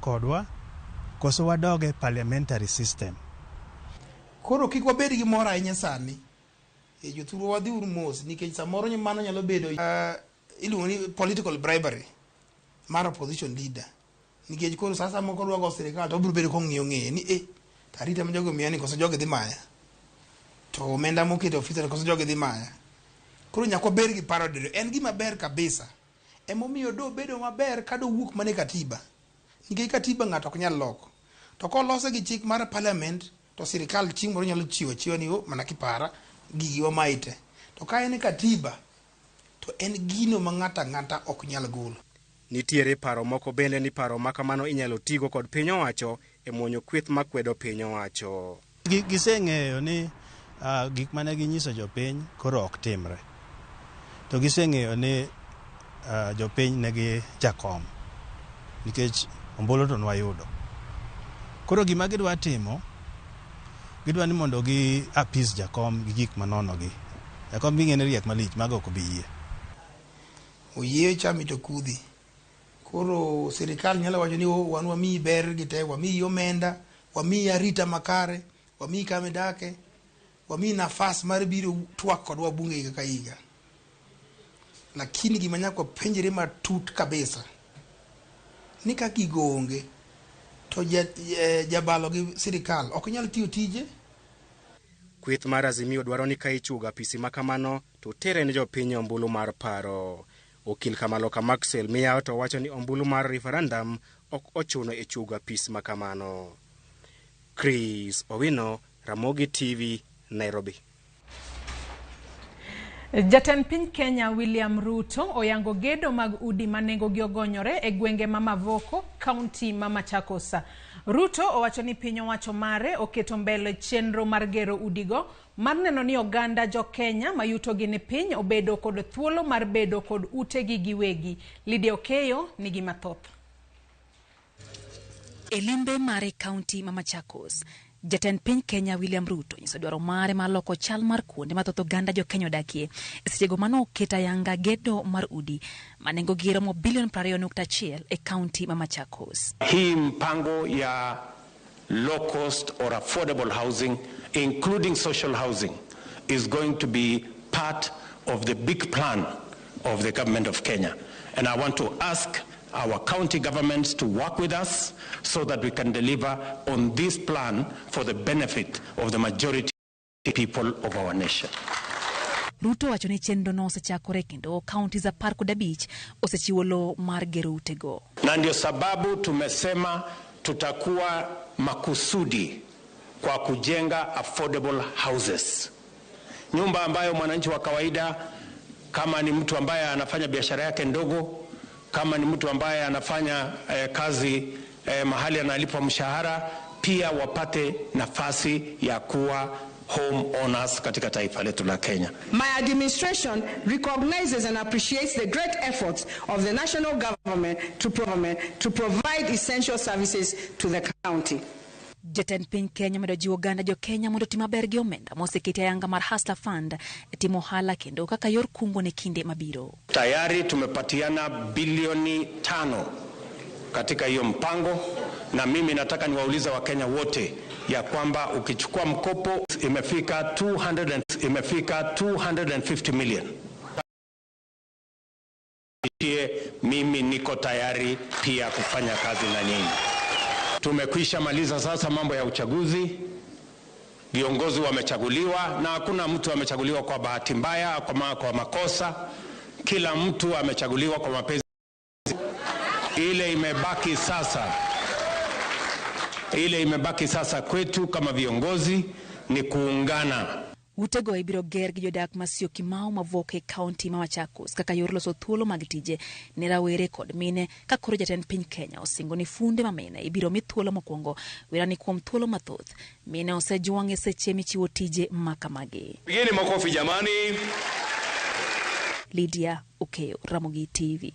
Kodwa koso wadog e parliamentary system? Koro kik wabed gi mor ahinya sani. E jothurwa wadhi uru mos nikech samoro mano nyalo bedo iluongo ni political bribery mar opposition leader. Nikech koro sasa moko dwa go sirikal to obiro bedo kong'iyo ng'eye ni eh to arita ma jogi omiya ni koso jogi dhi maya. To omenda moketo e ofisa koso jogi dhi maya. Koro nyaka wabed gi paro diriyo. En gima ber kabisa. Emomiyo do bedo maber ka dowuok mana e katiba. Nikech katiba ng'ato ok nyal loko. To kolose gi chik mar parliament to sirikal chieng' moro nyalo chiwo achiwa ni oh, mana kipara gigi wamayi te. To ka en e katiba to en gino ma ng'ato ang'ata ok nyal golo. Nitiere paro moko bende ni paro ma kamano inyalo tigo kod piny owacho e muonyo kweth makwedo piny owacho. Giseng'eyo ni gik mane ginyiso jopiny koro ok timre. To giseng'eyo ni jopiny nigi jakom nikech ombulu to nwayudo. Koro gima gidwa timo, gidwa ni mondo gi appease jakom gi gik manono gi. Jakom ging'e ni riek malich, mago ok obi yie. Oyieyo chami to kudhi. Koro sirikal nyalo wacho ni oh, wan wamiyi ber gi te, wamiyi omenda, wamiyi arita makare, wamiyi kama idake, wamiyi nafas mar biro twak kodwa bunge higa ka higa. Lakini gima nyaka wapenjre matut kabisa ni ka gigo onge to jabalo gi sirikal ok nyal tiyo tije. Kweth mar Azimio dwaro ni ka ichuogo apisi ma kamano to tere ne jopiny ombulu mar paro. Okil Kamaloka Maxwell Miyawo to wacho ni ombulu mar referendum ok ochuno e chuogo apis ma kamano. Chris Owino, Ramogi TV, Nairobi. Jatend piny Kenya William Ruto oyango gedo mag udi ma nengogi ogonyore e gwenge ma Mavoko, kaunti ma Machakos. Ruto owacho ni piny owacho mare oketo mbele chenro mar gero udigo mar neno ni oganda jo Kenya ma yutogi ni piny obedo kod thuolo mar bedo kod utegi giwegi. Lydia Okeyo nigi mathoth. E limbe mare kaunti ma Machakos, jatend piny Kenya William Ruto nyiso dwaro mare mar loko chal mar kuonde ma thoth oganda jo Kenya odakie e sechego mane oket ayanga gedo mar udi ma nengogi romo bilion 20.1 e kaunti ma Machakos. Hii mpango ya low cost or affordable housing including social housing is going to be part of the big plan of the government of Kenya. And I want to ask our county governments to work with us so that we can deliver on this plan for the benefit of the majority people of our nation. Ruto wacho ni chenro no osechakore kendo counties 15 osechiwo lowo mar gero utego. Na ndio sababu tumesema tutakuwa makusudi kwa kujenga affordable houses, nyumba ambayo mwananchi wa kawaida, kama ni mtu ambaye anafanya biashara yake ndogo, kama ni mtu ambaye anafanya kazi mahali analipwa mshahara, pia wapate nafasi ya kuwa home owners katika taifa letu la Kenya. My administration recognizes and appreciates the great efforts of the national government to provide essential services to the county. Jatend piny Kenya medo jiwo oganda jo Kenya mondo oti maber gi omenda moseketi ayanga mar Hustler Fund e timo ohala kendo kaka yor kungo ne kinde mabiro. Tayari tumepatiana bilioni 5 katika hiyo mpango, na mimi nataka niwaulize Wakenya wote ya kwamba ukichukua mkopo imefika 200 imefika 250 million. Mimi niko tayari pia kufanya kazi na nyinyi. Tumekwisha maliza sasa mambo ya uchaguzi. Viongozi wamechaguliwa na hakuna mtu amechaguliwa kwa bahati mbaya, kwa makosa. Kila mtu amechaguliwa kwa mapenzi. Ile imebaki sasa, ile imebaki sasa kwetu kama viongozi ni kuungana. Utego ibiro ger gi jodak ma Syokimau Mavoko e kaunti ma Machakos kaka yor loso thuolo mag tije ne rawere kod mine ka koro jatend piny Kenya osingo ni funde ma mine ibiro mi thuolo mokwongo wera ni kuom thuolo mathoth mine osejwang' e seche michiwo tije ma kamagi. Pigeni makofi jamani. Lydia Okeyo, Ramogi TV.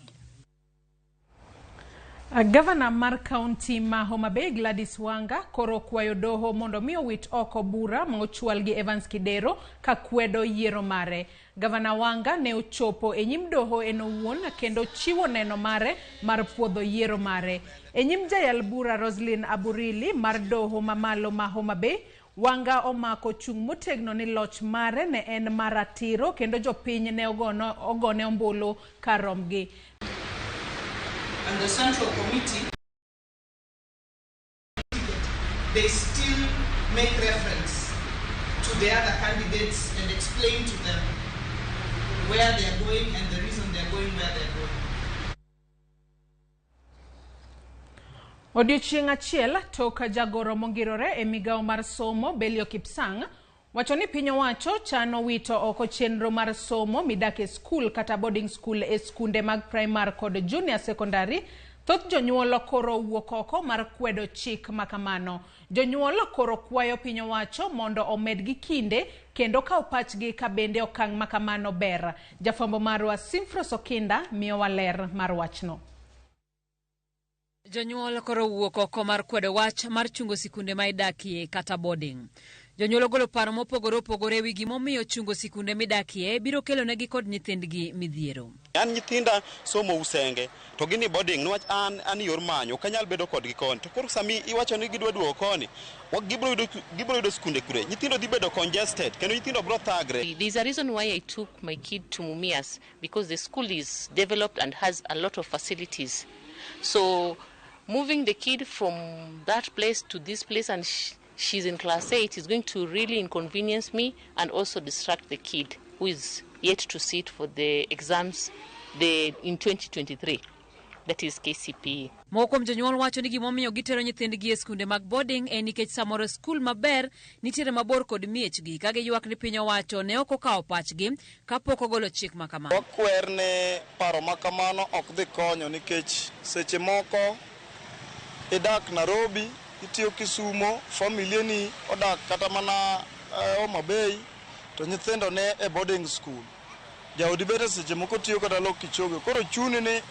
Gavana mar kaunti ma Homa Bay Gladys Wanga koro kwayo doho mondo mi owit oko bura ma ochwal gi Evans Kidero ka kwedo yiero mare. Gavana Wanga ne ochopo e nyim doho en owuon kendo chiwo neno mare mar puodho yiero mare. E nyim jayal bura Roslyn Aburili mar doho mamalo ma Homa Bay, Wanga omako chung' motegno ni loch mare ne en mar ratiro kendo jopiny ne ogone ombulu kar romgi. And the Central Committee, they still make reference to the other candidates and explain to them where they are going and the reason they are going where they are going. Odiochieng' achiel tok jagoro mongirore e migawo mar somo Belio Kipsang wacho ni piny owacho chano wito oko chenro mar somo midak e skul kata boarding school e skunde mag primar kod junior secondary. Thoth jonyuol koro wuok oko mar kwedo chik makamano. Jonyuol koro kwayo piny owacho mondo omedgi kinde kendo kaw pachgi ka bende okang' makamano ber. Jafwambo marwa Simfros Okinda miyowa ler mar wachno. Jonyuol koro wuok oko mar kwedo wach mar chungo sikunde ma idakie kata boarding. Jonyuol ogolo paro mopogore opogore ewi gimomiyo chungo sikunde midakie biro kelonegi kod nyithindgi midhiero. An nyithinda somo Usenge to gini boarding niwach an yor manyo ok anyal bedo kodgi koni. To koro sami iwacho ni gidwa duogo koni, gibiro yudo skunde kure. Nyithindo dhi bedo congested kendo nyithindo biro thagre. There's a reason why I took my kid to Mumias, because the school is developed and has a lot of facilities. So moving the kid from that place to this place, and she's in class 8, is going to really inconvenience me and also distract the kid who is yet to sit for the exams in 2023, that is KCPE. Moko kuom jonyuol wacho ni gimomiyo gitero nyithindgi e skunde mag boarding en nikech samoro skul maber nitiere mabor kod miechgi, ka giywak ni piny owacho ne ok okawo pachgi kapok ogolo chik ma kamano. Wakwer ni paro ma kamano ok dhi konyo nikech seche moko idak Nairobi, itiyo Kisumo, familia ni odak kata mana Homa Bay, to nyithindo ne e boarding school. Jaodi bende seche moko tiyo kata Lok Kichoge, koro chuni ni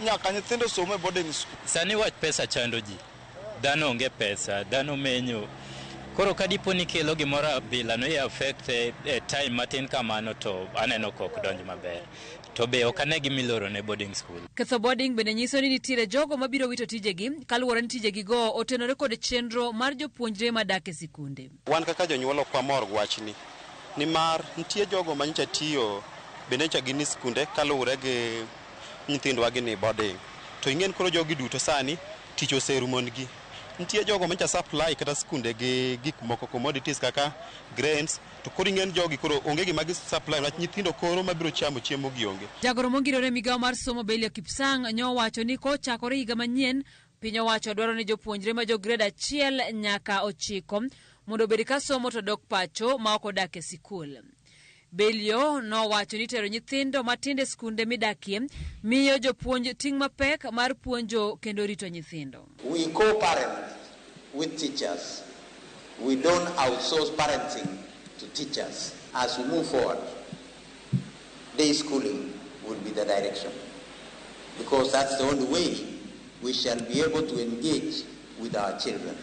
nyaka nyithindo som e boarding school. Sani wach pesa chando ji, dhano onge pesa, dhano menyo. Koro ka dipo ni kelo gimoro abila no i affect e time matin kamano to aneno ka ok donj maber. To be ok ane gimiloro ne boarding school. Ketho boarding bende nyiso ni nitiere jogo mabiro wito tijegi kaluwore ni tijegi go otenore kod chenro mar jopuonjre madak e sikunde. Wan kaka jonyuol ok wamor gi wachni, nimar nitie jogo manyocha tiyo bende nyocha gin e skunde kaluwore gi nyithindwa gin e boarding. To ing'en koro jogi duto sani tich oserumonigi. Nitie jogo manyocha supply kata skunde gi gik moko commodities kaka grains, to koro ing'en jogi koro onge gima gi supply niwach nyithindo koro mabiro chamo chiemo gi onge. Jagoro mongirore e migawo mar somo Belio Kipsang nyowacho ni kochakore higa manyien, piny owacho dwaro ni jopuonjre ma jo grade 1 nyaka 9 mondo obed ka somo to dok pacho ma ok odak e sikul. Belio nowacho ni tero nyithindo matindo e skunde midakie miyo jopuonj ting' mapek mar puonjo kendo rito nyithindo. We co-parent with teachers. We don't outsource parenting to teachers. As we move forward, day schooling will be the direction, because that's the only way we shall be able to engage with our children.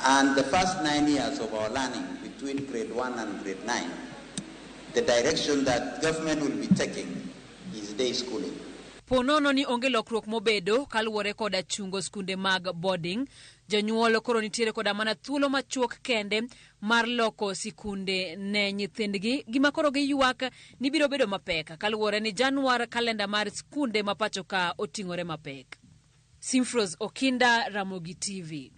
And the first 9 years of our learning, between grade 1 and grade 9, the direction that government will be taking is day schooling. Ponono ni onge lokruok mobedo kaluwore koda chungo skunde mag boarding. Jonyuol koro nitiere koda mana thuolo machuok kende mar loko sikunde ne nyithindgi, gima koro giywak ni biro bedo mapek kaluwore ni Januar kalenda mar skunde ma pacho ka oting'ore mapek. Simfros Okinda, Ramogi TV.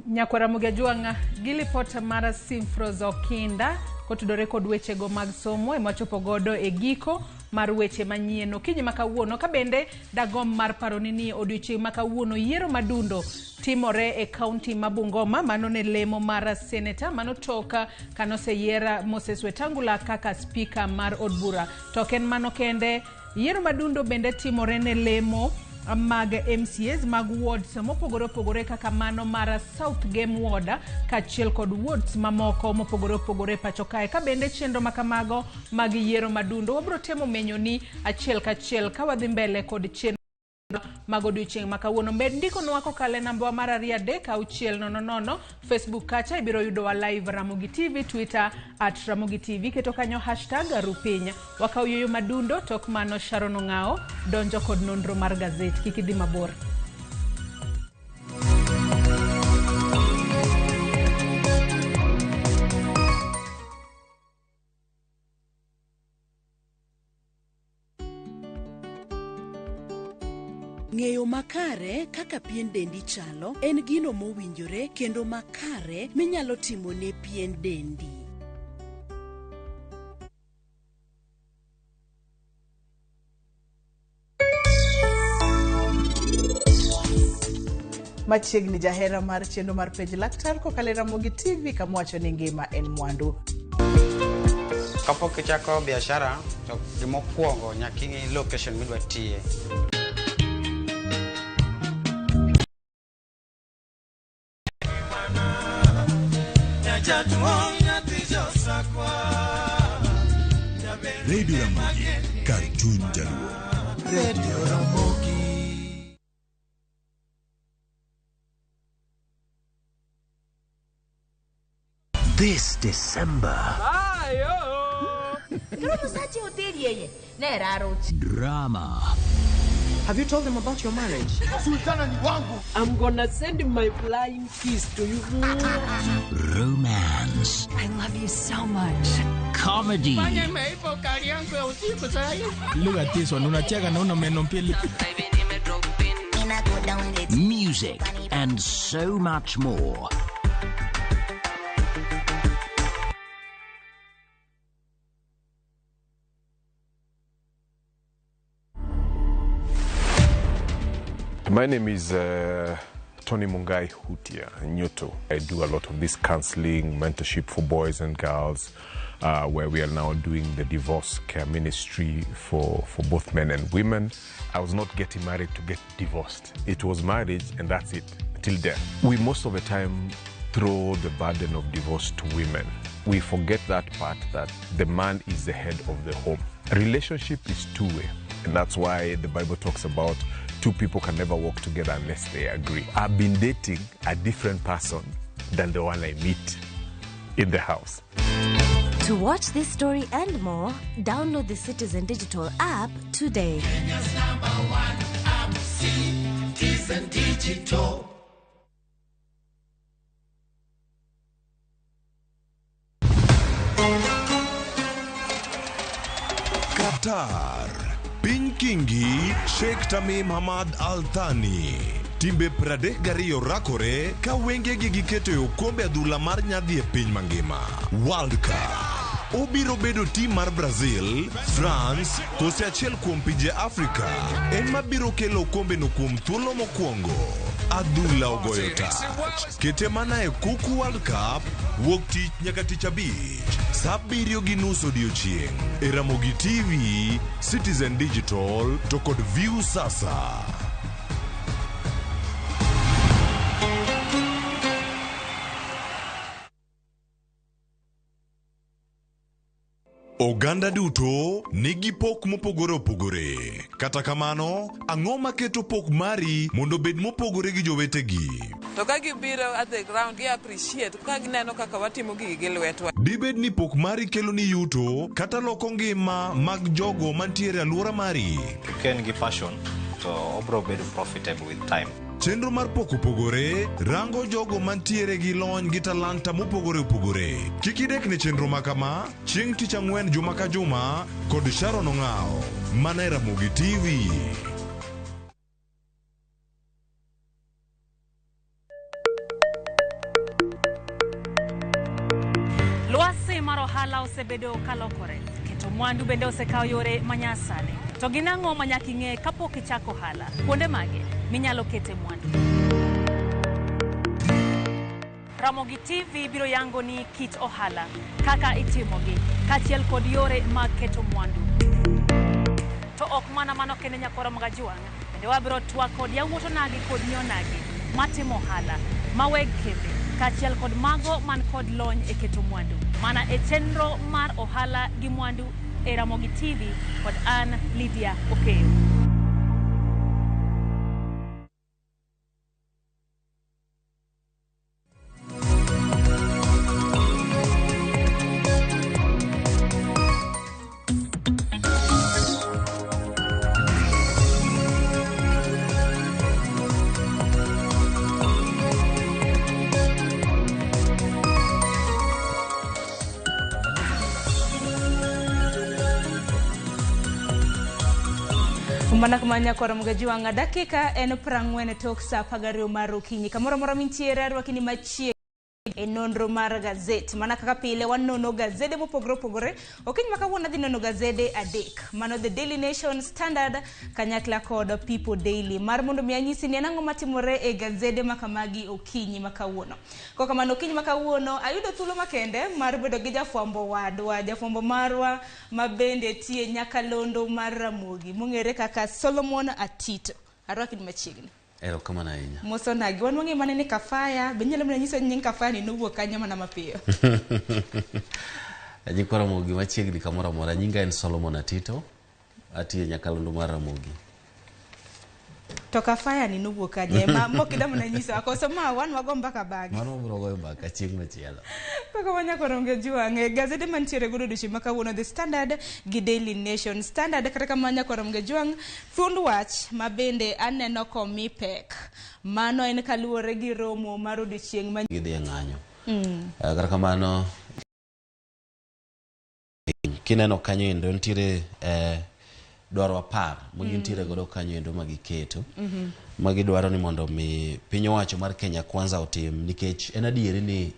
Nyakwara Ramogi Ajwang' gi lipot mar Simfros Okinda kotudore kod wechego mag somo ema wachopo godo e giko mar weche manyien okinyi ma kawuono. Ka bende dagomb mar paroni ni odiochieng' ma kawuono yiero madundo timore e kaunti ma Bungoma, mano ne lemo mar seneta mano tok kanoseyier Moses Wetangula kaka spika mar od bura. To ok en mano kende, yiero madundo bende timore ne lemo mag MCAs mag wards mopogore opogore kaka mano mar South Game Ward kaachiel kod wards mamoko mopogore opogore pacho kae. Ka bende chenro makamago mag yiero madundo wabiro temo menyo ni achiel kachiel ka wadhi mbele kod chenro mag odiochieng' ma kawuono. Med ndikonwa kokalo e namba wa mar 2 3 6 0 0. Facebook kacha ibiro yudowa live Ramogi TV, Twitter at Ramogi TV, keto kanyo hashtag Rupiny. Wakaw yueyo madundo, tok mano Sharon Ong'ao donjo kod nonro mar gazet. Kik idhi mabor. Ng'eyo makare kaka pien dendi chalo en gino mowinjore kendo makare minyalo timo ne pien dendi. Machiegni jahera mar chenro mar Penj Laktar kokalo e Ramogi TV kama wacho ni ngima en mwandu. Kapok ichako biashara to gimokwongo nyaka ing'i location midwa tiye. Radio Ramogi, kar chuny jaluo. Radio Ramogi. This December, drama, Have you told them about your marriage? Sultana ni wangu. I'm gonna send my flying kiss to you. Romance, I love you so much. Comedy, Look at this one, unacheka na una meno mbili. Music, and so much more. My name is Tony Mungai Hutia Nyoto. I do a lot of this counseling, mentorship for boys and girls, where we are now doing the divorce care ministry for both men and women. I was not getting married to get divorced. It was marriage and that's it, till death. We most of the time throw the burden of divorce to women. We forget that part, that the man is the head of the home. Relationship is two-way. And that's why the Bible talks about two people can never walk together unless they agree. I've been dating a different person than the one I meet in the house. To watch this story and more, download the Citizen Digital app today. Kenya's number one app, Citizen Digital. Qatar. Piny Kingi Sheikh Tamim Hamad Al Thani. Timbe 32 rakore ka wengegi giketo e okombe adhula mar nyadhi e piny mangima. World Cup. Obiro bedo tim mar Brazil, France, kose achiel kuom pinje Afrika ema biro kelo okombeno kuom thuolo mokwongo. Adhula ogoyo tach. Kete mana e Kuku World Cup wuok tich nyaka tich abich sa 7:30 odiochieng' e Ramogi TV, Citizen Digital to kod View Sasa. Oganda duto nigi pok mopogore opogore. Kata kamano, ang'o maketo pok mari mondo obed mopogore gi jowetegi? To ka gibiro at the ground, gi appreciate ka gineno kaka watimo gigi gi lwetwa. Dibed ni pok mari kelo ni yuto kata loko ngima mag jogo mantiere e alwora mari? Ka en gi passion to obro bedo profitable with time. Chenro mar pok opogore rango jogo mantiere gi lony gi talanta mopogore opogore. Kik idek ne chenro ma kama chieng' tich ang'wen juma ka juma kod Sharon Ong'ao mana e Ramogi TV. Lwasi mar ohala osebedo kalokore, keto mwandu bende osekawo yore manyasani. To gin ang'o ma nyaka ing'e kapok ichako ohala? Kuonde mage minyalo kete mwandu? Ramogi TV biro yango ni kit ohala, kaka itimogi, kaachiel kod yore mag keto mwandu. To ok mana mano kende nyakwara Magajuang', Bende wabiro twak kod yawuot onagi kod nyi onagi matimo ohala, ma weg kembe, kaachiel kod mago man kod lony e keto mwandu. Mana e chenro mar ohala gi mwandu e Ramogi TV kod an Lydia Okeyo. Mana kama nyakwar Mgajuanga, dakika en 40 tok sa 12 mar okinyi. Kamoro amora mintiere arwaki ni machiegni e nonro mar gazet. Mana kaka pile wanono gazede mopogore opogore. Okinyi ma kawuono adhi nono gazede adek. Mano The Daily Nation, Standard, kanyakla kod People Daily. Mar mondo mi anyisi ni en ang'o matimore e gazede ma kamagi okinyi ma kawuono. Kokamano okinyi ma kawuono ayudo thuolo makende mar bedo gi jafwambo wadwa, jafwambo marwa ma bende tiye nyakalondo mar Ramogi mong'ere kaka Solomon Atito. Arwaki ni machiegni. Erokamano ahinya. Mosonagi, wan wang'e mana ni Kafaya, be inyalo mana nyiso nying Kafaya ni nowuok kanyo mana mapiyo. Nyikwa Ramogi machiegni kamoro amora, nyinga en Solomon Atito, atiyo e nyakalondo mar Ramogi. To Kafaya ni nowuok kanye? Ma mok ida mana nyiso, akoso ma wan wago mbaka bang'e. Mano wabiro goyo mbaka chieng' machielo. Kaka wanyako ronge jwang'e, gazede mantiere godo odiochieng' ma kawuono, The Standard gi Daily Nation. Standard kata kamano nyako ronge jwang', thuond wach ma bende aneno komi pek. Mano en kaluwore gi romo mar odiochieng' ma Gidhi e ng'anyo. Kata kamano, kineno kanyo endo nitiere dwaro 10 ma gintiere godo kanyo endo ma giketo. Ma gidwaro ni mondo mi piny owacho mar Kenya Kwanza otim, nikech en adieri ni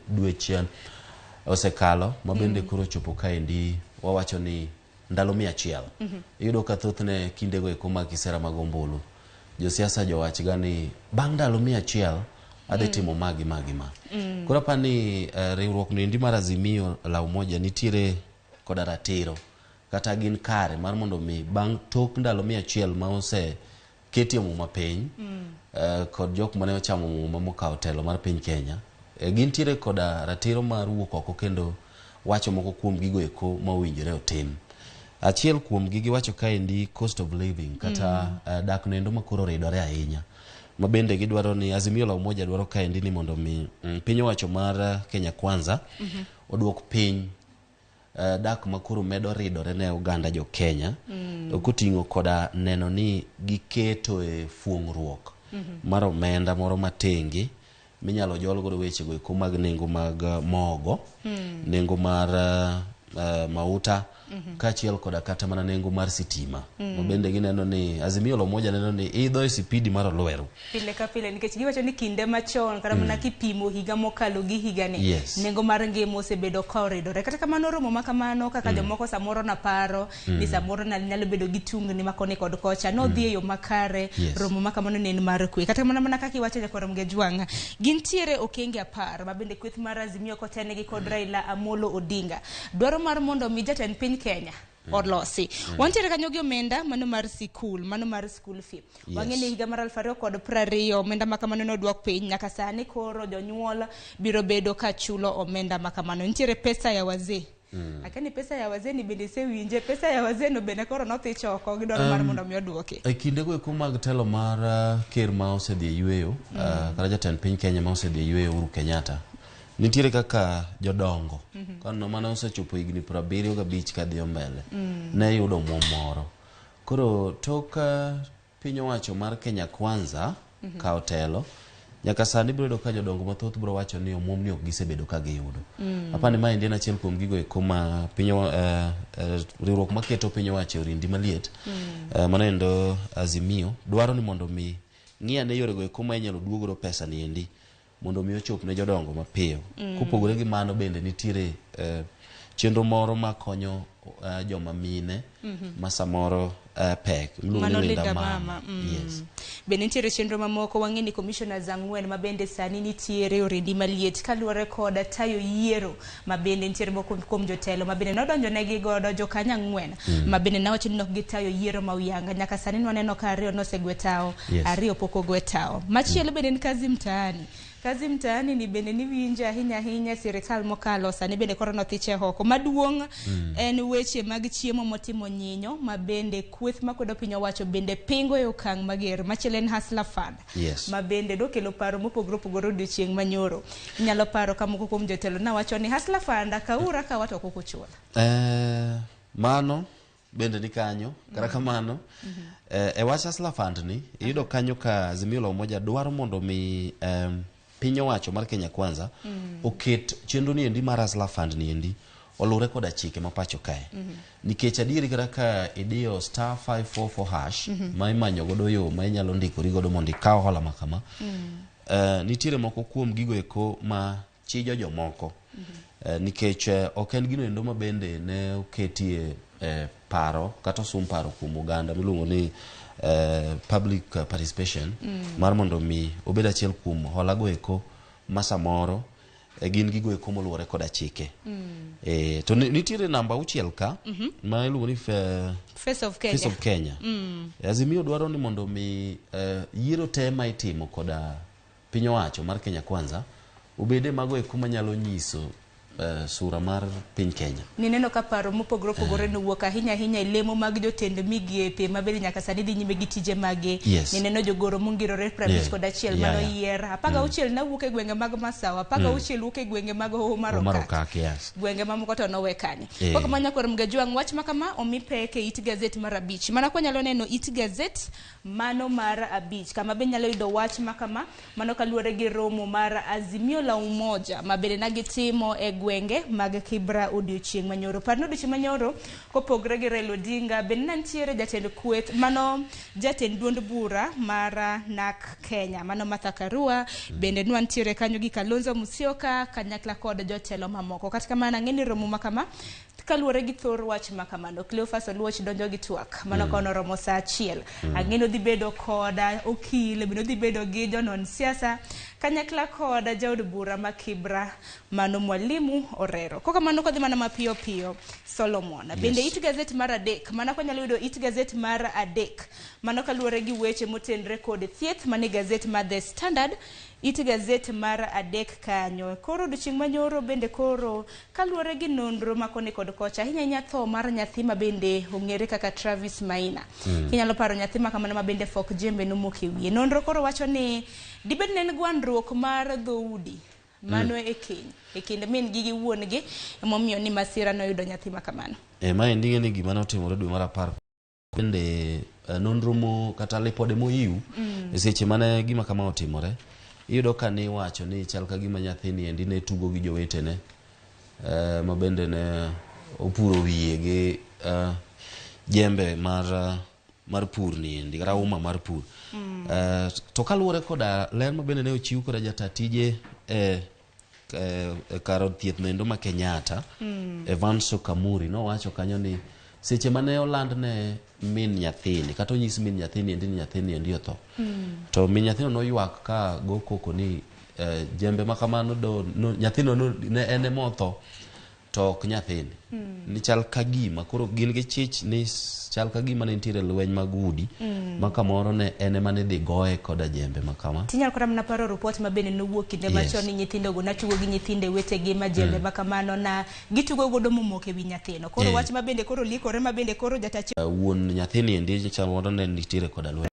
dweche osekalo ma bende koro ochopo kaendi wawacho ni ndalo 100. Iyudo ka thothne kindego eko mag kisera mag ombulu, josiasa jowach ga ni bang' ndalo 100 adhi timo ma gi ma gi ma. Koro aparo ni riwruok no endi mar Azimio la Umoja nitiere koda ratiro kata gin kare mar mondo mi bang' tok ndalo 100 ma ose ketie muma piny, kod jok mane ochamo muma mokawo telo mar piny Kenya, gintiere koda ratiro mar wuok oko kendo wacho moko kuom gigo eko ma owinjore otim. Achiel kuom gi giwacho kaendi cost of living kata dak noendo ma koro oridore ahinya, ma bende gidwaro ni Azimio la Umoja dwaro kaendi ni mondo mi piny owacho mar Kenya Kwanza oduok piny dak ma koro medo ridore ne oganda jo Kenya, koting'o koda neno ni giketo e fuong'ruok mar omenda moro matenge minyalo jol godo wechego eko mag nengo mag mogo, nengo mar mauta, kaachiel koda kata mana nengo mar sitima. Ma bende gineno ni Azimio la Umoja neno ni idho e sipidi mar olwero. Pile ka pile, nikech giwacho ni kinde machon kata mana kipimo higa mokalo gi higani, nengo mar ngima osebedo ka oridore. Kata kamano romo ma kamano kaka jomoko samoro naparo ni samoro nyalo bedo gi tungni ma koni kod kocha, nodhi e yo makare, romo ma kamano ne en mar kwe. Kata kamano mana kaka iwacho nyakwar Mgejwang', gintiere okenge 10 ma bende kweth mar Azimio kotenegi kod Raila Amolo Odinga dwaro mar mondo mi jatend piny Kenya olosi. Wantiere kanyo gi omenda mano mar sikul, mano mar school fee. Wang'e ni higa mar 2020 omenda ma kamano nodwok piny, nyaka sani koro jonyuol biro bedo ka chulo omenda ma kamano. Nitiere pesa ya wazee. Akia ni pesa ya wazee ni bende isewinje, pesa ya wazee no bende koro nodhi choko gidwaro mar mondo mi oduoki. E kindego eko mag telo mar ker ma osedhi e yweyo, kata jatend piny Kenya ma osedhi e yweyo Uhuru Kenyatta, nitiere kaka jodongo kano mane osechopo higni 75 kadhi mbele ne yudo omuom moro. Koro tok piny owacho mar Kenya Kwanza kawo telo, nyaka sani biro yudo ka jodongo mathoth biro wacho ni omuom ni ok gisebedo ka giyudo. Apani maendi en achiel kuom gigo eko ma piny riwruok maketo piny owacho e orindi maliet, mano endo Azimio dwaro ni mondo mi ng'i ane yorego eko ma inyalo duog godo pesa ni endi mondo mi ochop ne jodongo mapiyo. Kopogore gi mano bende nitiere chenro moro makonyo joma mine ma samoro pek miluongo Mano ni Linda Linda Mama. Mama. Yes. Bende nitiere chenro mamoko wang'e ni commissioners ang'wen ma bende sani nitiere oredi maliet kaluwore kod tayo yiero ma bende nitiere moko kuom jotelo ma bende nodonjonegi godo jokanyo ang'wen ma bende nawacho ni ok gitayo yiero ma uyanga nyaka sani nwaneno ka ariyo nosegwe tao. Ariyo pok ogwe tao. Machielo bende en kazi mtaani. Kazi mtaani ni bende niwinjo ahinya ahinya e sirikal mokalo sani bende koro nothiche oko maduong' en weche mag chiemo motimo nyinyo ma bende kweth makwedo piny owacho bende pingo e okang' mager. Machielo en Hustler Fund ma bende nokelo paro mopogore opogore odiochieng' manyoro. Inyalo paro ka moko kuom jotelo nawacho ni Hustler Fund kaura kawa to ok ochul. Mano bende ni kanyo kata kamano e wach Hustler Fund ni iyudo kanyo ka Azimio la Umoja dwaro mondo mi piny owacho mar Kenya Kwanza oket chenro ni endi mar Hustler Fund ni endi oluwre koda chike ma pacho kae. Nikech adieri kata ka idiyo star 544 hash ma imanyo godo yo ma inyalo ndikori godo mondo ikaw hola ma kama, nitiere moko kuom gigo eko ma chijo jomoko. Nikech ok en gino endo ma bende ne oketie paro kata osum paro kuom oganda miluongo ni public participation mar mondo mi obed achiel kuom hola go eko ma samoro gin gigo eko moluwore koda chike. To nitiere namba 6 ka ma iluongo ni Face of Kenya. Face of Kenya. Azimio dwaro ni mondo mi yiero te ma itimo koda piny owacho mar Kenya Kwanza obede mago eko manyalo nyiso sura mar piny Kenya. Nineno ka paro mopogore opogore nowuok ahinya ahinya e lemo mag jotend migepe ma bende nyaka sani dhi nyime gi tije mage. Nineno jogoro mongirore 51 manoyier. 16 nawuok e gwenge mag Masawa, 16 wuok e gwenge mag Hoho mar Mar Okak. Okak, yes. Gwenge mamoko to nowe kanyo. Kok manya koro Mgajwang' wach ma kama omi pek e it gazet mar 5. Mana kwa nyalo neno it gazet mano mar 5 kama be nyalo yudo wach ma kama mano kaluwore gi romo mar Azimio la Umoja ma bende na gitimo e gwenge mag Kibra odiochieng' manyoro. Par ni odiochieng' manyoro kopogre gi Raila Odinga bende ne nitiere jatend kweth mano jatend duond bura mar NARC Kenya mano Martha Karua, bende ne wantiere kanyo gi Kalonzo Musyoka kanyakla kod jotelo mamoko. Kata kamano ang'e ni romo ma kama kaluwore gi thor wach ma kamano Cleophas Oluoch donjo gi twak mano ka noromo saa 1. Ang'e ni odhi bedo kod okil bende odhi bedo gi jonon siasa kanyakla kod jaod bura ma Kibra mano Mwalimu Orero. Kok kamano kodhi mana mapiyo piyo Solomon. Bende it gazet mar 3 mana kwanyalo yudo it gazet mar 3 mano kaluwore gi weche motenre kod thieth mane gazet mar The Standard it gazet mar 3 kanyo. Koro odiochieng' manyoro bende koro kaluwore gi nonro ma koni kod kocha ahinya ahinya tho mar nyathi ma bende ong'ere kaka Travis Maina. Inyalo paro nyathi ma kamano ma bende fok jembe nomoko e wiye. Nonro koro wacho ni dibed ni en gwandruok mar dhoudi mano e keny e kind min gi gi wuon gi emomiyo ni masira noyudo nyathi ma kamano. Ma endi ng'e ni gima notimore dwe mar 10 bende nonro mo kata lipode moyiw e seche mane gima kama otimore iyudo ka ni iwacho ni chal ka gima nyathini endi ne tugo gi jowetene ma bende ne opuro wiye gi jembe mar pur ni endi kata uma mar pur. To kaluwore koda ler ma bende ne ochiw koda jata tije e kar od thieth noendo ma Kenyatta, Evans Okamuri nowacho kanyo ni seche mane oland ne min nyathini kata onyis min nyathini endi ni nyathini endi otho, to min nyathino noywak ka go koko ni jembe ma kamano do no, nyathino no, ne en ema otho to ok nyathini. Ni chal ka gima koro gin gi chich ni chal ka gima ne nitiere lweny mag udi ma kamoro ne en ema ne dhi goye koda jembe ma kama. Tinyalo kata mana paro report ma bende nowuok kinde machon ni nyithindo go natugo gi nyithinde wetegi ma jembe ma kamano na gitugo godo momoko e wi nyathino. Koro wach ma bende koro likore ma bende koro jatach Wuon nyathini endi chal moro ne nitiere koda lweny.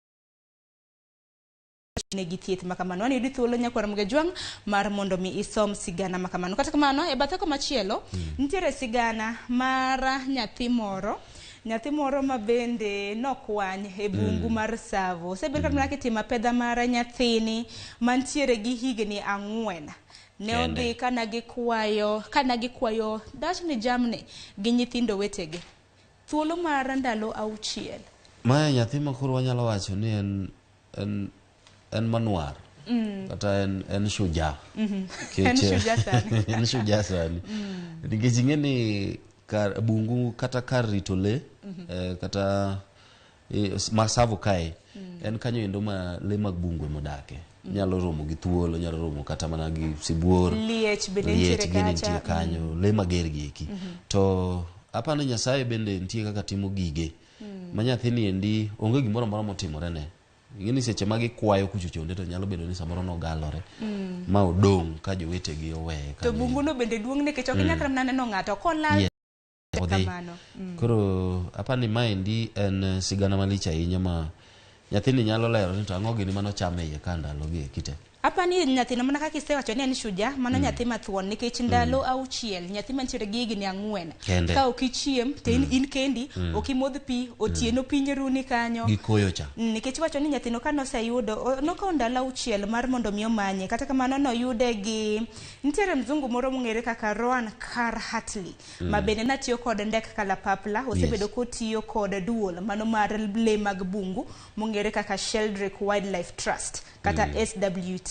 Negi thieth ma kamano. Wan yudi thuolo nyakwar Mgajwang' mar mondo mi isom sigana ma kamano. Kata kamano e bathe komachielo nitiere sigana mar nyathi moro. Nyathi moro ma bende nokwany e bungu mar Tsavo. Osebed kata mana kitimo apedha mar nyathini mantiere gi higni 4. Ne odhi kana gikwayo dachni jamni gi nyithindo wetegi. Thuolo mar ndalo 6. Mae nyathi ma koro wanyalo wacho ni en manuar. Kata en shujaa. En shujaa sani. En shujaa sani. Nikech ing'e ni kar bungu kata kar rito le, kata ma Tsavo kae en kanyo endo ma lee mag bungu emodake. Nyalo romo gi thuol, nyalo romo kata mana gi sibuor. Liech bende liech nitiere gini kacha. nitie kanyo, lee mager gi eki. To apani Nyasaye bende nitie kaka timo gige. Ma nyathini endi onge gimoro amora motimore ne. Ing'e ni seche ma gikwayo kucho chonde to nyalo bedo ni samoro nogalore ma odong' ka jowetegi oweye To kanyo. bunguno bende duong' nikech ok inyal kata mana neno ng'ato kolal Odhi. kamano. Koro apani maendi en sigana malich ahinya ma nyathini nyalo lero ni to ang'o gini manochame iye ka ndalo gi eki te. Apani nyathino mana kaka isewacho ni en shujaa, mano nyathi mathuon nikech ndalo 6 nyathi mantiere gi higni 4 Kende. ka ok ichiem to in kendi, ok imodh pi, otieno piny runi kanyo. Gi koyo cha. Nikech iwacho ni nyathino ka noseyudo, nokawo ndalo 6 mar mondo mi omanye, kata kamano noyude gi nitiere mzungu moro mong'ere kaka Rowan Carr Hartley ma bende natiyo kod ndek kalapapla, osebedo kotiyo kod duol mano mar lee mag bungu mong'ere kaka Sheldrick Wildlife Trust kata SWT.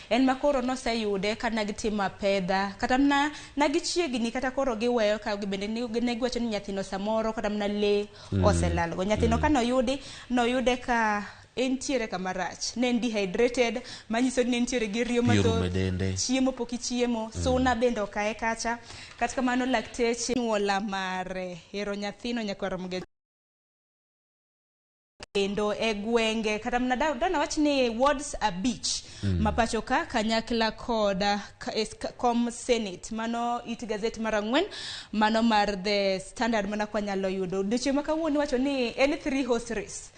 En ma koro noseyude ka nagitimo apedha kata mana nagichiegni kata koro giweyo ka bende ne giwacho ni nyathino samoro kata mana lee oselalgo. Nyathino ka noyudi, noyude ka entiere kama rach, ne en dehydrated, manyiso ni ne entiere gi riyo Pi orumo e mathoth, dende. chiemo pok ichiemo, suna bende okaye kacha. Kata kamano lakteche nyuola mare hero nyathino nyakwar Ramogi kendo e gwenge kata mana dana wach ni wards 5 ma pacho ka kanyakla kod kom Senate. Mano it gazet mar 4 mano mar The Standard mana kwanyalo yudo odiochieng' ma kawuono iwacho ni en 3 horse race.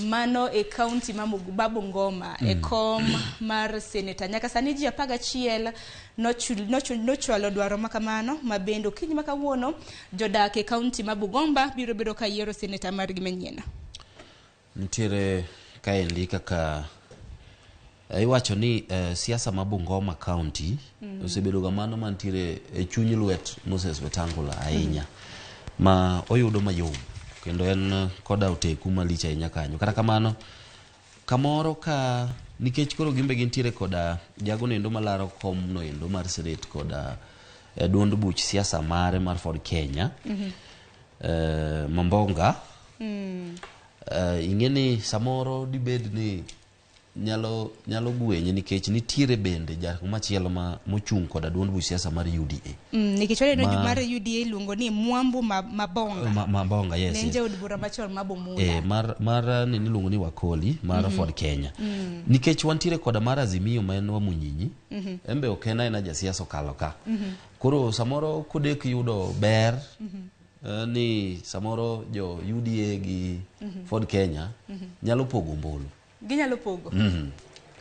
Mano e county ma Bungoma e kom mar senator. Nyaka sani ji 11 nochwalo dwaro ma kamano, ma bende okinyi ma kawuono jodak e county ma Bungoma biro bedo ka yiero senator margi manyien. Nitiere kaendi kaka iwacho ni siasa ma Bungoma County osebedo ga mano mantiere e chuny lwet Moses Wetangula ahinya, ma oyudo mayom kendo en koda oteku malich ahinya kanyo. Kata kamano kamoro ka nikech koro gimbe gintiere koda jago noendo malaro kom noendo mar Senate koda duond buch siasa mare mar Ford Kenya, Mambonga. Ing'e ni samoro dibed ni nyalo gwenye nikech nitiere bende jago machielo ma mochung' koda duond buch siasa mar UDA. Nikech waneno mar UDA iluongo ni Mwambu Mabonga. Mabonga, yes. Ne en jaod bura machon ma Bumula. Mar nini iluongo ni Wakoli mar Ford Kenya. Nikech wantiere koda mar Azimio ma en Wamunyinyi, en be ok en aena jasiasa okalo ka. Koro samoro kodek yudo ber ni samoro jo UDA gi Ford Kenya nyalo pogo ombulu. Ginyalo pogo.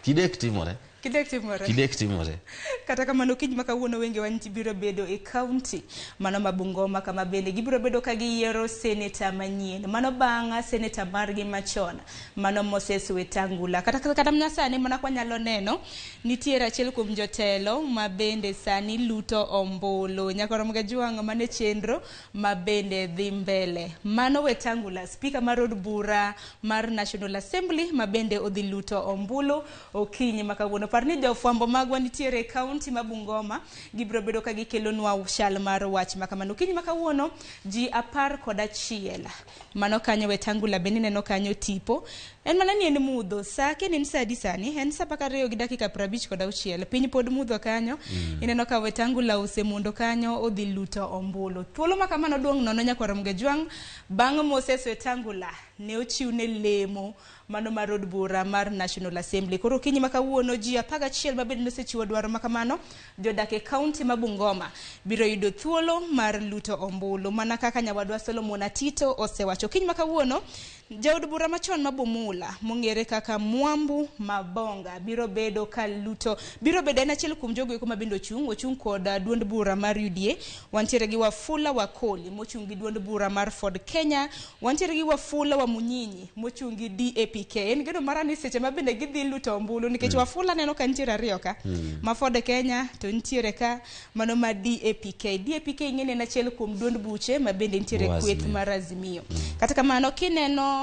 Kidek timore. Kidek timore. Kidek timore. Kata kamano kiny ma kawuono wenge wan biro bedo e county mano ma Bungoma kama bende gibiro bedo ka giyiero senator manyien. Mano bang' senator margi machon mano Moses Wetangula. Kata mana sani mana kwanyalo neno nitiere achiel kuom jotelo ma bende sani luto ombulu. Nyakoro Mgajwang' mane chenro ma bende dhi mbele. Mano Wetangula, speaker mar od bura mar National Assembly ma bende odhi luto ombulu okinyi ma kawuono. Par ni jofwambo magwa nitiere e county ma Bungoma, gibiro bedo ka gikelonwa chal mar wach ma kamano. Okinyi ma kawuono ji 11. Mano kanyo Wetangula bende ineno kanyo tipo. En mana ni en mudho, sa kendo en sa adi sani? En sa 12:56. Piny pod mudho kanyo. Ineno ka Wetangula osemondo kanyo odhi luto ombulu. Thuolo ma kamano duong' nono nyakwar Mgajwang' bang' Moses Wetangula ne ochiwne lemo mano mar od bura mar National Assembly. Koro okinyi ma kawuono ji 11 ma bende nosechiwo dwaro ma kamano, jodak e county ma Bungoma biro yudo thuolo mar luto ombulu mana kaka nyawadwa Solomon Atito osewacho. Okinyi ma kawuono jaod bura machon ma Bumula mong'ere kaka Mwambu Mabonga biro bedo ka luto, biro bedo en achiel kuom jogo eko ma bende ochung' kod duond bura mar UDA. Wantiere gi Wafula Wakoli mochung' gi duond bura mar Ford Kenya, wantiere gi Wafula wa Munyinyi mochung' gi DAPK. En geno mara ni seche ma bende gidhi luto ombulu nikech Wafula neno ka nitiere ariyo ka, ma Ford Kenya to nitiere ka mano ma DAPK. DAPK ing'eni en achiel kuom duond buche ma bende nitiere kweth mar Azimio. Kata kamano kineno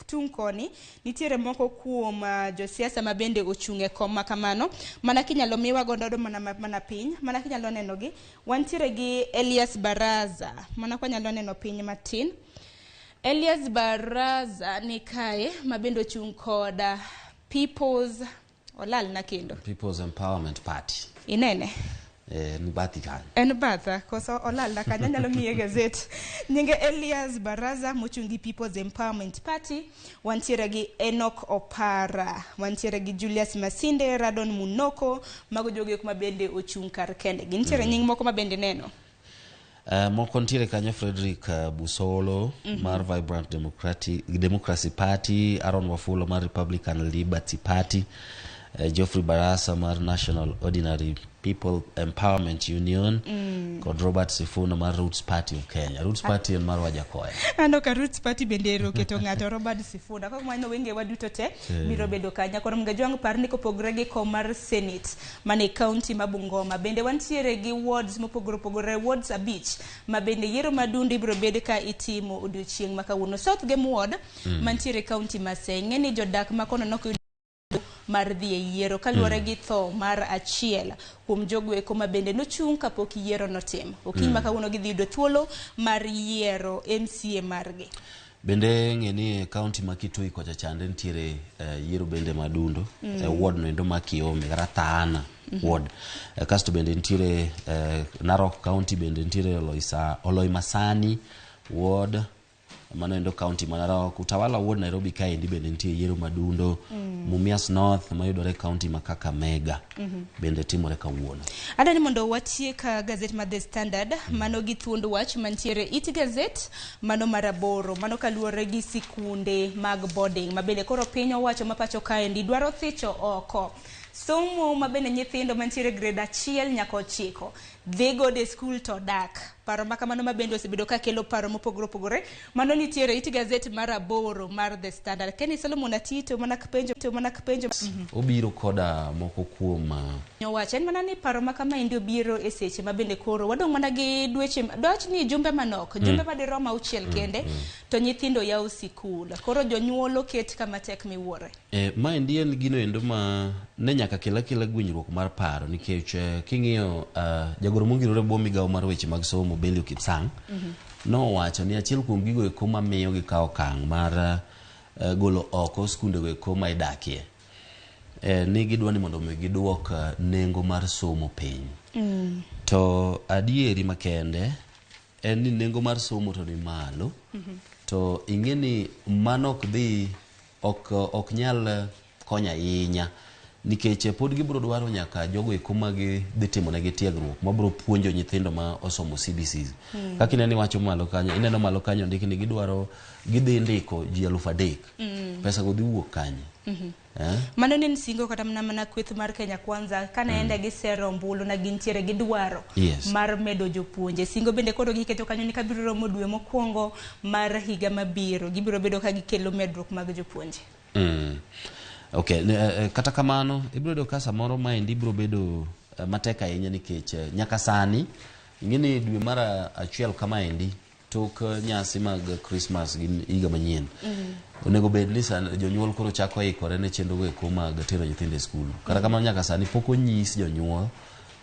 tung' koni nitiere moko kuom josiasa ma bende ochung' e kom ma kamano, mana kinyalo miwa godo mana piny, mana kinyalo nenogi. Wantiere gi Elias Baraza, mana kwanyalo neno piny matin. Elias Baraza ni kae ma bende ochung' koda People's olalna kendo. People's Empowerment Party. Inene? Ni bathi kanyo. En batha koso olalna kanyo anyalo miye gazet. Nyinge Elias Baraza mochung' gi People's Empowerment Party, wantiere gi Enoch Opara, wantiere gi Julius Masinde, Radon Munoko, mago jogo eko ma bende ochung' kar kendgi. Nitiere nying moko ma bende neno. Moko nitiere kanyo Frederick Busolo mar Vibrant Democracy Party, Aaron Wafula mar Republican Liberty Party, Geoffrey Barasa mar National Ordinary People Empowerment Union kod Robert Sifuna mar Roots Party of Kenya. Roots Party en mar Wajakoya. Aneno ka Roots Party bende ero oketo ng'ato Robert Sifuna. Kok mano wenge waduto te biro bedo kanya. Koro Mgajwang' par ni kopogore gi kom mar Senate mane county ma Bungoma, bende wantiere gi wards mopogore opogore, wards 5 ma bende yiero madundo ibiro bed ka itimo odiochieng' ma kawuono. South Gem Ward mantiere county ma Siaya, ing'e ni jodak ma kono nok oyudo mar dhi e yiero kaluwore gi tho mar achiel kuom jogo eko ma bende nochung' kapok yiero notim. Okinyi ma kawuono gidhi yudo thuolo mar yiero MCA margi. Bende ng'e ni e county ma Kitui kocha chande nitiere yiero bende madundo e ward no endo ma Kiome kata Thaana ward. Kasto bende nitiere Narok county, bende nitiere Oloimasani ward, mano endo county ma Narok. Utawala ward Nairobi kaendi bende nitie yiero madundo. Mumias North mayudore e county ma Kakamega bende timore kawuono. Adwa ni mondo watiek gazet mar The Standard, mano gi thuond wach mantiere it gazet mano mar 8, mano kaluwore gi sikunde mag boarding ma bende koro piny owacho ma pacho kaendi dwaro thicho oko somo ma bende nyithindo mantiere grade 1 nyaka 9 dhi godo e skul to dak. Paro ma kamano ma bende osebedo ka kelo paro mopogore opogore. Mano nitiere it gazet mar 8 mar The Standard. Kenny Solomon Atito mana kipenjo Obiro koda moko kuom Owacho en mana ni paro ma kamaendi obiro e seche ma bende koro wadong' mana gi dweche, dwach ni jumbe manok, jumbe madirom 6 kende to nyithindo yawo sikul. Koro jonyuol oket kama tek miwuore. Maendi en gino endo ma ne nyaka kel akela gwenyruok mar paro nikech king'iyo jagoro mongirore bwo migawo mar weche mag somo Belio Kipsang nowacho ni achiel kuom gigo eko mamiyo gikawo okang' mar golo oko skundego eko ma idakie ni gidwa ni mondo mi giduok nengo mar somo piny. To adieri makende en ni nengo mar somo to ni malo to ing'e ni mano ok dhi ok nyal konyo ahinya nikech pod gibiro dwaro nyaka jogo eko ma gidhi timonegi tiegruok mabiro puonjo nyithindo ma osomo CBCs. Kaka ineno iwacho malo kanyo, ineno malo kanyo ndiki ni gidwaro gidhi ndiko ji 3000. Pesa go dhi wuok kanye? Mano ne en singo kata mana kweth mar Kenya Kwanza kane ende gisero ombulu na gintiere gi dwaro mar medo jopuonje. Singo bende koro giketo kanyo ni kabiro romo dwe mokwongo mar higa mabiro gibiro bedo ka gikelo medruok mag jopuonje. Okay, kata kamano ibiro yudo ka samoro maendi biro bedo matek ahinya nikech nyaka sani ing'e ni dwe mar 1 kamaendi tok nyasi mag Christmas gi higa manyien onego bed ni jonyuol koro chako ikore ne chenro go eko mag tero nyithindo e skul. Kata kamano nyaka sani pok onyis jonyuol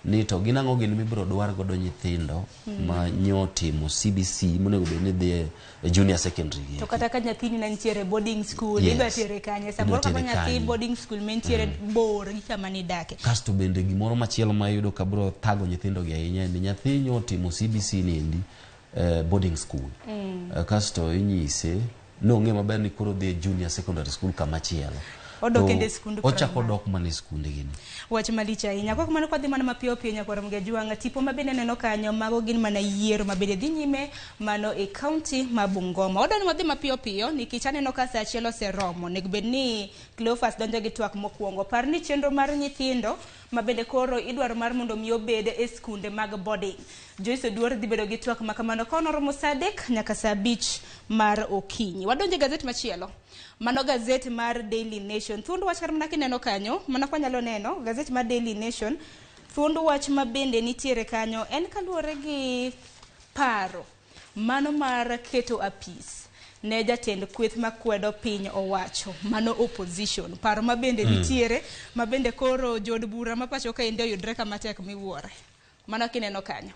ni to gin ang'o gin mibiro dwar godo nyithindo ma nyotimo CBC monego bed ni dhi e junior secondary gi. To kata ka nyathini ne nitiere boarding school, idwa tere kanye? Samoro kaka nyathi boarding school mentiere bor gi kama nidake. Kasto bende gimoro machielo ma iyudo ka biro thago nyithindo gi ahinya en ni nyathi nyotimo CBC ni endi boarding school. Kasto inyise nong'e maber ni koro dhi e junior secondary school kama chielo. Odok ende skund ochako dok mana e skunde gini. Wach malich ahinya. Kok mano kwadhi mana mapiyo piyo nyakwar Mgajwang', tipo ma bende neno kanyo mago gin mana yiero ma bende dhi nyime mano e county ma Bungoma. Wadwa ni wadhi mapiyo piyo nikech aneno ka saa 1 oseromo. Onego bed ni Cleophas donjo gi twak mokwongo. Par ni chenro mar nyithindo ma bende koro idwaro mar mondo mi obed e skunde mag boarding. Joyce Oduor dhi bedo gi twak ma kamano ka onoromo saa 3 nyaka saa 5 mar okinyi. Wadonjo e gazet machielo. Mano gazet mar Daily Nation. Thuond wach kata mana kineno kanyo, mana kwa nyalo neno, gazet mar Daily Nation, thuond wach ma bende nitiere kanyo en kaluwore gi paro mano mar keto apis ne jatend kweth makwedo piny owacho, mano opposition. Paro ma bende nitiere, ma bende koro jood bura ma pacho kaendi oyudre kama tek miwuore. Mano kineno kanyo.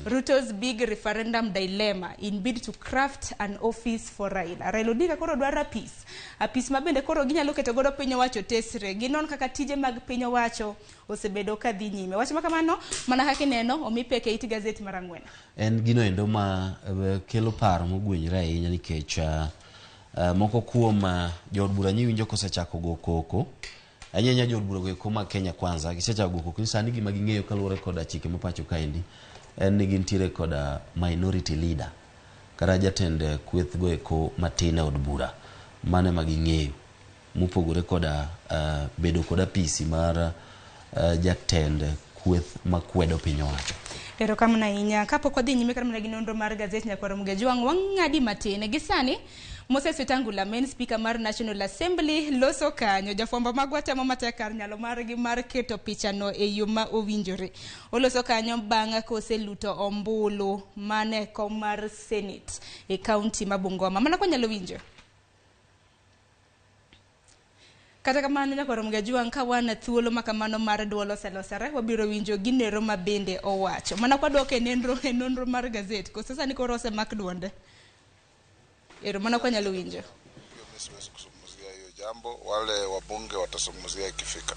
Ruto's big referendum dilemma in bid to craft an office for Raila. Raila Odinga koro dwaro apis. Apis ma bende koro ginyalo keto godo piny owacho tesre. Ginon kaka tije mag piny owacho osebedo ka dhi nyime. Wach ma kamano mana kaka ineno omi pek e it gazet mar ang'wen. En gino endo ma kelo paro mogwenyore ahinya nikech moko kuom jood bura nyiwinjo kosechako go koko. Ahinya ahinya jood bura go eko mag Kenya Kwanza gisechako go koko ni sani gima ging'eyo kaluwore koda chike ma pacho kaendi en ni gintiere koda minority leader kata jatend kweth go eko matin e od bura. Mano ema ging'eyo mopogore koda bedo kod apisi mar jatend kweth makwedo piny owacho. Erokamano ahinya. Kapok wadhi nyime kata mana gi nonro mar gazet Nyakwar Mugejwang', wang'adi matin. Gi sani, Moses Wetangula, main speaker mar National Assembly, loso kanyo. Jafwambo magwa temo matek kar nyalo margi mar keto pichano e yo ma owinjore. Oloso kanyo bang' koseluto ombulu mane kom mar Senate e kaunti ma Bungoma. Mana kwanyalo winjo. Kata kamano Nyakwar Mugejwang' ka wan thuolo ma kamano mar duol oselosore, wabiro winjo ginero ma bende owacho. Mana kwadok e nonro mar gazet, koso sani koro osemak duonde. Ero mana kwanyalo winjo. Mimi siwezi kuzungumzia hiyo jambo, wale wabunge watazungumzia ikifika.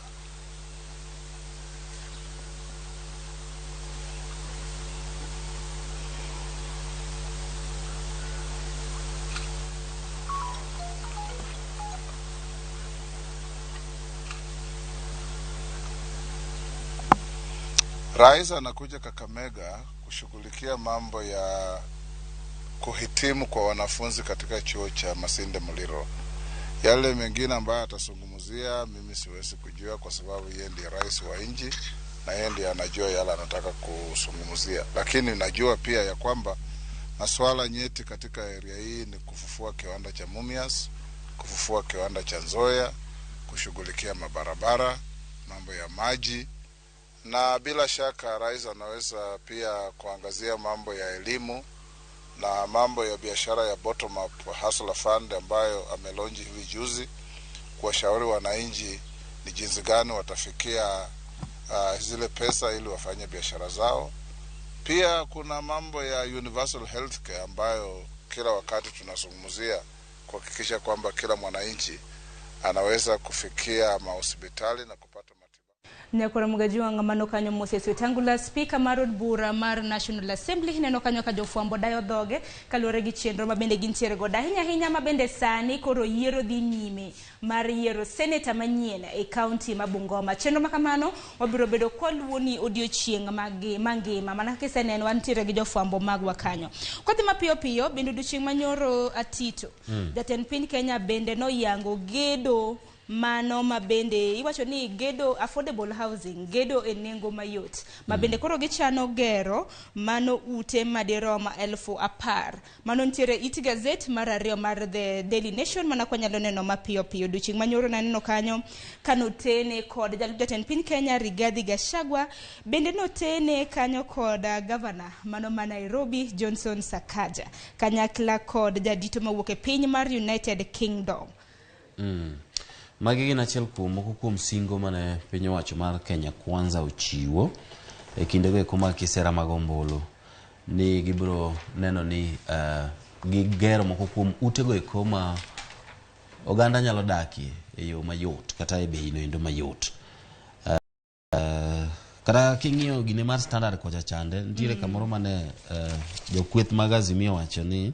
Rais anakuja Kakamega kushughulikia mambo ya kuhitimu kwa wanafunzi katika chuo cha Masinde Muliro. Yale mengine ambayo atazungumzia mimi siwezi kujua kwa sababu yeye ndiye rais wa nchi na yeye ndiye anajua yale anataka kuzungumzia. Lakini najua pia ya kwamba masuala nyeti katika area hii ni kufufua kiwanda cha Mumias, kufufua kiwanda cha Nzoia, kushughulikia mabarabara, mambo ya maji, na bila shaka rais anaweza pia kuangazia mambo ya elimu na mambo ya biashara ya bottom up Hustler Fund ambayo amelonji hivi juzi, kuwashauri wananchi ni jinsi gani watafikia zile pesa ili wafanye biashara zao. Pia kuna mambo ya universal healthcare ambayo kila wakati tunazungumzia kuhakikisha kwamba kila mwananchi anaweza kufikia mahospitali na kupata. Nyakwar Mugejwang' mano kanyo Moses Wetangula, speaker mar od bura mar National Assembly, neno kanyo ka jofwambo dayo dhoge kaluwore gi chenro ma bende gintiere godo ahinya ahinya ma bende sani koro yiero dhi nyime mar yiero seneta manyien e kaunti ma Bungoma. Chenro ma kamano wabiro bedo kwaluwo ni odiochieng' mangima mana kaka iseneno wantiere gi jofwambo magwa kanyo. Kodhi mapiyo piyo bende odiochieng' manyoro Atito, jatend piny Kenya bende noyango gedo mano ma bende iwacho ni gedo affordable housing, gedo e nengo mayot ma bende koro gichano gero mano ute madirom 10,000. Mano nitiere it gazet mar ariyo mar The Daily Nation mana kwanyalo neno mapiyo piyo. Odiochieng' manyoro naneno kanyo kanotene kod jalup jatend piny Kenya Rigathi Gachagua, bende notene kanyo kod gavana mano ma Nairobi Johnson Sakaja kanyakla kod jadito mawuok e piny mar United Kingdom. Magi gin achiel kuom moko kuom singo mane piny owacho mar Kenya Kwanza ochiwo e kindego eko mag kisera mag ombulu ni gibiro neno ni gigero moko kuom utego eko ma oganda nyalo dakie e yo mayot kata e bei no endo mayot. Kata king'iyo gine mar Standard kocha chande nitiere kamoro mane jokweth mag Azimio wacho ni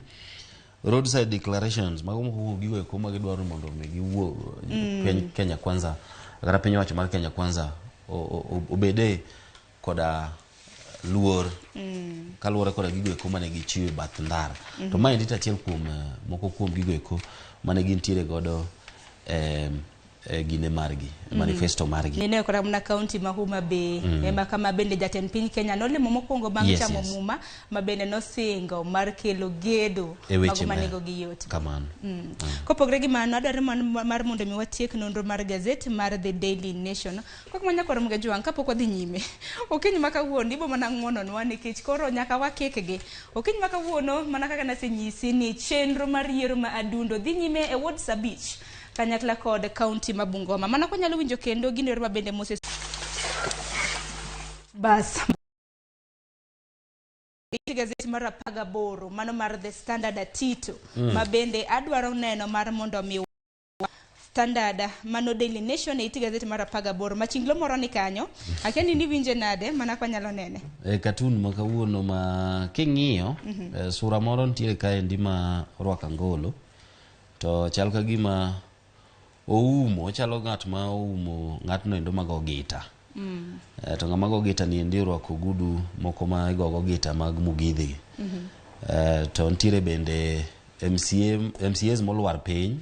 roadside declarations mago moko kuom gigo eko ma gidwaro mondo mi giwuo piny Kenya Kwanza kata piny owacho mar Kenya Kwanza obede koda luor kaluwore koda gigo eko mane gichiwo e bath ndara. To maendi to achiel kuom moko kuom gigo eko mane gintiere godo gine margi, manifesto margi. Nene kata mana kaunti ma Homa Bay ema kama bende jatend piny Kenya nolimo mokwongo bang' chamo muma ma bende nosingo mar kelo gedo mago manego gi yot. Kamano. Kopogre gi mano, adwaro mar mondo mi watiek nonro mar gazet mar The Daily Nation. Kok ma Nyakwar Mugejwang' kapok wadhi nyime. Okinyi ma kawuono ibo mana ng'wononwa nikech koro nyaka wakikgi. Okinyi ma kawuono mana kaka nasenyisi ni chenro mar yiero ma Adundo dhi nyime e wards 5 kanyakla kod kaunti ma Bungoma. Mana kwanyalo winjo kendo gino ma bende Moses Bas. E gazeti mar 18 mano mar The Standard Atito ma bende adwaro neno mar mondo mi Standard mano Daily Nation e it gazeti mar 18 machinglo moro ni kanyo akia ni niwinje nade mana kwa nyalo nene. E katun ma kawuono ma king'iyo sura moro nitiere kaendi ma orwako angolo to chal ka gima oumo, ochalo ng'at ma oumo ng'atno endo mago gita. To ng'ama go gita ni endi orwako ogudu moko ma igogo gita mag mugidhi gi. To nitiere bende MCA, MCAs molwar piny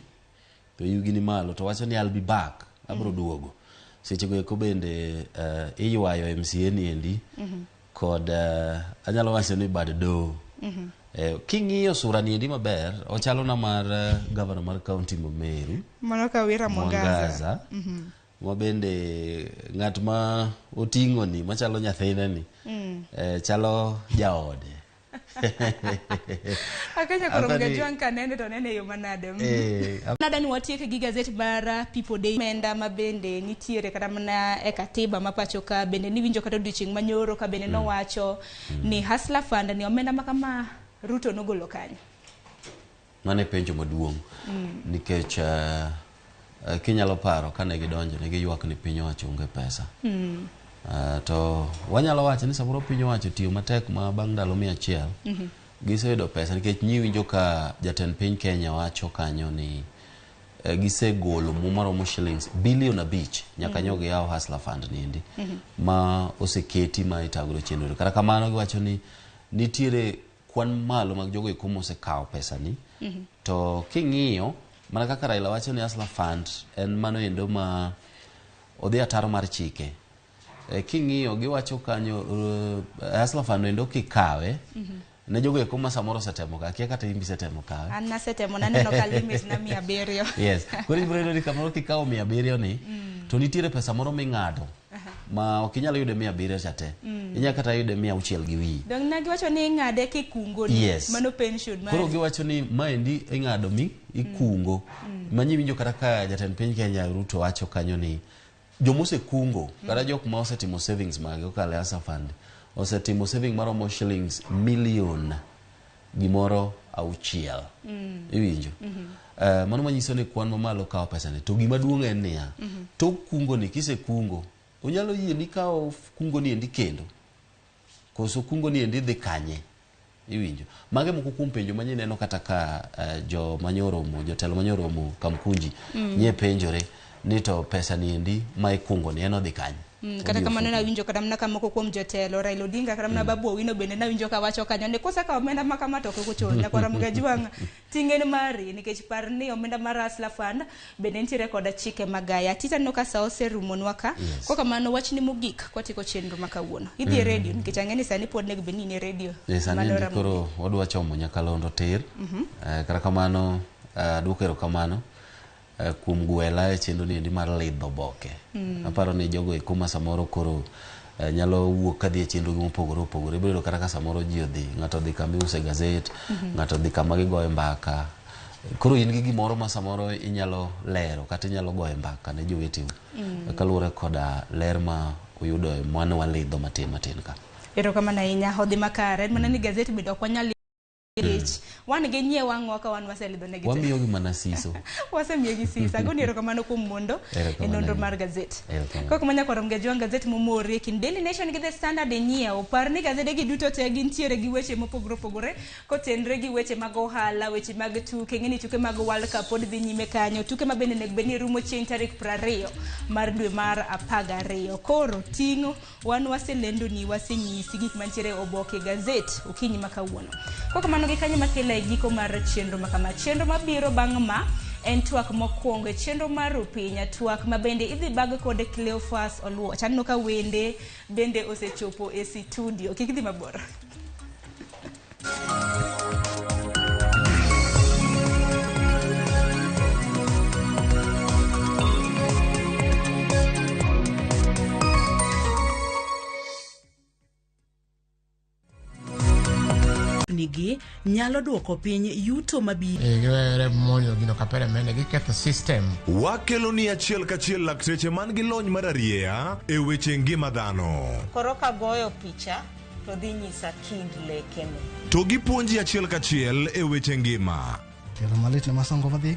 to yugi ni malo to wacho ni I'll be back, abro duogo. Sechego eko bende iywayo MCA ni endi kod anyalo wacho ni bad doho. King'iyo sura ni endi maber, ochalo na mar governor mar county ma Meru. Mano Kawira Mwangaza. Mwangaza. Ma bende ng'at ma oting'o ni machalo nyathine ni chalo jaode. Akenya koro Apani- Mgajwang' kanene to nene e yo manade. Nada ni watiek gi gazet mar People Day menda ma bende nitiere kata mana e katiba ma pacho ka bende niwinjo kata odiochieng' manyoro ka bende nowacho ni Hustler Fund ni omenda ma kama Ruto nogolo kanyo. Mano e penjo maduong' nikech kinyalo paro kane gidonjo ne giywak ni piny owacho onge pesa. To wanyalo wacho ni samoro piny owacho tiyo matek ma bang' ndalo 100 giseyudo pesa nikech nyiwinjo ka jatend piny Kenya wacho kanyo ni gisegolo muma maromo shillings bilion 5 nyaka nyo giyaw Hustler Fund niendi ma oseketi ma itago chenro. Kata kamano giwacho ni nitiere kwan malo mag jogo eko mosekawo pesa ni. To king'iyo mana kaka Raila wacho ni Hustler Fund en mano endo ma odhi ataro mar chike. King'iyo giwacho kanyo Hustler Fund endo kikawe ne jogo eko ma samoro osetemo ka akia kata in bisetemo kawe. An nasetemo naneno ka limit na 700. Yes. Koro ibiro yudo ni kamoro kikawo 700 ni to nitiere pesa moro ming'ado ma ok inyal yude 700 cha te. Inyalo kata yude 600 gi wiyi. Dong' ne giwacho ni ing'ade kikungo ni Yes. mano pension mari. Koro giwacho ni maendi ing'ado mi ikungo. Ma nyiwinjo kata ka jatend piny Kenya Ruto wacho kanyo ni jomosekungo kata jok ma osetimo savings mage kokalo e Hustler Fund osetimo saving maromo shillings million gimoro 6. Iwinjo? Mano manyiso ni kwan mamalo kawo pesa ni. To gima duong' en niya, tok kungo ni kisekungo, onyalo yie ni kawo kungo ni endi kendo. Koso kungo ni endi dhi kanye? Iwinjo? Mage moko kuom penjo ma nyineno kata ka jo manyoromo, jotelo manyoromo Kamkunji nye penjore ni to pesa ni endi ma ikungo ni en odhi kanye? Kata kamano nawinjo kata mana ka moko kuom jotelo Raila Odinga kata mana Babu Owino bende nawinjo ka wacho kanyo ni kosekawo omenda ma kama to ok ochul. Nyakwara Mgajwang' ting' en mari nikech par ni omenda mar Hustler Fund bende nitiere koda chike magaya. Tita aneno ka sa oserumonwa ka. Yes. Kok kamano wachni mogik kwatieko chenro ma kawuono. Idhi e redio nikech ang'e ni sani pod onego bed ni in e redio. Sani Mano endi Ramogi. koro wadwa chomo nyakalondo tir. Kata kamano aduoko erokamano kuom gwela e chenro ni endi mar lidho oboke. Aparo ni jogo eko ma samoro koro nyalo wuok kadhi e chenro gi mopogore opogore. Ibiro yudo kata ka samoro ji odhi, ng'ato odhi kama iuse gazet, ng'ato odhi kama gigoye mbaka. Koro in gi gimoro ma samoro inyalo lero kata inyalo goye mbaka ne joweteu. Kaluwore koda ler ma uyudo e mane walidho matin matin ka. Erokamano ahinya, odhi makare. En mana ni gazet bende ok wanyal ich. Wan gi nyiew ang'o ka wan waselidho negi te? Wamiyogi mana siso. Wasemiyogi siso. Agoni erokamano kuom mondo e Erokamano nonro ahinya. mar gazet. Erokamano. Kok manya kwaro Mgajwang' gazet momori e kind Daily Nation gi The Standard inyiew. Par ni gazede gi duto te gintiere gi weche mopogore opogore kotenre gi weche mag ohala, weche mag tuke, ng'eni tuke mag World Cup pod dhi nyime kanyo. Tuke ma bende onego bed ni rumo chieng' tarik 20 mar dwe mar 12. Koro ting'o wan waselendoni, wasenyisi gik mantiere e oboke gazet okinyi ma kawuono. Kok kamano gi kanyo makela e giko mar chenro ma kama. Chenro mabiro bang' ma en twak mokwongo e chenro mar Rupinya, twak ma bende idhi bag kod Cleophas Oluoch. Aneno ka wende bende osechopo e studio. Kik idhi mabor. Nigi nyalo duoko piny yuto mabiro. Giwere monjo gino kapere mende giketho system. Wakelo ni achiel kachiel lakteche man gi lony mar arieya e weche ngima dhano. Koro kagoyo picha to dhi nyisa kind lekene. To gipuonji achiel kachiel e weche ngima. Tielo malit ne masongo madhi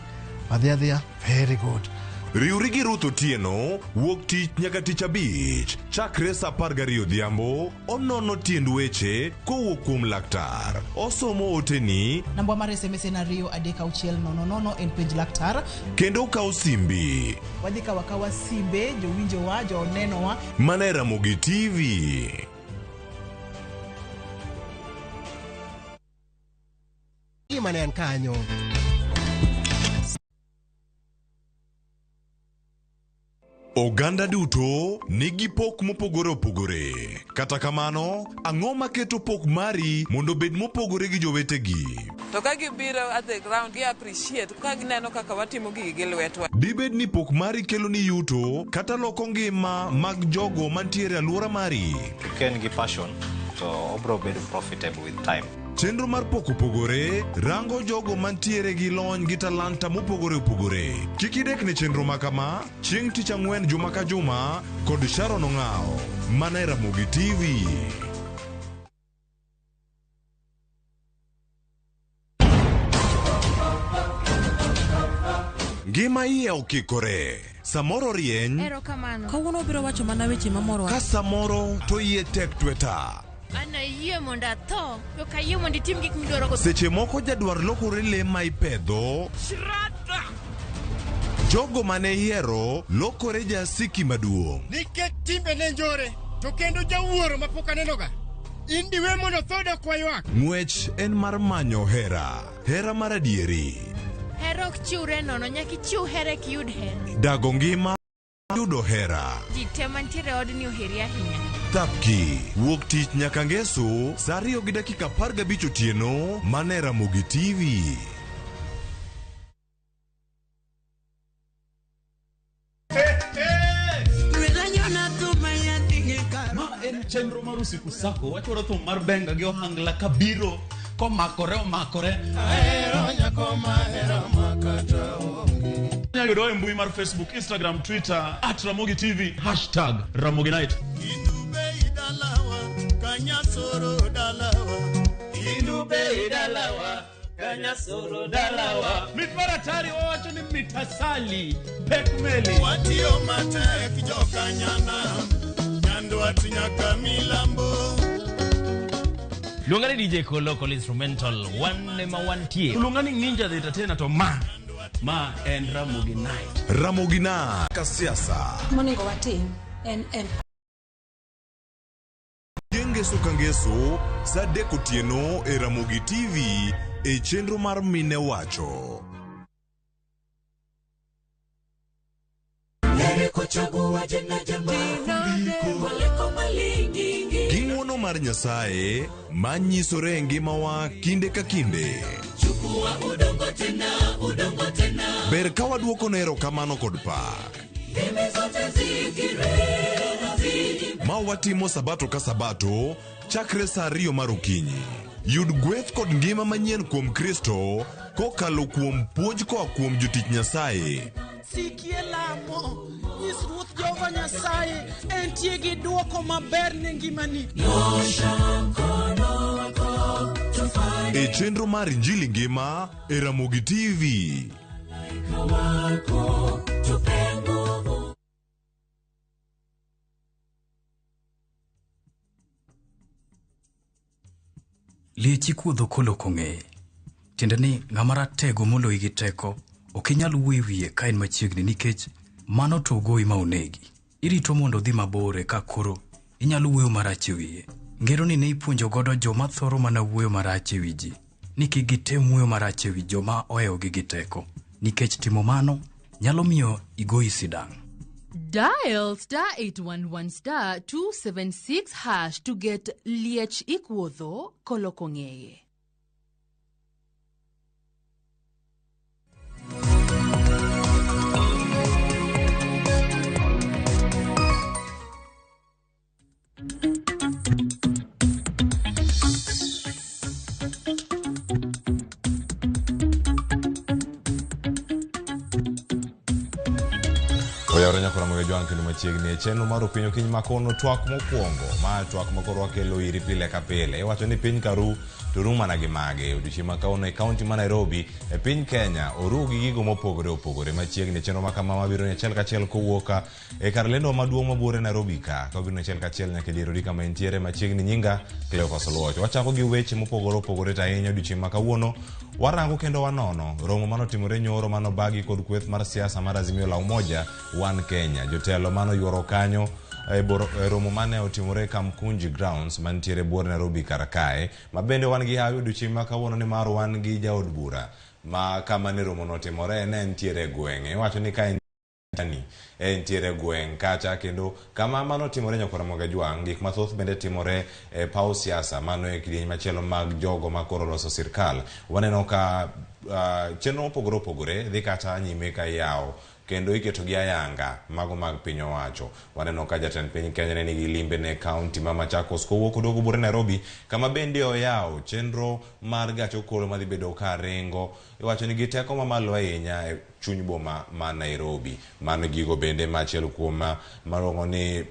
adhi adhiya very good. Riwri gi Ruth Otieno wuok tich nyaka tich abich chakre saa 12 odhiambo onono tiend weche kowuok kuom laktar. Osomo oteni Namba mar SMS en 2 3 6 0 0 en penj laktar. kendo okawo simbi. Wadhi kawo akawa simbe jowinjowa jonenowa. Mana e Ramogi TV. Gima ne en kanyo. Oganda duto nigi pok mopogore opogore. Kata kamano, ang'o maketo pok mari mondo obed mopogore gi jowetegi? To ka gibiro at the ground gi appreciate ka gineno kaka watimo gigi gi lwetwa. Dibed ni pok mari kelo ni yuto kata loko ngima mag jogo mantiere e alwora mari? Ka en gi passion to obro bedo profitable with time. Chenro mar pok opogore rango jogo mantiere gi lony gi talanta mopogore opogore. Kik idek ne chenro ma kama chieng' tich ang'wen juma ka juma kod Sharon Ong'awo mana e Ramogi TV. Ngima iye okikore. Samoro rieny Erokamano. Kawuono obiro wacho mana weche mamorowa. ka samoro to iye tek tweta. An ayie mondo atho, to ok ayie mondo itim gik midwaro go. Seche moko jadwar lokore le ma ipedho. Jogo mane ihero lokore jasiki maduong'. Nikech timbe ne njore, to kendo jawuoro ma pok anenoga. In diwe mondo tho dok waywak. Ng'wech en mar manyo hera, hera mar adieri. Hera ok chiwre nono, nyaka ichiw hera eka iyud hera. Dago ngima yudo hera. Ji te mantiere e odni oheri ahinya. Thapki wuok tich nyaka ngeso saa 2:15 otieno mana e Ramogi TV. Ma en chenro mar usiku sako wachwaro thum mar benga gi ohangla kabiro komakore omakore. Inyalo yudowa e mbui mar Facebook, Instagram, Twitter at Ramogi TV hashtag Ramogi Night. Kanyasoro dalawa. Mit mar atari wawacho ni mitasali pek meli. Watiyo matek jokanyana, Nyandwat nyaka milambo. Luonga ni DJ Kolo Kolo Instrumental, wan ema wantie. Luonga ni Ninja the Entertainer to ma en Ramogi Night. Ramogi Night ka siasa. Monego watim en Chieng' ngeso ka ngeso saa 3 otieno e Ramogi TV e chenro mar Mine Wacho. Gi ng'wono mar Nyasaye ma nyisore e ngimawa kinde ka kinde. Ber ka waduokone erokamano kod pak. Ma watimo sabato ka sabato chakre saa 2 mar okinyi. Yud gweth kod ngima manyien kuom Kristo kokalo kuom puonj koa kuom jotich Nyasaye. Sikie lamo, nyis Ruoth Jehova Nyasaye entie gi dwoko maber ne ngimani. E chenro mar Injili Ngima e Ramogi TV. Liech ikuodho koloko ng'eye. Tiende ni ng'ama ratego moloyi gi teko ok inyal wuoyo e wiye ka en machiegni nikech mano to ogoyi ma onegi. Irito mondo odhi mabor eka koro inyalo wuoyo marach e wiye. Ngeroni ne ipuonjo godo joma thoro mana wuoyo marach e wi ji ni kik gitem wuoyo marach e wi joma ohewogi gi teko nikech timo mano nyalo miyo igoyi sidang'. Dial star 811 star 276 hash to get Liech Ikuodho koloko ng'eye. Oyawore nyakora moge jwang' kendo machiegni e chenro mar Okinyi Okinyi ma kono twak mokwongo ma twak ma koro wakelo iri pile ka pile. Iwacho ni piny karu to ru mana gi mage. Odiochieng' ma kawuono e kaunti ma Nairobi e piny Kenya oru gi gigo mopogore opogore machiegni e chenro ma kama mabiro ni achiel kachiel kowuok e kar lendo maduong' mabuore Nairobi ka ka obiro ni achiel kachiel nyaka e dier odi kama entiere machiegni. Nyinga Cleophas Oluoch. Wachako gi weche mopogore opogore to ahinya odiochieng' ma kawuono warango kendo wanono romo manotimore nyoro manobagi kod kweth mar siasa mar Azimio la Umoja One Kenya. Jotelo manoyuoro kanyo e romo mane otimore Kamkunji Grounds mantiere buore Nairobi kar kae, ma bende wan gi hawi odiochieng' ma kawuono ni mar wan gi jaod bura ma kama ne romo notimore ne nitiere e gweng'. Iwacho ni ka entiere gweng' kacha kendo kama mano timore nyakwar Ramogi Ajwang', gik mathoth bende timore e paw siasa. Mano e kidieny machielo mag jogo ma koro loso sirkal. Waneno ka chenro mopogore opogore dhi kata nyime ka iyawo kendo iketogi ayanga mago mag piny owacho. Waneno ka jatend piny Kenya ne nigi limbe ne kaunti ma Machakos kowuok oduogo buore Nairobi, kama bende oyawo chenro mar gach okolo madhi bedo ka ringo. Iwacho ni gi teko mamalo ahinya e chuny boma ma Nairobi. Mano gigo bende ma achiel kuom maluongo ni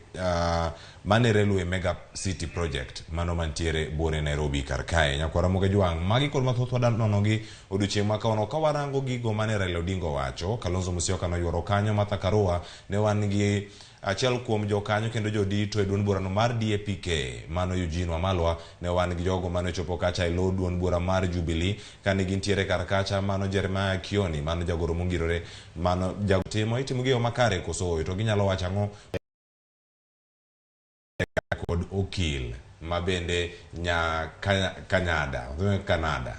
mane Railway Mega City Project mano mantiere buore Nairobi kar kae. Nyakwar Ramogi Ajwang', magi kod mathoth wadwa nono gi odiochieng' ma kawuono ka warango gigo mane Raila Odinga owacho. Kalonzo Musyoka noyuoro kanyo, Martha Karua ne wan gi achiel kuom jokanyo kendo jodito e duond burano mar DAPK mano Eugene Wamalwa, ne wan gi jogo mane ochopo kacha e lo duond bura mar Jubilee kane gintiere kar kacha mano Jeremiah Kioni, mano jagoro mongirore, mano jatimo itimo gi yo makare koso ooyo, to ginyalo wacho ang'o kod okil ma bende nya Kanyada, Kanada,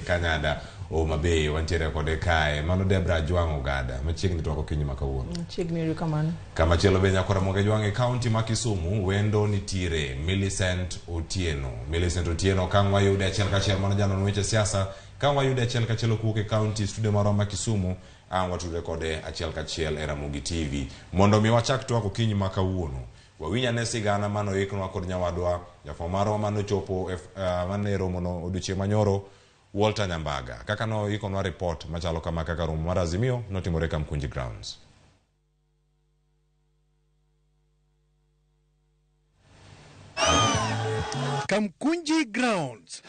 Kanyada Homa Bay wantiere kode kae. Mano Debra Ajwang' Ogada machiegni twako okinyi ma kawuono. Machiegni yudo kamano. Kamachielo be nyakwar Ramogi Ajwang' e kaunti ma Kisumu wendo nitiere Millicent Otieno. Millicent Otieno ka ang' wayude achiel kachiel mano janon weche siasa, ka ang' wayude achiel kachiel kowuok e kaunti studio marwa ma Kisumu, ang' watudre kode achiel kachiel e Ramogi TV. Mondo mi wachak twak okinyi ma kawuono, wawinj ane sigana manoiknwa kod nyawadwa jafwambo marwa manochopo mane romono odiochieng' manyoro, Walter Nyambaga, kaka noikonwa report machalo kama kaka romo mar Azimio notimore Kamkunji Grounds. Kamkunji Grounds.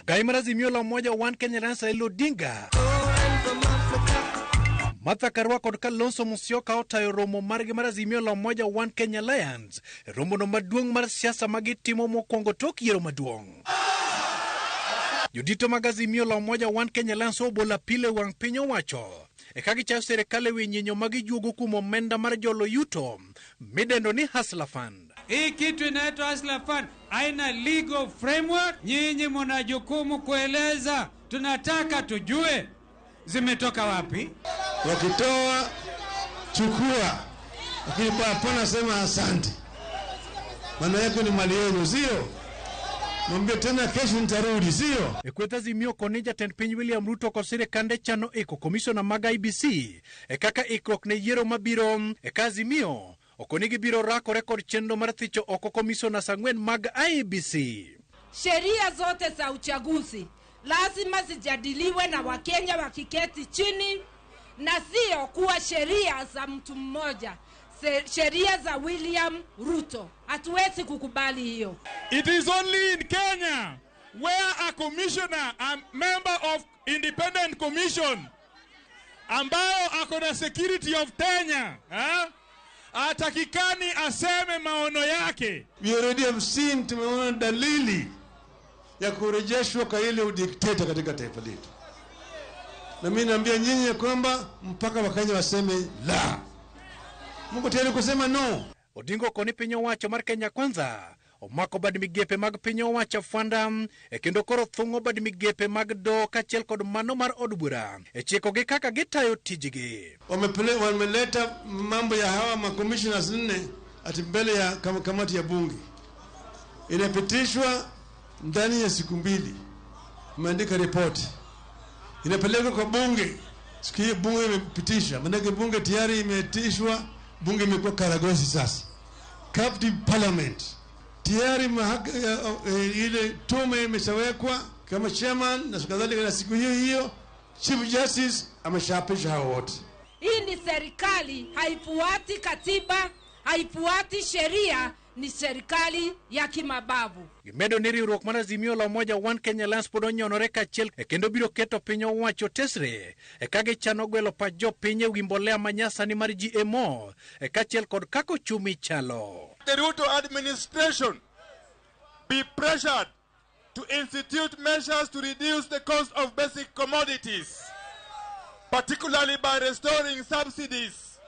Gai mar Azimio la Umoja One Kenya Alliance Raila Odinga, Martha Karua kod Kalonzo Musyoka otayo romo margi mar Azimio la Umoja One Kenya Alliance, romono maduong' mar siasa ma gitimo mokwongo tok yiero maduong'. Jodito mag Azimio la Umoja One Kenya Alliance obolo apil e wang' piny owacho e ka gichayo sirikal e wi nyinyo ma gijuogo kuom omenda mar jolo yuto midendo ni Hustler Fund. Hii kitu inaitwa Hustler Fund haina legal framework. Nyinyi mna jukumu kueleza, tunataka tujue zimetoka wapi. Wakitoa chukua, lakini hapana sema asante, maana yake ni mali yenu, sio? Mwambie tena kesho nitarudi, sio? E kweth Azimio koni jatend piny William Ruto kod sirikande chano iko komishona mag IEBC e kaka ikruok ne yiero mabiro. E ka Azimio okoni gibiro rakore kod chenro mar thicho oko komishonas 4 mag IEBC. Sheria zote za uchaguzi lazima zijadiliwe na Wakenya wakiketi chini, na sio kuwa sheria za mtu mmoja, sheria za William Ruto. Hatuwezi kukubali hiyo. It is only in Kenya where a commissioner, a member of independent commission ambayo ako na security of tenure, atakikani aseme maono yake. We already have seen, tumeona dalili ya kurejeshwa kwa ile udikteta katika taifa letu. Na mimi naambia nyinyi ya kwamba mpaka Wakenya waseme la. Mungu tayari kusema no. Odinga okoni piny owacho mar Kenya Kwanza omako bad migepe mag piny owacho fwanda e kendo koro thung'o bad migepe mag doho kaachiel kod mano mar od bura e chikogi kaka gitayo tijgi. Wameleta mambo ya hawa ma commissioners 4 ati mbele ya kamati ya bunge. Inapitishwa ndani ya siku 2. Imeandika ripoti. Inapelekwa kwa bunge. Siku hiyo bunge imepitisha. Maanake bunge tayari imeitishwa, bunge imekuwa karagosi sasa. Captive parliament. Tayari ile tume imeshawekwa kama chairman na kadhalika, na siku hiyo hiyo Chief Justice ameshaapisha hao wote. Hii ni serikali haifuati katiba, haifuati sheria, ni serikali ya kimabavu. Gimedo ni riwruok mar Azimio la Umoja One Kenya Alliance pod onyonore kaachiel e kendo biro keto piny owacho tesre e ka gichano gwelo pach jopiny e wi mbolea manyasani mar GMO e kaachiel kod kaka ochumi chalo. The Ruto administration be pressured to institute measures to reduce the cost of basic commodities, particularly by restoring subsidies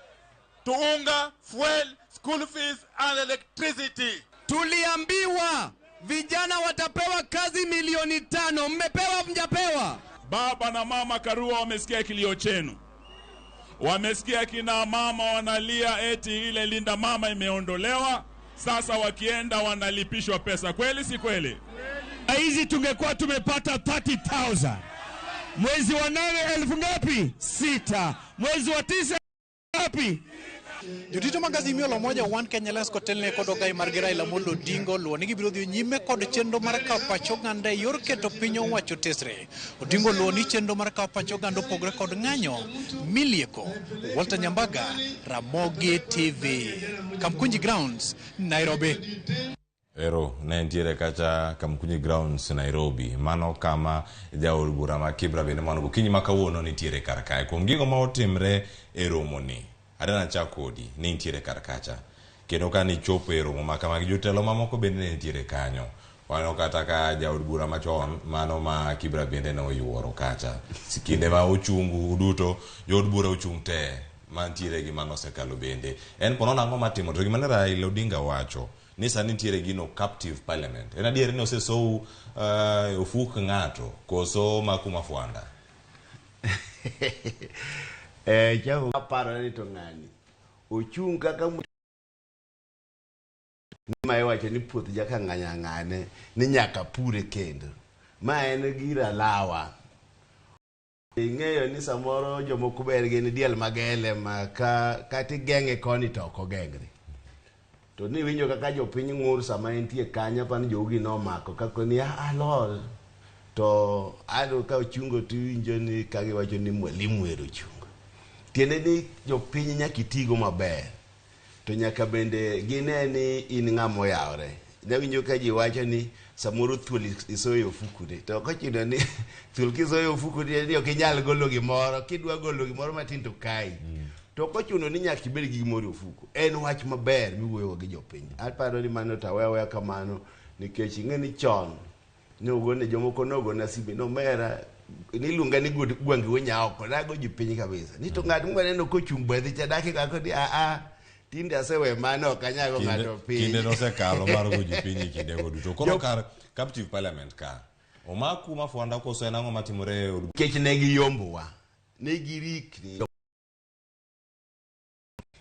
to unga, fuel, school fees and electricity. Tuliambiwa vijana watapewa kazi milioni 5. Mmepewa mjapewa? Baba na mama Karua wamesikia kilio chenu, wamesikia kina mama wanalia eti ile Linda Mama imeondolewa, sasa wakienda wanalipishwa pesa. Kweli si kweli? Hizi tungekuwa tumepata 30,000 mwezi wa nane elfu ngapi? Sita. Mwezi wa tisa ngapi? Jotito mag Azimio la Umoja One Kenya Alliance kotelne kod ogai margi Raila Amolo Odinga oluwo ni gibiro dhi nyime kod chenro mar kawo pach oganda e yor keto piny owacho tesre. Odinga oluwo ni chenro mar kawo pach oganda opogore kod ng'anyo milieko. Walter Nyambaga, Ramogi TV, Kamkunji Grounds, Nairobi. Ero, ne nitiere kacha Kamkunji Grounds, Nairobi. Mano kama jaod bura ma Kibra bende mano gokinyi ma kawuono nitiere kar kae. Kuom gigo ma otimre e romo ni, adana chak kodi, ne nitiere kar kacha. Kendo ka nichopo e romo ma kamagi, jotelo mamoko bende ne nitiere kanyo. Waneno kata ka jaod bura machon, mano ma Kibra bende ne oyuoro kacha. Kinde ma ochungu duto, jood bura ochung' te, mantiere gi mano osekalo bende. En ponono ang'o matimo, to gima ne Raila Odinga wacho, ni sani nitiere gino captive parliament. En adier ni osesou ofuk ng'ato, koso makuma fwanda? Chako aparo ni to ng'ani ochung' kaka ma iwacho ni puoth jaka ng'anya ng'ane ni nyaka pure kendo. Ma en gir alawa. Ing'eyo ni samoro jomoko ber gin diel magele ma ka kata igeng'e koni to ok ogeng're. To niwinjo kaka jopiny ng'ur sama entie kanyo apani jougi nomako kako ni alor to ado ka ochungo tiwinjo ni kagiwacho ni mwalimu ero ochungo. Tiende ni jopiny nyaka itigo maber. To nyaka bende gine ni in ng'ama oyawre. Nawinjo ka ji wacho ni samoro thuol isoyo e ofukune. To ok ochuno ni thuol kisoyo e ofukune ni ok inyal golo gimoro. Kidwa golo gimoro matin to kayi. To ok ochuno ni nyaka ibed gi gimoro e ofuku. En wach maber miwuoyogo gi jopiny. Aparo ni mano to aweya aweya kamano nikech ing'e ni chon nogone jomoko nogona simbe nomera niluonga ni gwangi wuonya oko nago ji piny kabisa. Ni to ng'at mwaneno kochung' bathi cha daki kako ni a tinde asewe mano ok anyago ng'ato piny. Kinde nosekalo mar go ji piny e kindego duto. Koro kar captive parliament ka, omaku mafwanda koso en ang'o matimore e od Nikech ne giyombowa, ne girikni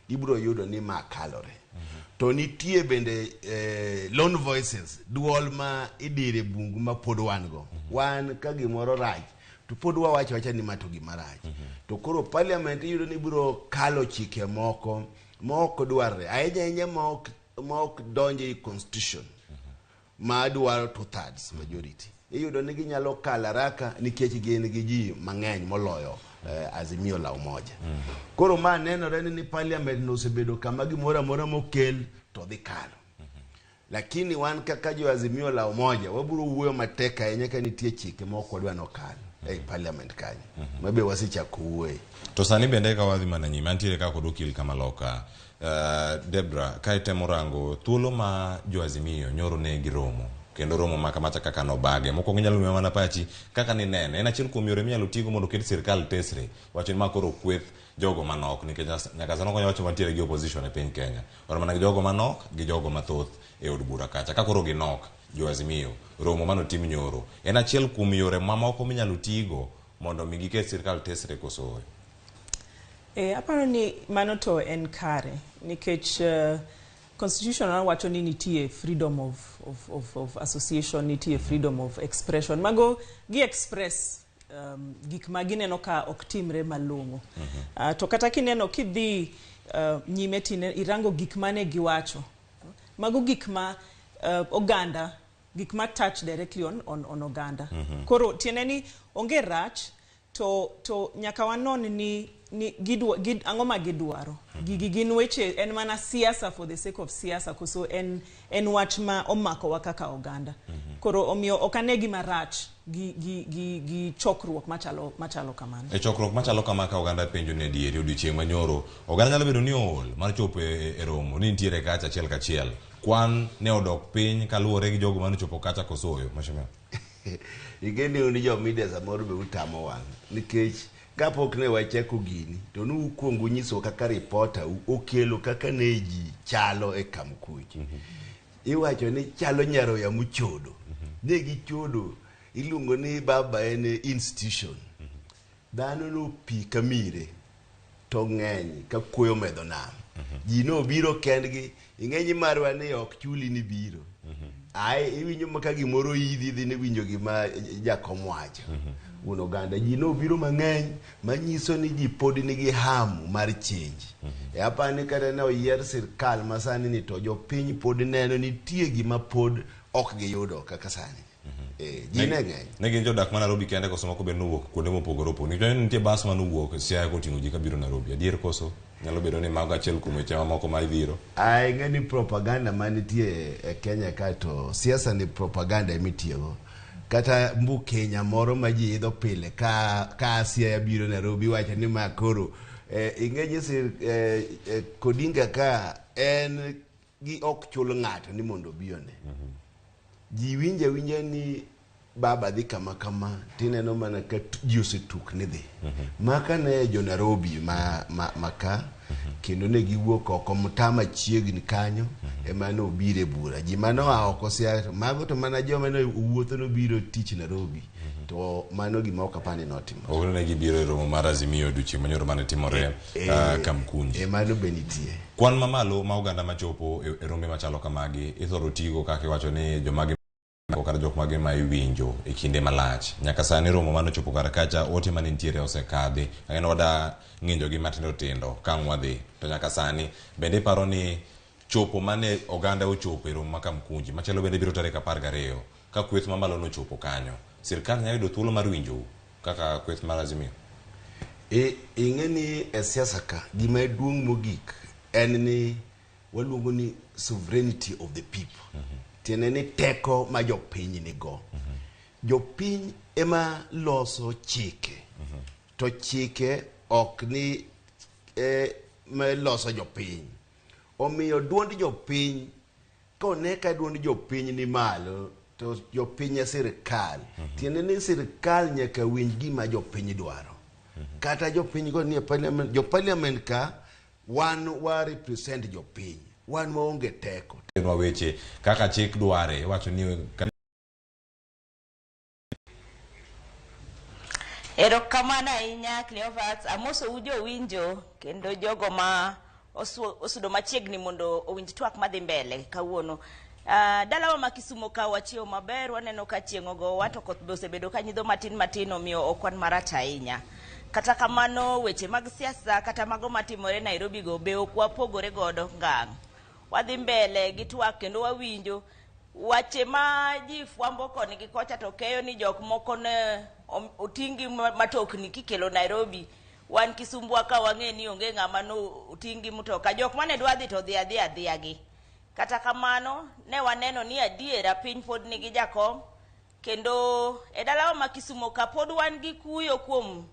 gibiro yudo ni ma kalore. To nitie bende lone voices, duol ma idire bungu ma pod wan go. Wan ka gimoro rach, to pod wawacho awacha ni ma to gima rach. To koro parliament iyudo ni biro kalo chike moko ma ok dwarre, ahinya ahinya ma ok donjo e constitution ma dwaro 2/3 majority. Iyudo ni ginyalo kalo haraka nikech gin gi ji mang'eny moloyo Azimio la Umoja. Koro ma nenore ni parliament no osebedo kama gimoro amora mokel to dhi kalo. Lakini wan kaka jo Azimio la Umoja wabiro wuoyo matek ahinya ka nitie chike ma ok wadwa nokal ei parliament kanyo. Ma be wasechako wuoye. To sani bende ka wadhi mana nyime, antiere ka kod okil kamaloka. Debra, ka itemo rango thuolo ma jo Azimio nyoro ne giromo, kendo romo ma kamacha kaka nobage, mokwongo inyalo miya mana pachi kaka ninene. En achiel kuom yore minyalo tigo mondo oket sirkal tesre, wacho ni ma koro kweth jogo manok, nikech nyaka sani ok wanyal wacho wantiere gi opposition e piny Kenya. Wan mana gi jogo manok gi jogo mathoth e od bura kacha. Ka koro ginok, jo Azimio, romo manotim nyoro, en achiel kuom yore mamoko minyalo tigo mondo mi giket sirkal tesre koso ooyo? Aparo ni mano to en kare nikech constitution wacho ni nitie freedom of association, nitie freedom of expression. Mago gi express gik ma gineno ka ok timre malong'o. To kata kineno kidhi nyime tine irango gik mane giwacho. Mago gik ma oganda, gik ma touch directly on oganda. Koro tiende ni onge rach to nyaka wanon ni ni gidwa, ang'o ma gidwaro. Gigi gin weche, en mana siasa for the sake of siasa, koso en wach ma omakowa kaka oganda. Koro omiyo ok ane gima rach gi chokruok machalo kamano. E chokruok machalo kama ka oganda penjo ni adieri odiochieng' manyoro, oganda nyalo bedo ni ool mar chopo e romo ni nitiere kacha achiel kachiel. Kwan ne odok piny kaluwore gi jogo mane ochopo kacha kosoyo. Mheshimiwa. Ing'e ni un jo media samoro be utamo wang' nikech kapok ne wachako gini to nukuongo unyisowa kaka reporter okelo kaka ne ji chalo e Kamkunji. Iwacho ni chalo nyaroya mochodo. Ne gichodo, iluongo ni baba en institution. Dhano nopi ka mire to ng'eny ka kuoyo medho nam. Ji nobiro kendgi, ing'eny marwa ni ok chuli ni biro. Ai iwinjo ma ka gimoro idhi idhi ni winjo gima jakom wacho. Wuon oganda ji nobiro mang'eny manyiso ni ji pod nigi hamu mar change. E apani kata ne oyier sirkal masani ni to jopiny pod neno nitie gima pod ok giyudo kaka sani. Ji ne ng'eny. Ne gin jodak ma Nairobi kende koso moko be nowuok kuonde mopogore opogore. Nikech nitie bas manowuok Siaya koting'o ji kabiro Nairobi. Adier koso? Nyalo bedo ni mago achiel kuom weche mamoko ma idhiro. Ai ing'e ni propaganda manitie e Kenya ka to siasa ni propaganda emitiyogo. Kata Mbukenya moro ma ji idho pile ka Siaya biro Nairobi wacho ni ma koro ing'e ni Kodinga ka en gi ok chul ng'ato ni mondo obi one. Ji winjo awinja ni baba dhi kama kama tineno mana ka ji osetuk ni dhi. Maka ne jo Nairobi ma ka kendo ne giwuok oko mtama chiegni kanyo ema ne obiro e bura. Ji mane oa oko Siaya mago to mana joma ne owuotho nobiro tich Nairobi. To mano gima ok apar ni notimo. Ok ne gibiro e romo mar Azimio odiochieng' manyoro mane timore Kamkunji. Mano be nitie. Kwan mamalo ma oganda machopo e rombe machalo kamagi ithoro tigo kaka iwacho ni jomagi kata jok mage ma iwinjo e kinde malach. Nyaka sani romo mane ochopo kar kacha ote mane nitiere osekadhi. Ang'e wada ng'injogi matindo tindo ka ang' wadhi. To nyaka sani bende iparo ni chopo mane oganda ochopo e romo ma Kamkunji machielo bende biro tarik 12 ka kweth mamalo nochopo kanyo. Sirkal nyalo yudo thuolo mar winjou kaka kweth mar Azimio. Ing'e ni e siasa ka gima duong' mogik en ni waluongo ni sovereignty of the people. Tiende ni teko ma jopiny nigo. Jopiny ema loso chike. To chike ok ni loso jopiny. Omiyo duond jopiny, kone ka duond jopiny ni malo, to jopiny e sirkal. Tiende ni sirkal nyaka winj gima jopiny dwaro. Kata jopiny go nie parliament, jo parliament ka wan wa represent jopiny. Wan waonge teko. Nwa weche kaka chik dware, iwacho ni Erokamano ahinya Cleophas, amoso u jowinjo kendo jogo ma osudo machiegni mondo owinj twak madhi mbele kawuono. Dalawa ma Kisumo ka wachiewo maber, waneno ka chieng' ogowa to koth be osebedo ka nyidho matin matin, omiyo ok wan marach ahinya. Kata kamano weche mag siasa kata mago matimore Nairobi go be ok wapogore godo ngang'. Wadhi mbele gi twak kendo wawinjo wache ma ji fwambo koni gi kocha to keyo ni jok moko ne oting' gi matokni kikelo Nairobi. Wan Kisumbwa ka wang'e ni onge ng'ama no oting' gi mtoka. Jok mane dwa dhi to dhi adhiya adhiya gi. Kata kamano ne waneno ni adiera piny pod nigi jakom kendo e dalawa ma Kisumo ka pod wan gi kuyo kuom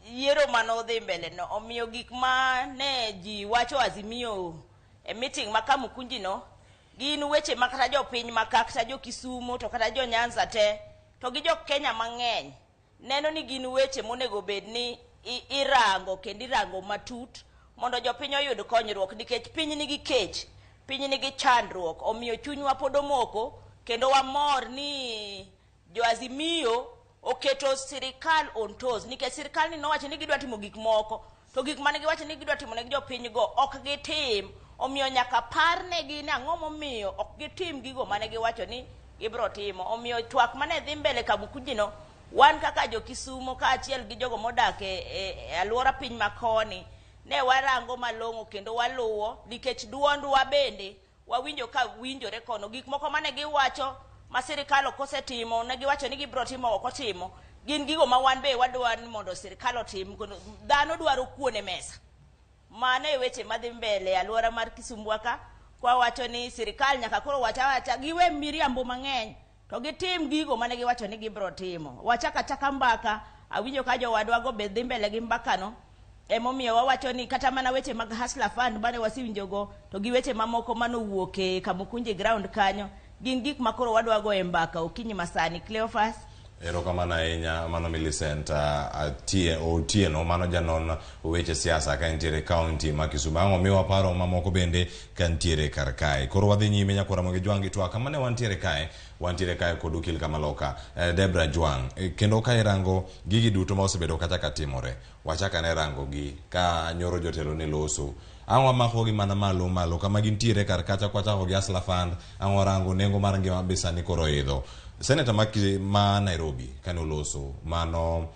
yiero mane odhi mbele no. Omiyo gik ma ne ji wacho Azimio e meeting ma Kamukunji no gin weche ma kata jopiny ma ka kata jo Kisumo to kata jo Nyanza te to gi jo Kenya mang'eny neno ni gin weche monego bed ni irango kendo irango matut mondo jopiny oyud konyruok nikech piny nigi kech, piny nigi chandruok. Omiyo chunywa pod omoko kendo wamor ni jo Azimio oketo sirikal on toes nikech sirikal ni nowacho ni gidwa timo gik moko to gik mane giwacho ni gidwa timo ne jopiny go ok gitim. Omiyo nyaka par negi ni ang'o momiyo ok gitim gigo mane giwacho ni gibiro timo. Omiyo twak mane dhi mbele Kamukunji no, wan kaka jo Kisumo kaachiel gi jogo modak e alwora piny makoni ne warango malong'o kendo waluwo nikech duondwa bende wawinjo ka winjore kono. Gik moko mane giwacho ma sirikal ok osetimo, ne giwacho ni gibiro timo ok otimo. Gin gigo ma wan be wadwa ni mondo sirkal otim, kono dhano dwaro kuon e mesa. Mano e weche madhi mbele e alwora mar Kisumu ka, kwa wacho ni sirkal nyaka koro wach awacha giwe miriambo mang'eny to gitim gigo mane giwacho ni gibiro timo. Wachak achaka mbaka, awinjo ka jowadwago be dhi mbele gi mbakano. Emomiyo wawacho ni kata mana weche mag Hustler Fund mane wasewinjogo to gi weche mamoko manowuok e Kamukunji ground kanyo gin gik ma koro wadwa goye mbaka okinyi masani. Cleophas. Erokamano ahinya mano Millicent Otieno mano janon weche siasa ka entiere kaunti ma Kisumu. Ang' omiwa paro mamoko bende ka ntiere kar kae. Koro wadhi nyime nyakwara Ramogi Jwang' gi twak kama ne wantiere kae, wantiere kae kod okil Kamaloka Debra Jwang'. Kendo ka irango gigi duto ma osebedo kacha ka timore, wachak ane rango gi ka nyoro jotelo ne loso. Ang' wamako gi mana malo malo kama gintiere kar kacha kwachako gi Hustler Fund, ang' warango nengo mar ngima be sani koro oidho. Seneta ma, ma Nairobi kane oloso mano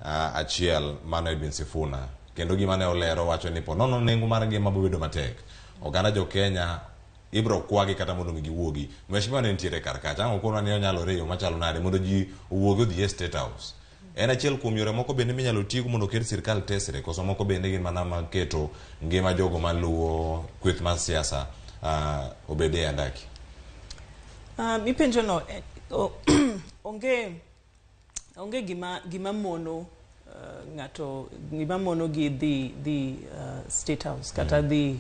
achiel mano Edwin Sifuna kendo gima ne olero wacho ni po nono nengo mar ngima bobedo matek oganda jo Kenya ibro kwagi kata mondo mi giwuogi. Mheshimiwa ne nitiere kar kacha ang' okonwa ni onyalore e yo machalo nade mondo ji owuogi odhi e State House. En achiel kuom yore moko bende minyalo tigo mondo oket sirkal tesre koso moko bende gin mana maketo ngima jogo maluwo kweth mar siasa obed e andaki. Ipenjo no onge onge gima gima mono ng'ato gima mono gi dhi dhi State House kata dhi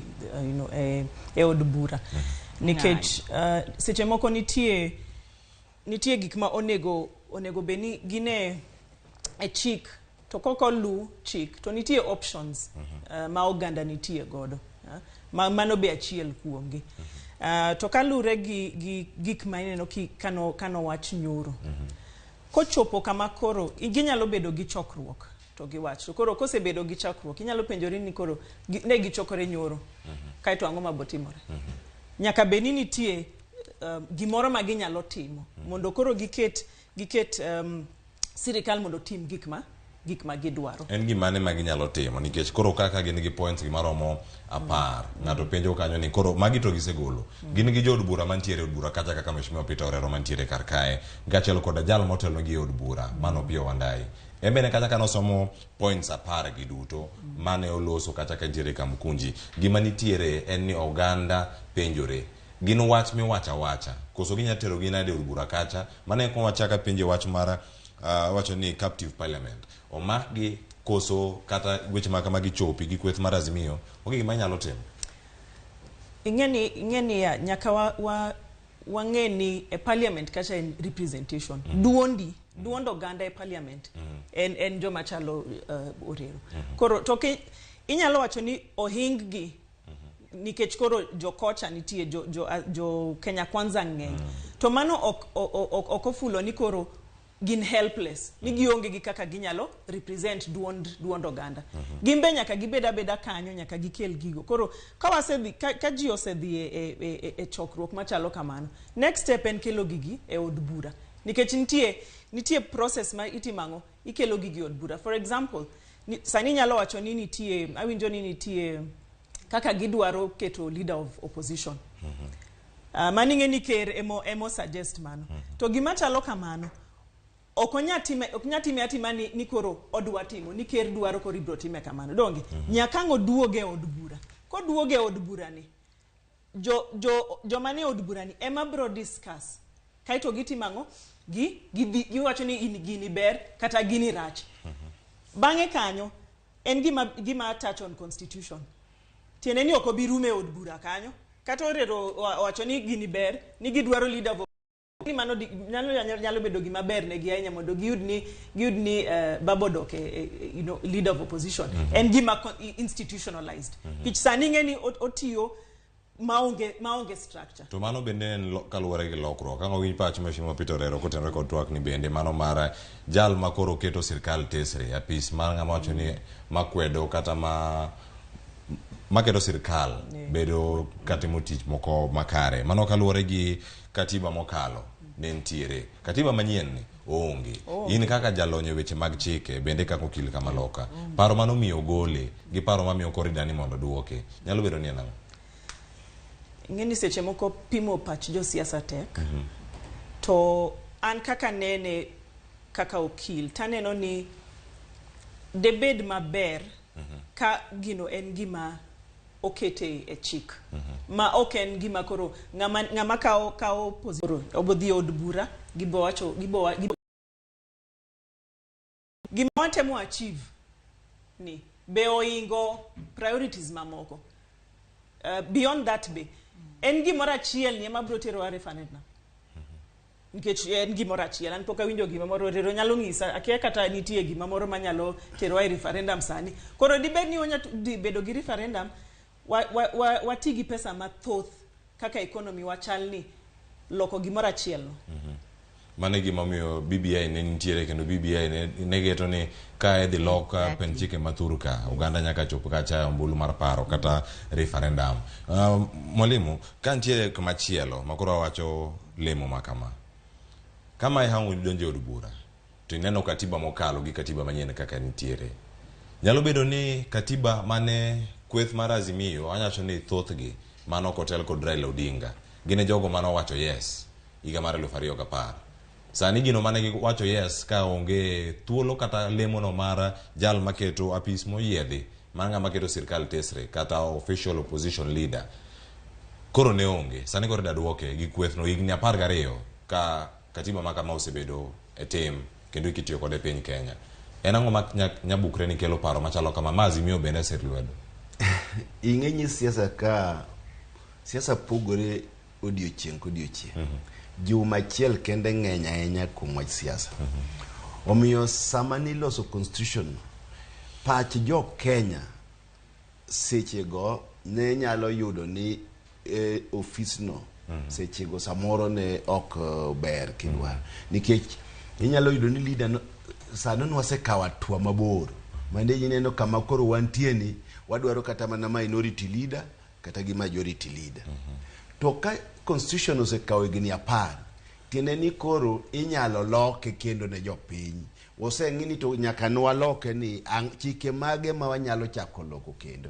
e, e od bura nikech seche moko nitie nitie gik ma onego onego bed ni gine e chik to kok olu chik to nitie options ma oganda nitie godo ma, mano be achiel kuomgi. To kalure gi, gi gik ma ineno ki, kano, kano wach nyoro kochopo kama koro ginyalo bedo gi chokruok to giwach to koro kosebedo gi chokruok inyalo penjori ni koro ne gichokore nyoro kaeto ang'o mabotimore nyaka bed ni nitie gimoro ma ginyalo timo mondo koro giket giket sirikal mondo otim gik ma gik ma gidwaro. En gimane ma ginyalo timo nikech koro kaka gin gi points gi maromo 10 ng'ato penjo kanyo ni koro magi to gisegolo gin gi jood bura mantiere e od bura kacha kaka Mheshimiwa Peter Orero mantiere kar kae kaachiel koda jal motelo gi e od bura mano Opiyo Wandayi en bende kacha kanosomo points 10 gi duto mane oloso kacha ka ntiere Kamkunji gima nitiere en ni oganda penjore gin wach miwacho awacha koso ginya tero gi nade e od bura kacha mano e kuma wachaka penje wach mar wacho ni captive parliament omakgi koso kata weche ma kamagi chopi gi kweth mar Azimio onge gima inyalo timo. Ing'e ni ya, nyaka wa, wa wang'e ni e parliament kacha en representation duondi duond oganda e parliament en en joma chalo Orero koro to ki, inyalo wacho ni ohing gi nikech koro jokocha nitie jo, jo, jo Kenya Kwanza ng'eny to mano ok ok ok ofulo ni koro gin helpless ni gionge gi kaka ginyalo represent duond duond oganda gin be nyaka gibed abeda kanyo nyaka gikel gigo koro ka wasedhi ka, ka ji osedhi e, e, e, e chokruok machalo kamano next step en kelo gigi e od bura nikech nitie nitie process ma itimo ang'o ikelo gigi e od bura for example ni, sani inyalo wacho ni nitie awinjo ni nitie kaka gidwaro keto leader of opposition mano ing'e ni ker emo, emo suggest mano to gima chalo kamano ok onya time ok nya time atima ni, ni koro odwa timo ni ker dwaro koro ibro time kamano donge nyaka ang' oduoge e od bura koduoge e od bura ni jo jo joma nie od bura ni ema bro discuss kaeto gitimo ang'o gi gidhi giwacho ni in gini ber kata gini rach bang'e kanyo en gima gima touch on constitution tiende ni ok obi rumo e od bura kanyo kata Orero owacho ni gini ber ni gidwaro leader of ni mano di, nyalo, nyalo, nyalo bedo gima ber negi ahinya mondo giyud ni giyud ni Baba odok e, e, you know, leader of opposition en gima institutionalized nikech sani ing'e ni otiyo maonge maonge structure To mano bende en kaluwore gi lokruok. Ang' owinj pach Mheshimiwa Peter Orero kotenore kod twak ni bende mano mar jal ma koro keto sirkal tesre, apis mar ng'ama wacho ni makwedo kata ma maketo sirkal bedo katimo tich moko makare. Mano kaluwore gi katiba mokalo ne nitiere. Katiba manyien ni oonge. In kaka jalony e weche mag chike bende kaka okil kamaloka. Paro mano miyo gole gi paro mamiyo koro idani mondo duoke. Nyalo bedo ni en ang'o? Ing'e ni seche moko pimo pach josiasa tek to an kaka nene kaka okil taneno ni debed maber ka gino en gima okete e chik ma ok en gima koro ng'ama ng'ama kawo kawo position obo dhi e od bura gibo wacho gibo wa- gibo gima watemo achieve ni be oingo priorities mamoko. Beyond that be en gimoro achiel ni ema biro terowa referendum nikech en gimoro achiel an pok awinjo gima moro rero nyalo ng'isa akia kata nitie gima moro manyalo terowa e referendum sani koro dibed ni wanya dhi bedo gi referendum wati wa, wa, wati gi pesa mathoth kaka economy wachal ni loko gimoro achiel no. Mano e gima omiyo BBI ne nitiere kendo BBI ne, ne geto ni ka idhi lok pend chike mathur ka oganda nyaka chop kacha e ombulu mar paro kata referendum. Mwalimu, ka nitiere kumachielo ma koro wawacho lemo ma kama. Kama ihango idonjo e od bura to ineno katiba mokalo gi katiba manyien kaka nitiere. Nyalo bedo ni katiba mane kweth mar Azimio anyawacho ni thothgi mane ok otel kod Raila Odinga gin e jogo mane owacho yes higa mar 2010. Sani gino mane giwacho yes ka onge thuolo kata lemono mar jal maketo apis moyiedhi mar ng'ama keto sirkal tesre kata official opposition leader koro ne onge. Sani koro ida duoke gi kwethno higni 12 ka katiba ma kama osebedo e tim kendo kitiyo kode e piny Kenya. En ang'o ma nyabukre ni kelo paro machalo kama ma Azimio bende sir lwedo? Ing'e ni siasa ka siasa pogore odiochieng' kodiochieng'. Juma achiel kende ng'eny ahinya kuom wach siasa. Omiyo sama niloso constitution, pach jo Kenya sechego ne nyalo yudo ni e ofisno sechego samoro ne ok ber kidwaro. Nikech inyalo yudo ni leader no, sano nwasekawo hatua mabor mande ineno kama koro wantie ni wadwaro kata mana minority leader kata gi majority leader. To ka constitution osekawo higni 10 tiende ni koro inyalo loke kendo ne jopiny. Oseng'i ni to nyaka nwaloke ni chike mage ma wanyalo chako loko kendo.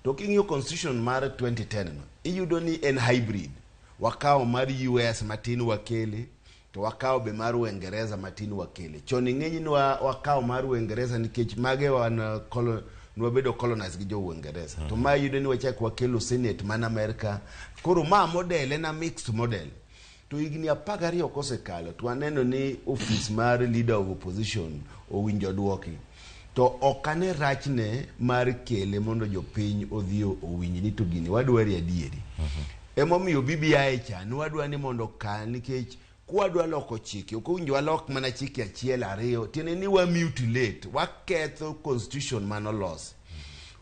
To king'iyo constitution mar 2010 no, iyudo ni en hybrid. Wakawo mar US matin wakele, to wakawo be mar Uingereza matin wakele. Chon ing'eny ni wakawo mar Uingereza nikech mage wan nwabedo colonized gi jo Uingereza. To ma iyudo ni wachak wakelo Senate man Amerika. Koro ma model en a mixed model. To higni 12 kosekalo to waneno ni office mar leader of opposition owinjo duoki. To ok ane rachne mar kele mondo jopiny odhi owinj ni to gini wadwari adieri. Emomiyo BBI cha nwadwa ni mondo okal nikech kwadwa loko chike ok owinjo walok mana chike achiel ariyo tiende ni wa mutilate waketho constitution manolos.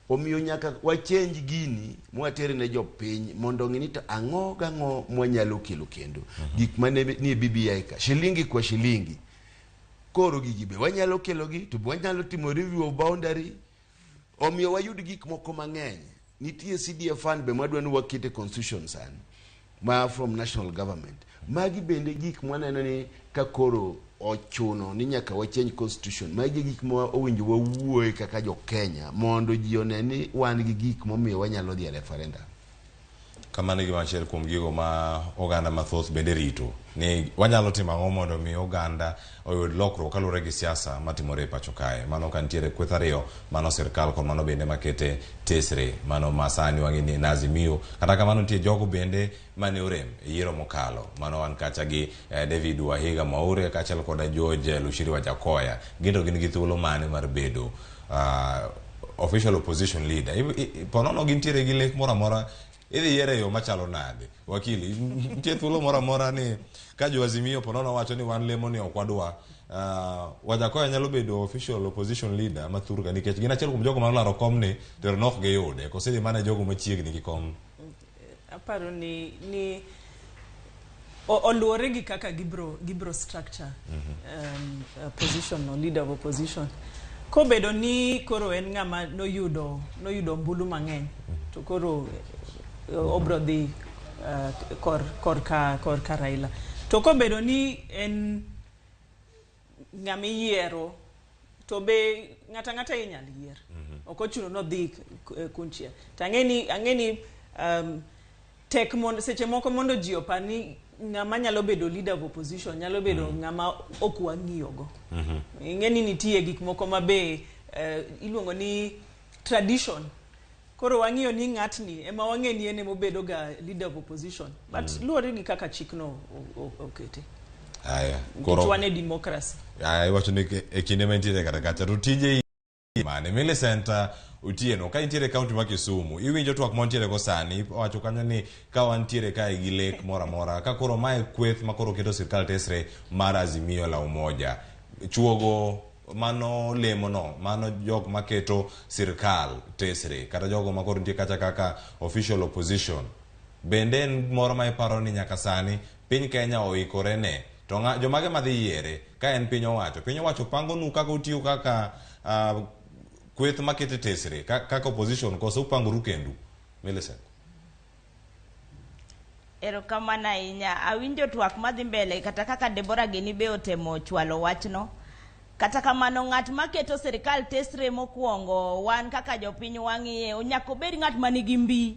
Omiyo nyaka wachenj gini mwatere ne jopiny mondo ong'e ni to ang'o gang'o mwanyalo kelo kendo. Gik mane nie BBI ka shilingi kwa shilingi. Koro gigi be wanyalo kelogi to be wanyalo timo review of boundary. Omiyo wayud gik moko mang'eny. Nitie CDF fund be mwadwa ni waket e constitution sani ma from national government. Magi bende gik mwaneno ni ka koro ochuno ni nyaka wachange constitution. Magi e gik ma owinjo wawuoye kaka jo Kenya mondo ji one ni wan gi gik momiyo wanyalo dhi e referendum. Kamano e gima achiel kuom gigo ma oganda mathoth bende rito ni wanyalo timo ang'o mondo mi oganda oyud lokruok kaluwore gi siasa matimore e pacho kae. Mano ka nitiere kweth ariyo, mano sirkal kod mano bende makete tesre, mano ma sani wang'e ni en Azimio. Kata kamano nitie jogo bende mane orem e yiero mokalo. Mano wan kacha gi David Wahiga Mwaure kaachiel koda George Luchiri Wajackoyah. Gin to gin gi thuolo mane mar bedo official opposition leader? Ponono gintiere gi lek moro amora idhi yiere e yo machalo nade? Wakili, nitie thuolo moro amora ni ka jo Azimio ponono wacho ni wan lemo ni ok wadwa Wajackoyah nyalo bedo official opposition leader ma thurka nikech gin achiel kuom jogo manolaro komni to ne ok giyude koso idhi mana jogo machiegni gi kom. Aparo ni oluwore gi kaka gibro structure position no leader of opposition. Kobedo ni koro en ng'ama noyudo ombulu mang'eny to koro obro dhi kor ka Raila. To kobedo ni en ng'ama iyiero to be ng'ata ng'ata inyal yier. Ok ochuno nodhi kunchiel. To ang'e ni tek mondo seche moko mondo ji opar ni ng'ama nyalo bedo leader of opposition nyalo bedo ng'ama ok wang'iyogo. Ing'e ni nitie gik moko ma be iluongo ni tradition. Koro wang'iyo ni ng'atni ema wang'e ni en emobedo ga leader of opposition. But luwore gi kaka chikno okete. Aya, Nikech koro wan e democracy. Aya, iwacho ni e kinde ma intiere kata kacha to tije mane Millicent Otieno ka intiere e kaunti ma Kisumu iwinjo twak ma wantiere go sani owacho kanyo ni ka wantiere kae gi lek moro amora ka koro mae kweth ma koro keto sirkal tesre mar Azimio la Umoja chuogo mano lemono mano jok maketo sirkal tesre kata jogo ma koro nitie kacha kaka official opposition bende en moro ma iparo ni nyaka sani piny Kenya oikore ne to jomage madhi yiere ka en piny owacho piny owacho pangonu kaka utiyo kaka kweth makete tesre kaka opposition koso upangoru kendu Millicent? Erokamano ahinya. Awinjo twak madhi mbele kata kaka Deborah gini be otemo chwalo wachno. Kata kamano ng'at maketo sirikal tesre mokwongo wan kaka jopiny wang'iye nyaka obed ng'at manigi mbi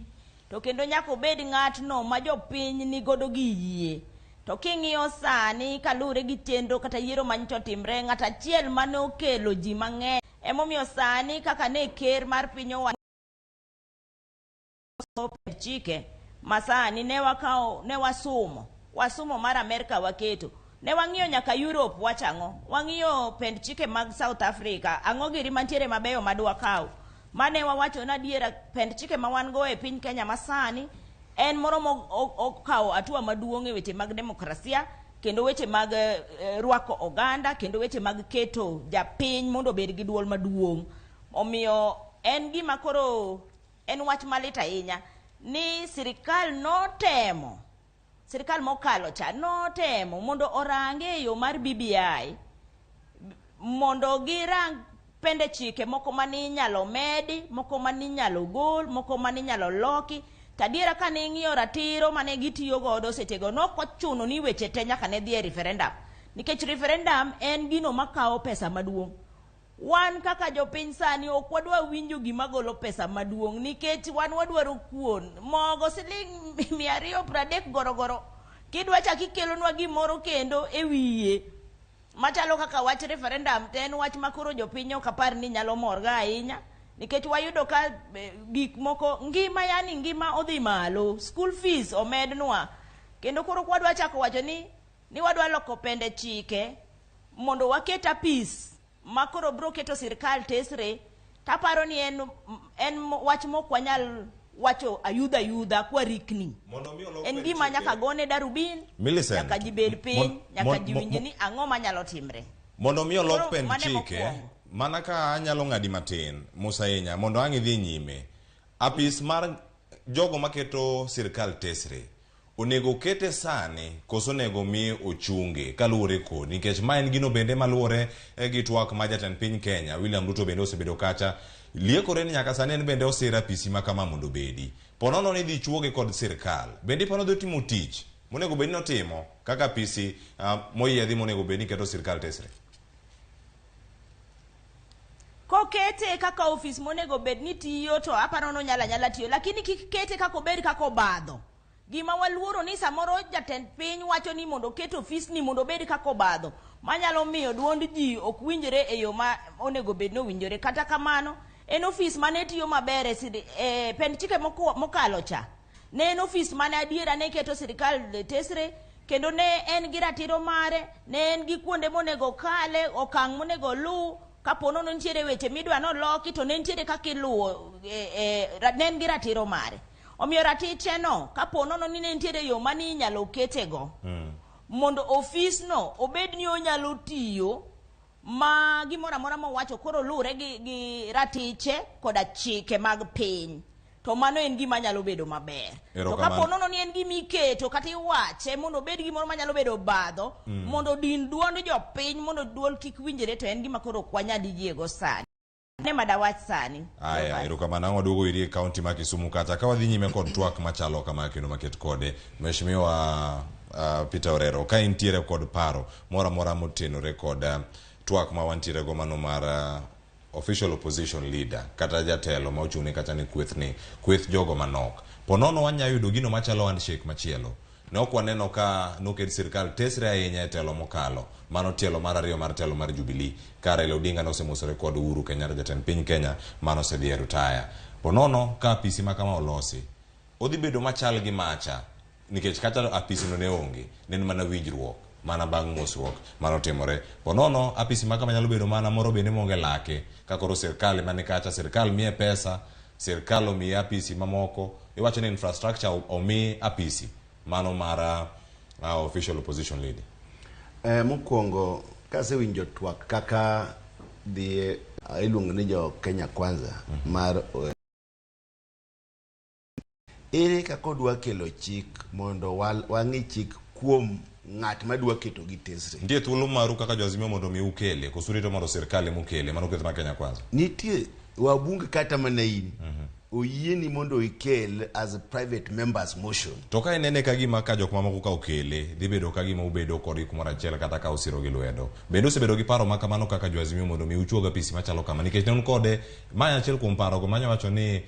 to kendo nyaka obed ng'atno ma jopiny nigodo gi yie. To king'iyo sani kaluwore gi chenro kata yiero manyocha otimre ng'at achiel mane okelo ji mang'eny emomiyo sani kaka ne ker mar piny owacho chike masani ne wakawo ne wasumo wasumo mar Amerika waketo ne wang'iyo nyaka Europe wachang'o wang'iyo pend chike mag South Africa ang'o giri mantiere mabeyo madwa kaw mane wawacho na adiera pend chike ma wan go e piny Kenya masani en moro mokawo hatua maduong' e weche mag demokrasia kendo weche mag rwako oganda kendo weche mag keto japiny mondo obed gi duol maduong'. Omiyo en gima koro en wach malit ahinya ni sirikal notemo sirikal mokalo cha notemo mondo orange e yo mar BBI mondo girang pende chike moko mane inyalo medi, moko mane inyalo gol, moko mane inyalo loki. To adiera kane ing'iyo ratiro mane gitiyo godo sechego nok ochuno ni weche te nyaka ne dhi e referendum. Nikech referendum en gino makawo pesa maduong'. Wan kaka jopiny sani ok wadwa winjo gima golo pesa maduong' nikech wan wadwaro kuon. Mogo siling 230 gorogoro. Kidwa chak ikelonwa gimoro kendo e wiye machalo kaka wach referendum to en wach ma koro jopiny ok apar ni nyalo morga ahinya nikech wayudo ka gik moko ngima yani ngima odhi malo, school fees omednwa kendo koro kwadwa chako wacho ni wadwa loko pende chike mondo waket apis ma koro bro keto sirikal tesre taparo ni en wach mok wanyal wacho ayudha ayudha kwa rikni. En gima nyaka gone darubin, nyaka ji bed piny, nyaka ji winj ni ang'o manyalo timre. Mondo mi olok pend chike, mana ka anyalo ng'adi matin, Musa Inya, mondo ang' idhi nyime. Apis mar jogo maketo sirikal tesre, onego kete sani koso onego mi ochunge kaluwore kodi, nikech ma en gino bende maluwore gi twak ma jatend piny Kenya William Ruto bende osebedo kacha liekore ni nyaka sani en bende osiro apisi ma kama mondo obedi. Ponono ni dhi chuoge kod sirikal, bende iparo dhi timo tich monego bed ni otimo kaka apisi moyiedhi monego bed ni keto sirikal tesre? Kokete kaka ofis monego bed ni tiyo to aparo ni onyalo anyala tiyo, lakini kik kete kaka obed kaka obadho. Gima waluoro ni samoro jatend piny wacho ni mondo oket ofisni mondo obed kaka obadho manyalo miyo duond ji ok winjre e yo ma onego bed ni owinjore. Kata kamano en ofis mane tiyo maber e pend chike mokalo cha. Ne en ofis mane adiera ne keto sirikal tesre kendo ne en gi ratiro mare, ne en gi kuonde monego kale, okang' monego luw. Kapo nono nitiere weche midwa noloki to ne nitiere kaka iluwo, ne en gi ratiro mare. Omiyo ratiche no, kapo nono ni ne nitiere yo mane inyalo ketego, mondo ofisno obed ni onyalo tiyo ma gimoro amora mowacho koro luwre gi ratiche koda chike mag piny. To mano en gima nyalo bedo maber. To kapo nono ni en gima iketo kata iwache mondo obed gimoro manyalo bedo obadho, mondo odin duond jopiny, mondo duol kik winjre, to en gima koro ok wanyal yiego sani. Ne madawach sani. Aya, erokamano. Ang' waduogo iri e kaunti ma Kisumu kacha ka wadhi nyime kod twak machalo kama kendo maket kode Mheshimiwa Peter Orero, ka intiere kod paro moro amora motenore kod twak ma wantiere go mano mar official opposition leader kata jatelo ma ochung'ne kacha ni kweth ni kweth jogo manok, po nono wanya yudo gino machalo handshake machielo. Ne ok waneno ka noket sirkal tesre ahinya e telo mokalo. Mano tielo mar ariyo mar telo mar Jubilee. Ka Raila Odinga nosemosore kod Uhuru Kenyatta jatend piny Kenya manosedhi e rutaya. Ponono ka apisi ma kama olosi, odhi bedo machal gi macha nikech kata apisi no ne onge, ne en mana winjruok mana bang' mosruok manotimore. Ponono apisi ma kama nyalo bedo mana moro bende maonge lake ka koro sirkal ema ni kacha, sirkal miye pesa, sirkal omiye apisi mamoko. Iwacho ni infrastructure omi apisi mano mar official opposition leader. Mokwongo kasewinjo twak kaka dhi iluongo ni jo Kenya Kwanza mar ere kaka odwa kelo chik mondo wang'i chik kuom ng'at madwa keto gi tesre. Nitie thuolo maru kaka jo-Azimio mondo mi ukele koso urito mondo sirkal ema okele mano kweth mar Kenya Kwanza? Nitie wabunge kata mana in oyieni mondo ikel as a private members motion. To ka inene ka gima ka jok mamoko ka okele dhi bedo ka gima ubedo kodgi kumoro achiel kata ka usiro gi lwedo. Bende usebedo gi paro ma kamano kaka jo-Azimio mondo mi uchuog apisi machalo kama nikech ne un kode ma en achiel kuom parogo manya wacho ni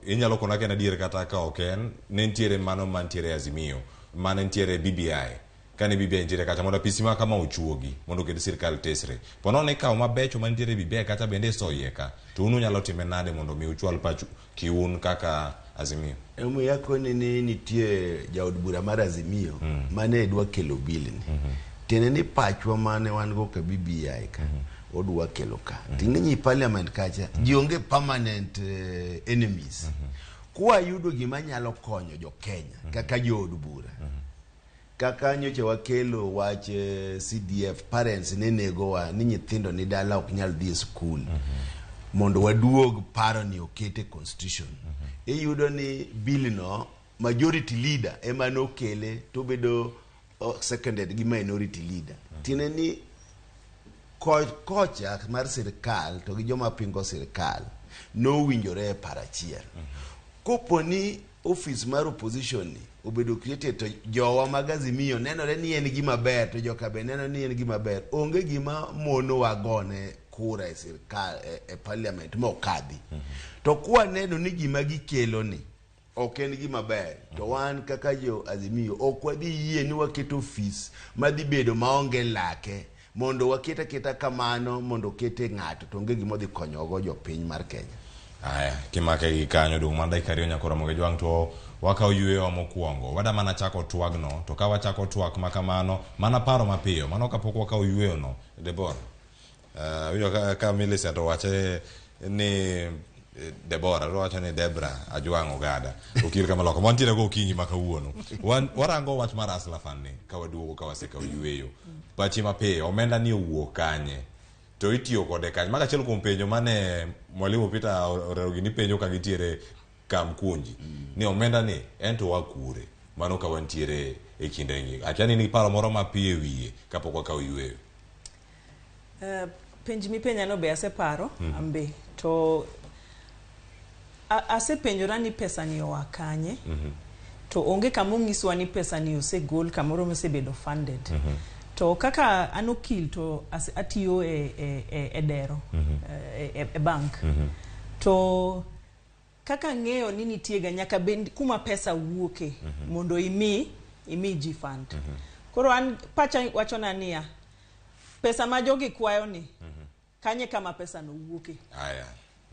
inyalo kona ka en adier kata ka ok en ne nitiere mano mantiere e Azimio mane nitiere BBI kane BBI nitiere kacha mondo apisi ma kama ochuogi mondo oket sirkal tesre. Po nono ikawo mabecho mantiere e BBI kacha bende isoyo iye ka to un unyalo time nade mondo mi uchwal pachu kiun kaka Azimio? Emomiyo akoni ni nitie jaod bura mar Azimio mane dwa kelo bill ni. Tiende ni pachwa mane wan go ka BBI ka odwa kelo ka. Ting'e parliament kacha ji onge permanent enemies. Kwayudo gima nyalo konyo jo Kenya kaka jood bura. Kaka nyocha wakelo wach CDF parents ne negowa ni nyithindo ni dala ok nyal dhi e skul. Mondo waduog paro ni okete constitution. Iyudo ni bill no majority leader ema nokele to bedo seconded gi minority leader. Tiende ni kocha mar sirkal to gi joma pingo sirkal nowinjore e paro achiel. Kopo ni office mar opposition ni obedo created to jowa mag Azimio nenore ni en gima ber to joka be neno ni en gima ber, onge gima monowa gone kura e sirkal e parliament mokadhi. To kwaneno ni gima gikelo ni ok en gima ber to wan kaka jo Azimio ok wadhi yie ni waketo ofis madhi bedo maonge lake mondo waket aketa kamano mondo okete ng'ato to onge gima odhi konyogo jopiny mar Kenya. Aya, kimake gi kanyo dong' mana dakika ariyo nyaka oromo gi jwang' to wakawo yueyo mokwongo. Wada mana chako twagno, to ka wachako twak ma kamano, mana paro mapiyo, mano kapok wakawo yueyo no, Deborah. Winjo ka Millicent owache ni Deborah, to owacho ni Debra Ajwang' Ogada, okil kama loka. Wantiere go okinyi ma kawuono. Warango wach mar Hustler Fund ni, ka waduogo ka wasekawo yueyo. Pachi mapiyo, omenda ni owuok kanye? To itiyo kode kanye? Mago achiel kuom penjo mane Mwalimu Peter Orero gini penjo ka gitiere Kamkunji. Ni omenda ni en to wakure. Mano ka wantiere e kinde ni. Akia ni nigi paro moro mapiyo e wiye kapok wakawo yueyo. Penj mipenja no be aseparo ambe to asepenjora ni pesa ni oa kanye. To onge kama onyiswa ni pesa ni osegol kamoro mosebedo funded. To kaka an okil to atiyo e dero e bank. To kaka ng'eyo ni nitie ga nyaka bed kuma pesa wuoke mondo imi ji fund. Koro an pacha wachona niya, pesa ma jogi kwayo ni kanye kama pesa no wuoke. Aya,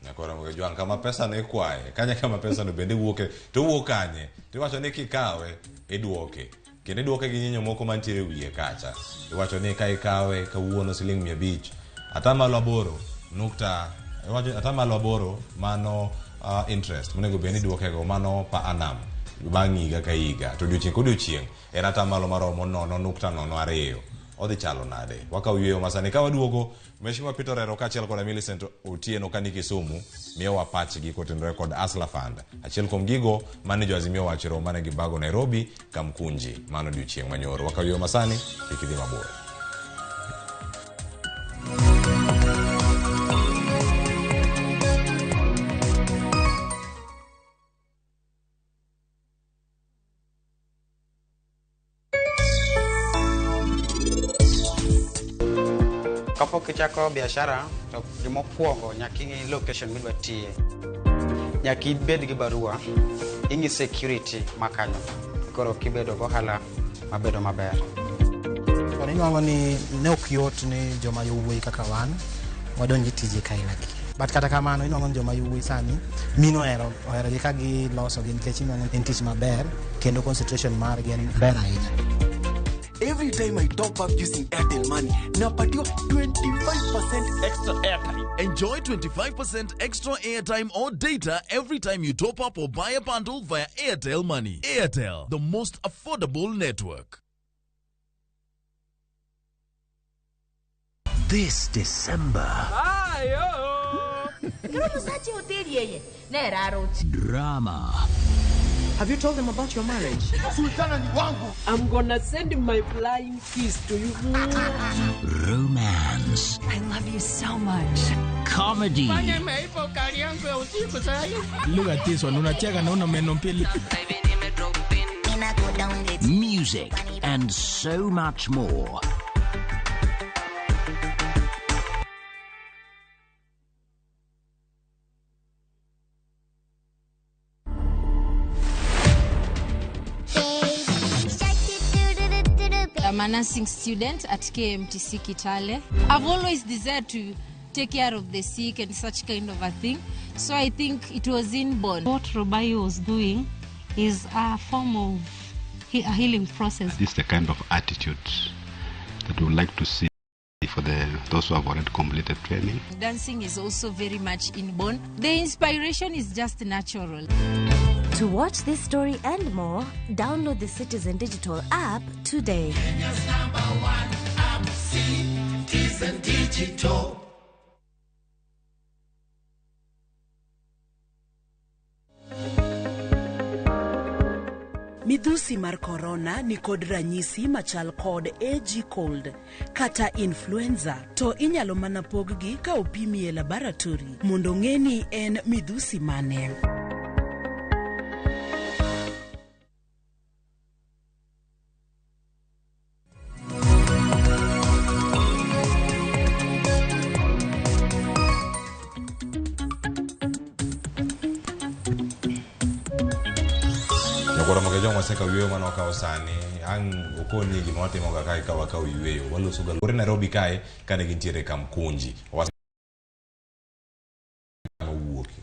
nyakora moge jwang' kama pesa no ikwaye, kanye kama pesa no bende wuoke, to wuok kanye? To iwacho ni kikawe, idwoke. Kendo idwoke gi nyinyo moko mantiere wiye kacha. Iwacho ni ka ikawe kawuono siling 500, 8.5, iwacho 8% mano interest monego bed ni idwokego mano per annum bang' higa ka higa. To odiochieng' ka odiochieng' en atamalo maromo 0.02. Odhi chalo nade? Wakawo yueyo masani. Ka waduogo, Mheshimiwa Peter Orero kaachiel kod Millicent Otieno ka ni Kisumu miyowa pachgi kotenore kod Hustler Fund. Achiel kuom gigo mane jo Azimio owacho romo mane gibago Nairobi Kamkunji mano odiochieng' manyoro. Wakawo yueyo masani, kik idhi mabor. Kapok ichako biashara to gimokwongo nyaka ing'i location midwa tiye. Nyaka ibed gi barua, ing'i security ma kanyo. koro kibedo gohala mabedo maber. To inwang'o ni ne ok yot ni joma yowuoyi kaka wan wadonj e tije kaila gi. But kata kamano inwang'o ni joma yowuoyi sani mine ohero oherogi ka gilosogi nikech inwang'o ni en tich maber kendo concentration margi en ber ahinya. Every time I top up using Airtel Money, napatiwa 25% extra airtime. Enjoy 25% extra airtime or data every time you top up or buy a bundle via Airtel Money. Airtel, the most affordable network. This December, drama, Have you told them about your marriage? Sultana ni wangu. I'm gonna send my flying kiss to you. romance, I love you so much. comedy, Look at this one, unacheka na una meno mbili. music, and so much more. I'm a nursing student at KMTC Kitale. I've always desired to take care of the sick and such kind of a thing. So I think it was inborn. What Robayo was doing is a form of a healing process. This is the kind of attitude that we would like to see for those who have already completed training. Dancing is also very much inborn. The inspiration is just natural. To watch this story and more, download the Citizen Digital app today. Kenya's number one app, Citizen Digital. Midhusi mar korona ni kod ranyisi machal kod AG cold kata influenza to inyalo mana pog-gi ka opimi e laboratory mondo ong'e ni en midhusi mane. Nyakwara moke joma osekawo yueyo mane wakawo sani ang' okonie gima watimoga kae ka wakawo yueyo walosoga luore Nairobi kae kane gintiere Kamkunji owuoki.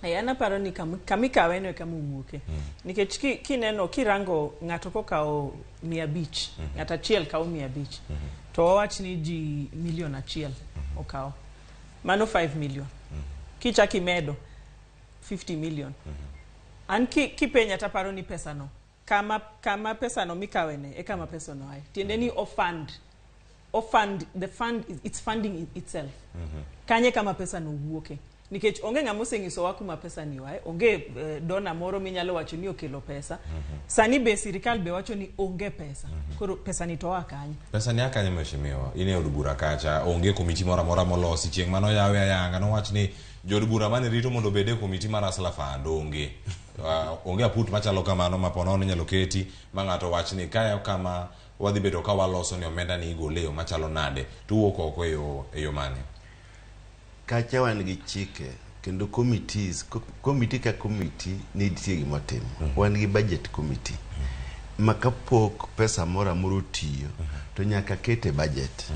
Ay, an aparo ni kamikawe no e kama owuoke. Nikech kineno kirango ng'ato kokawo 500, ng'ato achiel kawo 500, to wawach ni ji milion 1 okawo. Mano 5 million. Kichak imedo 50 million. An kipenya taparo ni pesano kama pesano mikawene e kama pesano ae. Tiende ni ofund the fund it's funding itself. Kanye kama pesano wuoke. Nikech onge ng'ama osenyisowa kuma pesa ni oae, onge dona moro minyalo wacho ni okelo pesa. Sani be sirikal be wacho ni onge pesa. Koro pesa ni to oa kanye? Pesa ni a kanye mheshimiwa? In e od bura kacha onge komiti moro amora molosi chieng' mane oyawe ayanga nowach ni jood bura mane rito mondo obed e komiti mar Hustler Fund onge. Onge aput machalo kamano ma ponono inyalo keti ma ng'ato wach ni kae kama wadhi bedo ka waloso ni omenda ni igole e yo machalo nade to wuok oko e yo mane? Kacha wan gi chike kendo committees, committee ka committee nitie gima otimo. Wan gi budget committee ma kapok pesa moro amora otiyo to nyaka kete budget.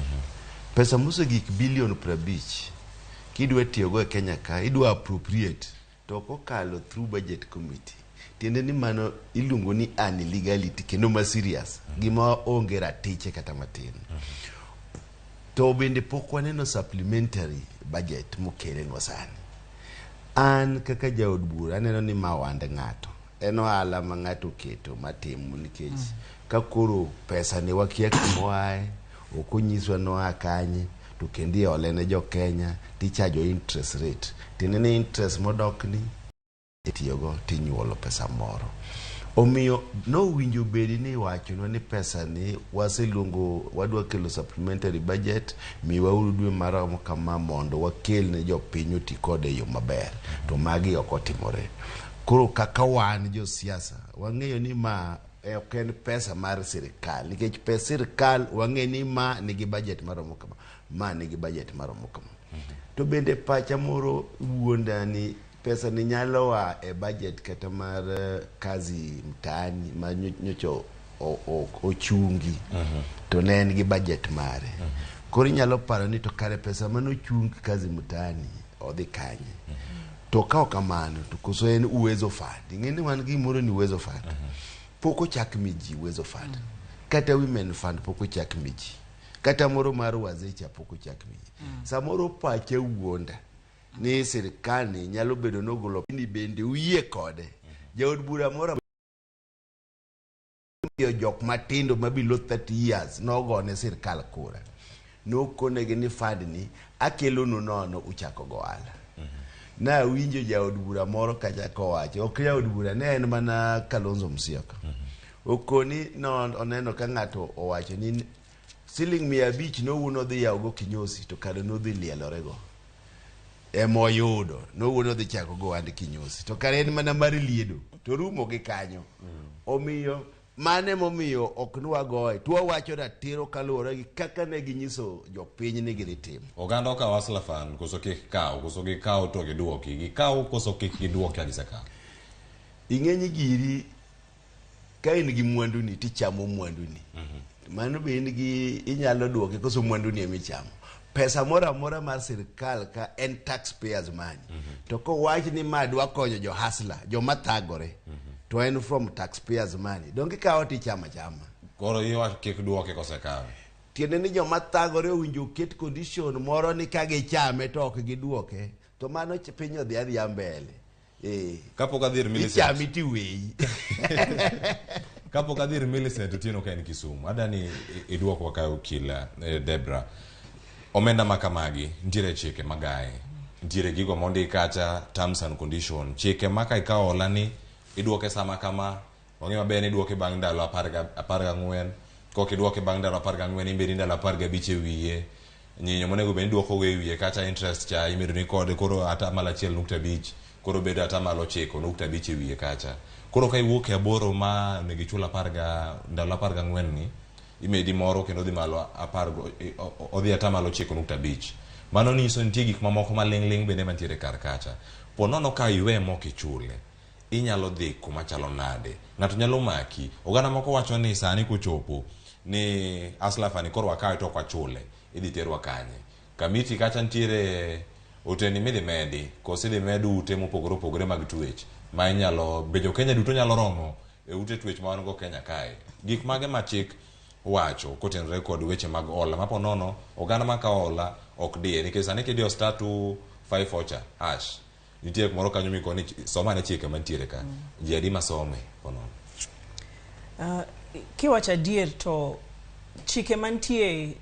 Pesa mosegik bilion 50 kidwa tiyogo e Kenya ka idwa appropriate to ok okalo through budget committee. Tiende ni mano iluongo ni an illegality kendo ma serious, gima onge ratiche kata matin. To bende pok waneno supplementary budget mokelenwa sani. An kaka jaod bura aneno ni ma ohand ng'ato. En ohala ma ng'ato oketo matimo nikech ka koro pesa ni wakia kuma oae, ok onyiswa noa kanye, to kendo iole ne jo Kenya tichajo interest rate. Tiende ni interest modokni itiyogo tinyuolo pesa moro. Omiyo nowinjo bedi ni iwachonwa ni pesa ni waseluongo wadwa kelo supplementary budget miwauru dwe maromo kama mondo wakel ne jopiny oti kode e yo maber. To magi ok otimore. Koro kaka wan josiasa wang'eyo ni ma ok en pesa mar sirikal nikech pes sirikal wang'eyo ni ma nigi budget maromo kama, ma nigi budget maromo kama. To bende pacha moro wuonda ni Pesa ni nyalo a e budget kata mar kazi mtaani ma nyocha ochungi to ne en gi budget mare. Koro inyalo paro ni to kare pesa manochung kazi mtaani odhi kanye? To ka ok kamano to koso en Uwezo Fund. Ing'e ni wan gi gimoro ni Uwezo Fund. Pok ochak mi ji Uwezo Fund. Kata Women Fund pok ochak mi ji. Kata moro mar Wazecha pok ochak mi ji. Samoro pacha wuonda ni sirkal ni nyalo bedo nogolo ni bende uyie kode. Jaod bura moro miyo jok matindo ma below 30 years nogone sirkal kura. Nokonegi ni fund ni akelonu nono uchako go ohala. Nawinjo jaod bura moro kacha kowacho, ok jaod bura, ne en mana Kalonzo Musyoka. Okoni no oneno ka ng'ato owacho ni siling 500 nowuon odhi yawogo kinyosi to kare nodhi lielorego. Emoyudo nowuon odhi chako go ohand kinyosi to kare en mana mar liedo to rumo gi kanyo. Omiyo mane momiyo ok nwagoye to wawacho ratiro kaluwore gi kaka ne ginyiso jopiny ni gidhi timo. Oganda okawo Hustler Fund koso kik kaw, koso gikaw to giduoki, gikaw koso kik giduoki ka gisekawo. Ing'e giri ka in gi mwanduni tichamo mwanduni. Mano be in gi inyalo duoke koso mwanduni emichamo. Pesa moro amora mar sirkal ka en taxpayers money. To kowach ni ma dwa konyo jo hustler, joma thagore, to en from taxpayers money. Donge ikawo tichamo achama. Koro iwacho kik duoke kosekawe. Tiende ni joma thagore owinjo oket condition moro ni ka gichame to ok giduoke. To mano piny odhi adhiya mbele. Kapok adhi ir Millicent. Ichami tiweyi. Kapok adhi ir Millicent Otieno ka en Kisumu, adani iduokwa ka okila Debra. Omenda ma kamagi nitiere chike magaye. Nitiere gigo mondik kacha terms and condition. Chike ma ka ikawo hola ni iduoke sama kama, wang'e maber ni iduoke bang' ndalo 14. Kok iduoke bang' ndalo 14 imedi ndalo 15 e wiye. Nyinyo monego bed ni iduoko go e wiye kata interest cha imedo ni kode koro 1.5% koro bedo 9.5% e wiye kacha. Koro ka iwuok e 8 ma onego ichul ndalo 14 ni imedi moro kendo odhi malo odhi 9.5. Mano nyiso nitie gik mamoko maling' ling' bende mantiere kar kacha. Po nono ka iwe mok ichule, inyalo dhi kuma chalo nade? Ng'ato nyalo maki. Oganda moko wacho ni sani kochopo ni Hustler Fund koro wakawe to ok wachule, idhi terwa kanye? Kamiti kacha nitiere oteni midhi medi, koso idhi med ute mopogore opogore mag twech ma inyalo be jo Kenya duto nyalo romo e ute twech ma wan go Kenya kae. Gik mage ma chik wacho kotenore kod weche mag hola ma po nono oganda ma kawo hola ok diye nikech sani kidiyo star 254 cha hash nitie kumoro kanyo mikoni soma ane chike mantiere ka. Ji adi masome po nono? Kiwacho adier to chike mantie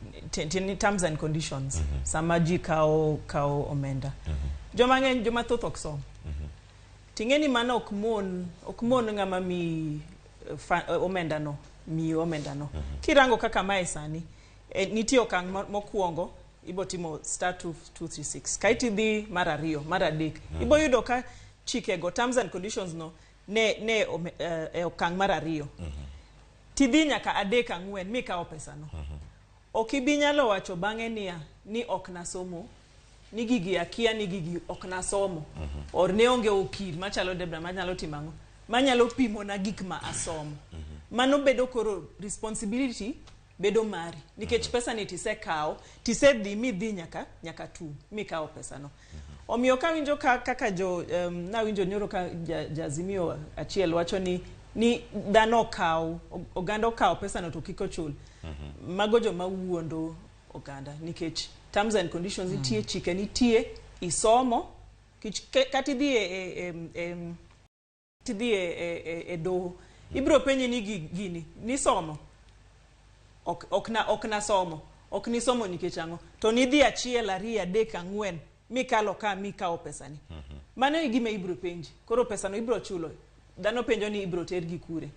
ni terms and conditions sama ji kawo omenda. Joma ng'eny joma thoth ok som. Ting'e ni mano ok mon ng'ama mi omenda no miyi omenda no. Kirango kaka mae sani nitie okang' mokwongo ibo timo star 236 kaeto idhi mar ariyo mar adek ibo yudo ka chikego terms and conditions no ne e okang' mar ariyo tidhi nyaka adek ang'wen mikawo pesano. Ok ibi nyalo wacho bang'e niya ni ok nasomo ni gigi akia ni gigi ok nasomo or ne onge okil machalo Debra manyalo timo ang'o manyalo pimona gik ma asomo. Mano bedo koro responsibility bedo mari nikech pesa ni tisekawo tisedhi midhi nyaka tum mikawo pesano. Omiyo kawinjo ka, kaka jo nawinjo nyoro ka ja Azimio achiel wacho ni dhano okaw oganda okawo pesano to kik ochul. Mago joma wuondo oganda nikech terms and conditions nitie chike nitie isomo kata idhi e, e, e, e, tidhi e doho ibiro penji ni gini nisomo ok nasomo ok nisomo nikech ang'o to nidhi achiel ariyo adek ang'wen mikalo ka mikawo pesani. Mano e gima ibiro penji koro pesano ibiro chulo dhano penjo ni ibiro tergi kure.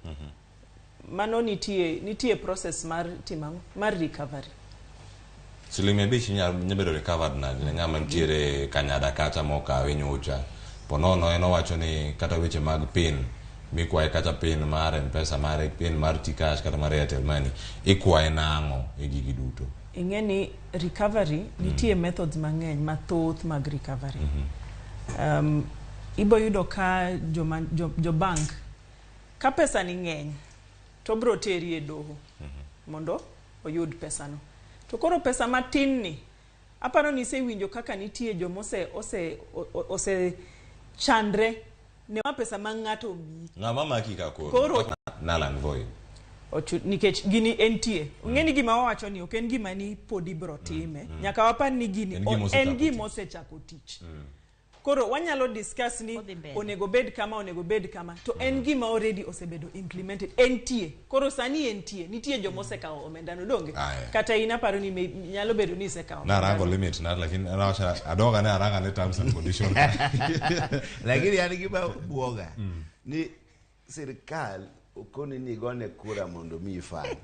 Mano nitie process mar timo ang'o mar recovery. Siling 500 nyalo bedo recovered nade ne ng'ama nitiere Kanyada kacha mokawe nyocha. Po nono en owacho ni kata weche mag pin mikwaye kata pin mar Mpesa mare, pin mar T-Kash kata mar Airtel Money ikwaye nang'o e gigi duto. Ing'e ni recovery nitie methods mang'eny mathoth mag recovery. Ibo yudo ka joma, jo, jo bank ka pesa ni ng'eny to bro teri e doho mondo oyud pesano. To koro pesa matin ni aparo ni isewinjo kaka nitie joma ose, ose, ose chandre ne ma pesa ma ng'ato omiyi. Ng'ama maki ka koro? Koro- Null and void. Nikech gini entie. Ong'e ni gima wawacho ni ok en gima ni pod ibro time. Nyaka wapar ni gini En gima osechako en gima osechako tich. Koro wanyalo discuss ni onego bed kama, onego bed kama, to en gima already osebedo implemented, entie. Koro sani entie, nitie joma osekawo omenda no, donge? Aye. Kata in aparo ni nyalo bedo ni isekawo Narango omenda no. limit na lakini nawacho adoga ne aranga ne terms and conditions. Lakini an gima buoga ni sirikal okoni ni igone kura mondo omiyi fund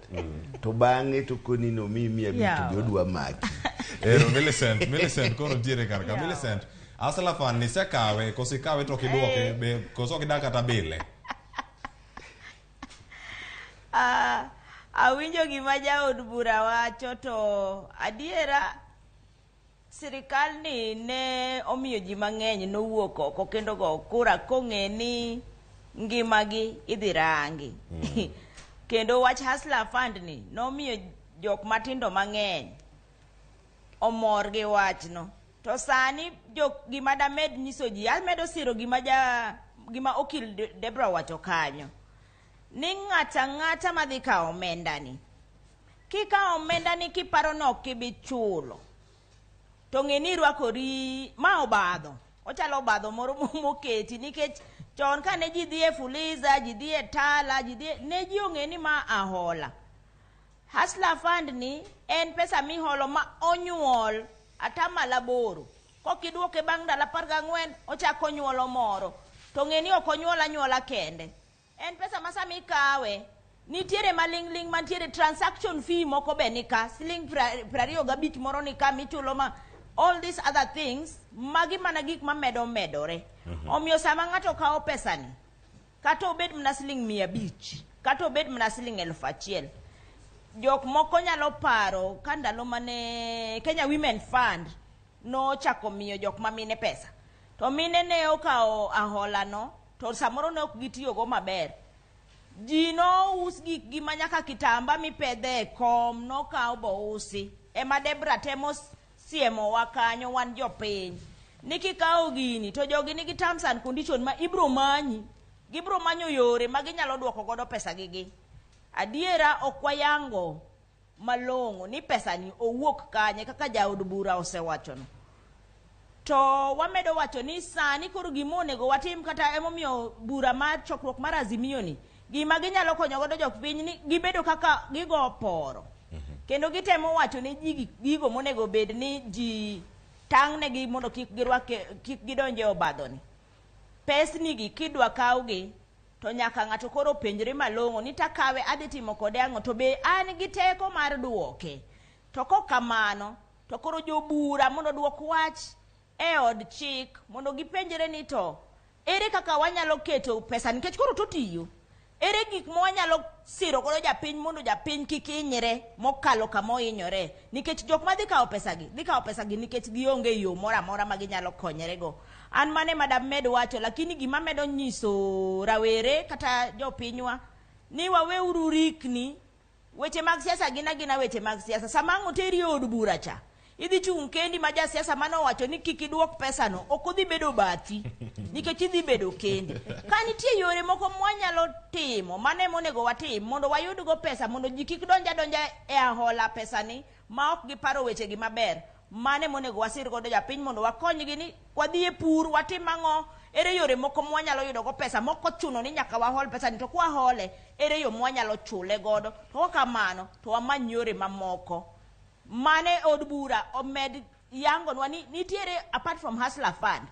to bang'e to koni ni omiyi 500 to be odwa maki. Ero Millicent koro nitiere kar ka. Millicent, Hustler Fund ni isekawe koso ikawe to ok iduoke be koso ok idak kata bile. Awinjo gima jaod bura wacho to adiera sirikal ni ne omiyo ji mang'eny nowuok oko kendo go kura kong'e ni ngimagi idhi rangi. Kendo wach Hustler Fund ni nomiyo jok matindo mang'eny omor gi wachno. To sani jok gima damed nyiso ji, amedo siro gima ja gima okil Debra owacho kanyo. Ni ng'ata ng'ata madhi kawo omenda ni. Kikawo omenda ni kiparo ni ok ibi chulo. To ng'e ni irwakori ma obadho. Ochalo obadho moro moketi nikech chon kane ji dhi e Fuliza, ji dhi e Tala, ji dhi e, ne ji ong'e ni ma ahola. Hustler Fund ni en pesa miholo ma onyuol atamalo 8. Kokiduoke bang' ndalo 14, ochako onyuolo moro. To ng'e ni ok onyuol anyuola kende. En pesa ma sama ikawe, nitiere maling'ling' mantiere transaction fee moko be nika, siling 25 moro nika michulo ma all these other things, magi mana gik mamedo medore. Omiyo sama ng'ato kawo pesani, kata obed mana siling 500, kata obed mana siling 1000, jok moko nyalo paro ka ndalo mane Kenya Women Fund nochako miyo jok ma mine pesa. To mine ne okawo ahola no, to samoro ne ok gitiyogo maber. Ji nous gikgi ma nyaka kitamba mipedhe e kom nokaw bousi. Ema Debra temo siemowa kanyo wan jopiny. Ni kikawo gini to jogi nigi terms and condition ma ibro manyi. Gibro manyo yore ma ginyalo duoko godo pesa gigi. Adiera ok wayango malong'o ni pesa ni owuok kanye kaka jaod bura osewachono. To wamedo wacho ni sani koro gima onego watim kata emomiyo bura mar chokruok mar Azimio ni gima ginyalo konyo godo jopiny ni gibedo kaka gigo poro. Kendo gitemo wacho ni ji gigo monego bed ni ji tang'negi mondo kik girwake, kik gidonje e obadhoni. Pesni gi kidwa kawgi to nyaka ng'ato koro penjre malong'o ni takawe adhi timo kode ang'o to be an gi teko mar duoke. To kok kamano to koro jobura mondo duok wach e od chik mondo gipenjre ni to ere kaka wanyalo keto pesa nikech koro totiyo. Ere gik ma wanyalo siro godo japiny mondo japiny kik hinyre mokalo kama ohinyore nikech jok madhi kawo pesagi dhi kawo pesagi nikech gionge yo moro amora ma ginyalo konyorego. An mane madamed wacho lakini gima medo nyiso rawere kata jopinywa ni waweuru rikni weche mag siasa gin agina weche mag siasa. Sama ang' oteri e od bura cha idhi chung' kendi ma jasiasa mane owacho ni kik iduok pesano ok odhi bedo bathi nikech idhi bedo kendi. Ka nitie yore moko mwanyalo timo mano ema onego watim mondo wayudgo pesa mondo ji kik donj adonja e ahola pesani ma ok giparo wechegi maber. Mano ema onego wasir godo japiny mondo wakonygi ni wadhi e pur watim ang'o ere yore moko mwanyalo yudo go pesa mok ochuno ni nyaka wahol pesani to kwahole ere yo mwanyalo chule godo to kok kamano to wamany yore mamoko. Mane od bura omed yangonwa ni nitiere apart from Hustler Fund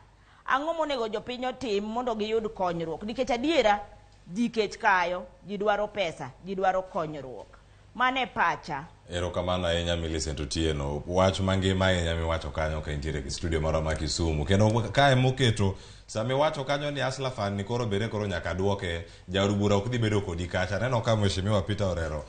ang'o monego jopiny otim mondo giyud konyruok nikech adiera ji kech kayo ji dwaro pesa ji dwaro konyruok. Mane pacha. Erokamano ahinya Millicent Otieno. Wach mangima ahinya miwacho kanyo ka intiere e studio marwa ma Kisumu. Kendo kae moketo sama iwacho kanyo ni Hustler Fund ni koro bende koro nyaka duoke, jaod bura ok dhi bedo kodi kacha. Aneno ka Mheshimiwa Peter Orero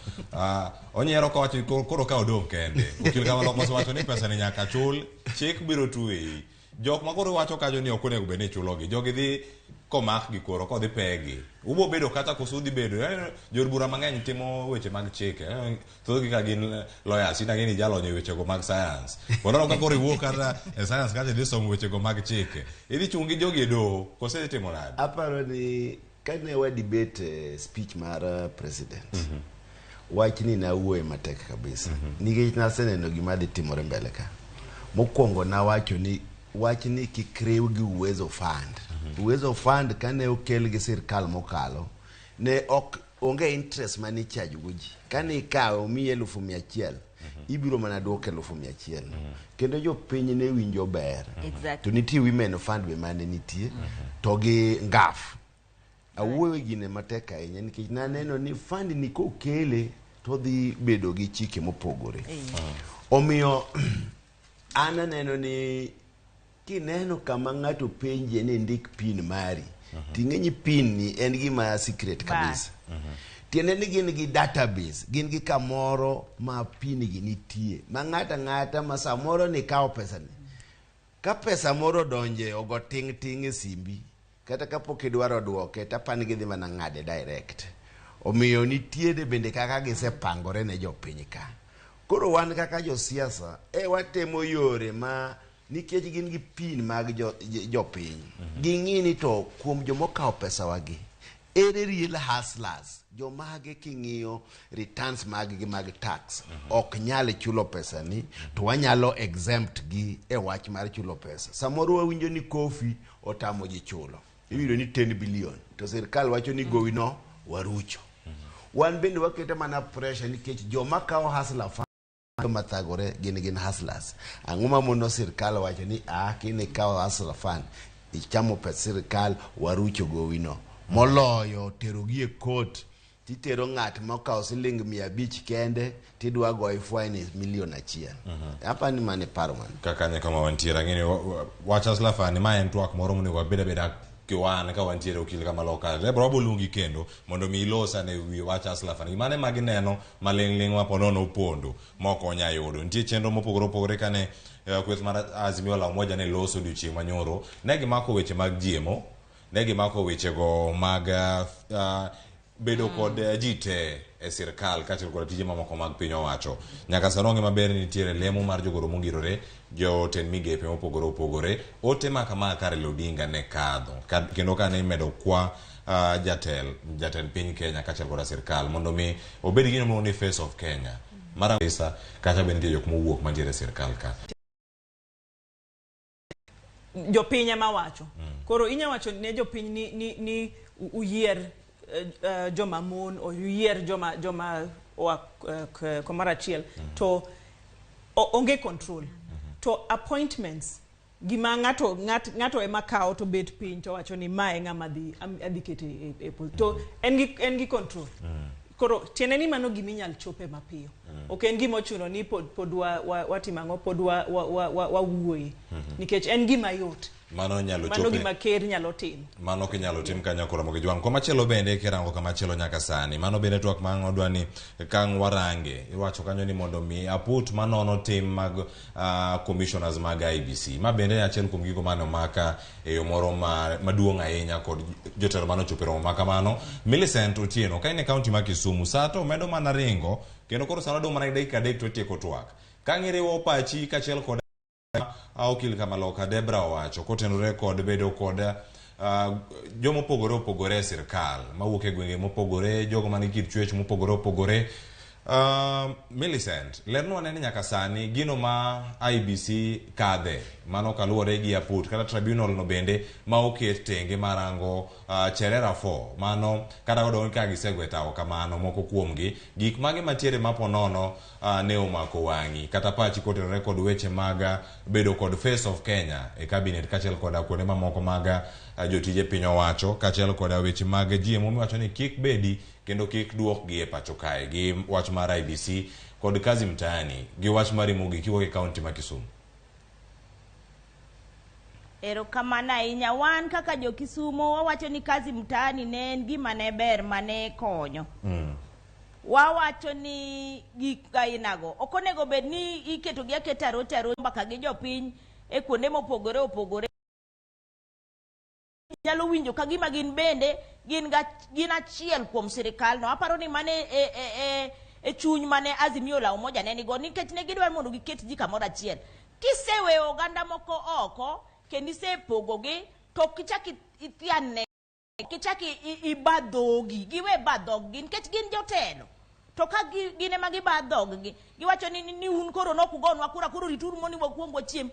onyiero kowacho ni koro ka odong' kende. Okil Kamaloko osewacho ni pesa ni nyaka chul, chik biro tweyi. Jok ma koro iwacho kanyo ni ok onego bed ni ichulogi. Jogi dhi komakgi koro kodhi pegi. Ubo bedo kata koso udhi bedo. Jood bura mang'eny timo weche mag chike. Thothgi ka gin lawyers, in ang'e ni ijalony e wechego mag science. Waneno ka koro iwuok kata e science kacha idhi somo wechego mag chike. Idhi chung' gi jogi e doho kose idhi timo nade? Aparo ni kane wa debate speech mar president wachni nawuoye matek kabisa nikech naseneno gima dhi timore mbele ka. Mokwongo nawacho ni wachni kik riw gi Uwezo Fund. Uwezo Fund kane okel gi sirkal mokalo ne ok onge interest mane icharge go ji. Kane ikawe omiyi 100,000 ibiro mana duoko 100,000 kendo jopiny ne winjo ber. To nitie women fund be mane nitie to gi ngaf. Awuoyo gine matek ahinya nikech naneno ni fund ni kokele to dhi bedo gi chike mopogore. Omiyo an aneno ni kineno kama ng'ato penje ni ndik pin mari ting'e ni pin ni en gima secret kabisa. Tiende ni gin gi database, gin gi kamoro ma pin gi nitie ma ng'ato ang'ata ma samoro ni kawo pesa ni. Ka pesa moro odonje ogo ting' ting' e simbi kata kapok idwaro duoke tapani gidhi mana ng'ade direct. Omiyo nitiere bende kaka gisepangore ne jopiny ka. Koro wan kaka josiasa e watemo yore ma nikech gin gi pin mag jopiny. Ging'i ni to kuom jomokawo pesa wagi, ere real hustlers, jomage king'iyo returns mag gi mag tax ok nyal chulo pesa ni to wanyalo exempt gi e wach mar chulo pesa. Samoro wawinjo ni Kofi otamo ji chulo. Iwinjo ni 10 billion to sirkal wacho ni gowi no warucho. Wan bende waketo mana pressure nikech joma kawo hustler fund mathagore gin hustlers. Ang'o mamono sirkal wacho ni a kine kawo hustler fund ichamo pes sirkal warucho gowi no. Moloyo terogi e court titero ng'at mokawo siling 500 kende tidwa goyi fine milion 1. Apani mane paro mano. Kaka nyaka ma wantiere ang'e ni wach Hustler Fund ma en twak moro monego wabed abeda kiwan ka wantiere okil kama loka. Debra wabo luongi kendo mondo mi ilos ane wi wach Hustler Fund. Gimane ma gineno maling'ling' ma ponono opondo ma ok onya yudo. Nitie chenro mopogore opogore kane kweth mar Azimio la Umoja ne loso odiochieng' manyoro. Ne gimako weche mag GMO, ne gimako wechego mag bedo kod ji te e sirkal kaachiel kod tije mamoko mag piny owacho. Nyaka sani ong'e maber ni nitiere lemo mar jogoro mongirore, jotend migepe mopogore opogore. Ote ma kama ka Raila Odinga ne kadho kendo kane imedo kwa jatend piny Kenya kaachiel koda sirkal mondo mi obed gi gino miluongo ni face of Kenya. Mar ariyo kata bende nitie jok mowuok mantiere e sirkal ka. Jopiny ema wacho. Koro inya wacho ne jopiny ni uyier joma mon o uyier joma oa kamoro achiel to onge control. To appointments gima ng'ato ema kawo to bet piny to wacho ni mae ng'ama adhi keto e to en gi control. Koro tiende ni mano gima inyal chope mapiyo. Ok en gima ochuno ni pod watimo ang'o, pod wawuoye. Nikech en gima yot. Mano nyalo Mano chope. gima ker nyalo timo. Mano kinyalo tim kanyo koro Ramogi Jwang'. Komachielo bende kirango kamachielo nyaka sani. Mano bende twak ma ang' odwa ni kang' warange. Iwacho kanyo ni mondo mi aput manono tim mag commissioners mag IEBC. Ma bende en achiel kuom gigo mane omaka e yo moro maduong' ahinya kod jotelo mane ochopo e romo ma kamano. Millicent Otieno, ka in e kaunti ma Kisumu, sa to medo mana ringo kendo koro sano odong' mana gi dakika 3 to otieko twak. Ka ang' iriwo pachi kaachiel kod okil Kamaloka Debra owacho kotenore kod bedo kod jomopogore opogore e sirkal mawuok e gwenge mopogore, jogo man gi kit chwech mopogore opogore. Millicent, lernwa ane ni nyaka sani gino ma IEBC kadhe mano kaluwore gi aput kata tribunal no bende ma oket tenge marango Cherera 4 mano kata odong' ka gisegwe tawo kamano moko kuomgi gik mage mantiere ma ponono ne omako wang'i kata pachi kotenore kod weche mag bedo kod face of Kenya e cabinet kaachiel koda kuonde mamoko mag jotije piny owacho kaachiel koda weche mag GMO miwacho ni kik bedi kendo kik duokgi e pacho kae gi wach mar IEBC kod kazi mtaani gi wach mar mogik kiwuok e kaunti ma Kisumu. Erokamano ahinya. Wan kaka jo Kisumo wawacho ni kazi mtaani ne en gima ne ber mane konyo. Wawacho ni gik ainago ok onego bed ni iketo gi aketa arocha arocha mbaka gi jopiny. e kuonde mopogore opogore nyalo winjo ka gima gin bende gin, ga, gin achiel kuom sirikal no. Aparo ni mane e, e, e, e chuny mane Azimio la Umoja ne nigo nikech ne gidwaro mondo giket ji kamoro achiel. Kiseweyo oganda moko oko kendo isepogogi to ok ichak ithian kichak iba dhogi giwe ba dhoggi nikech gin jotelo to ka gin ema giba dhoggi giwacho ni, ni, ni un koro nok ugonwa kura koro rituru mondo wakuong wachiem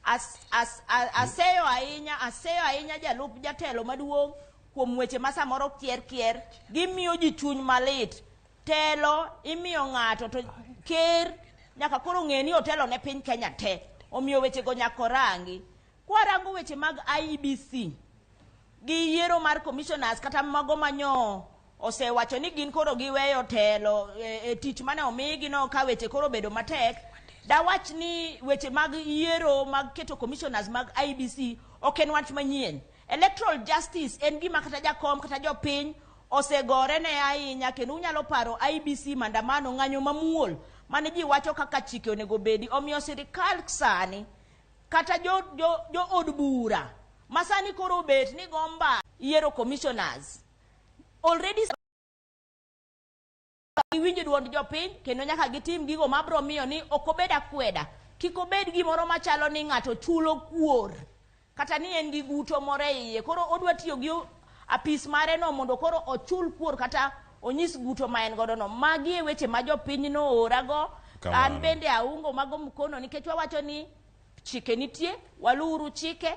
as, as, as, aseyo ahinya aseyo ahinya jalup jatelo maduong' kuom weche ma samoro kier kier gimiyo ji chuny malit telo imiyo ng'ato to ker nyaka koro ng'e ni otelo ne piny Kenya te omiyo wechego nyaka orangi kwarango weche mag IEBC gi yiero mar commissioners kata mago manyo osewacho ni gin koro giweyo telo e, e tich mane omigi no ka weche koro obedo matek dawach ni weche mag yiero mag keto commissioners mag IEBC ok en wach manyien electoral justice en gima kata jakom kata jopiny osegore ne ahinya kendo unyalo paro IEBC maandamano ng'anyo mamuol mane ji wacho kaka chike onego bedi omiyo sirikal sani kata jo, jo, jo od bura ma sani koro obet ni gomba yiero commissioners already giwinjo duond jopiny kendo nyaka gitim gigo mabro miyo ni ok obed akweda kik obed gimoro machalo ni ng'ato chulo kuor kata ni en gi guto moro e iye koro odwa tiyo gi apis mare no mondo koro ochul kuor kata onyis guto ma en godo no magi e weche ma jopiny noorago an bende aungo mago mkono nikech wawacho ni chike nitie waluwuru chike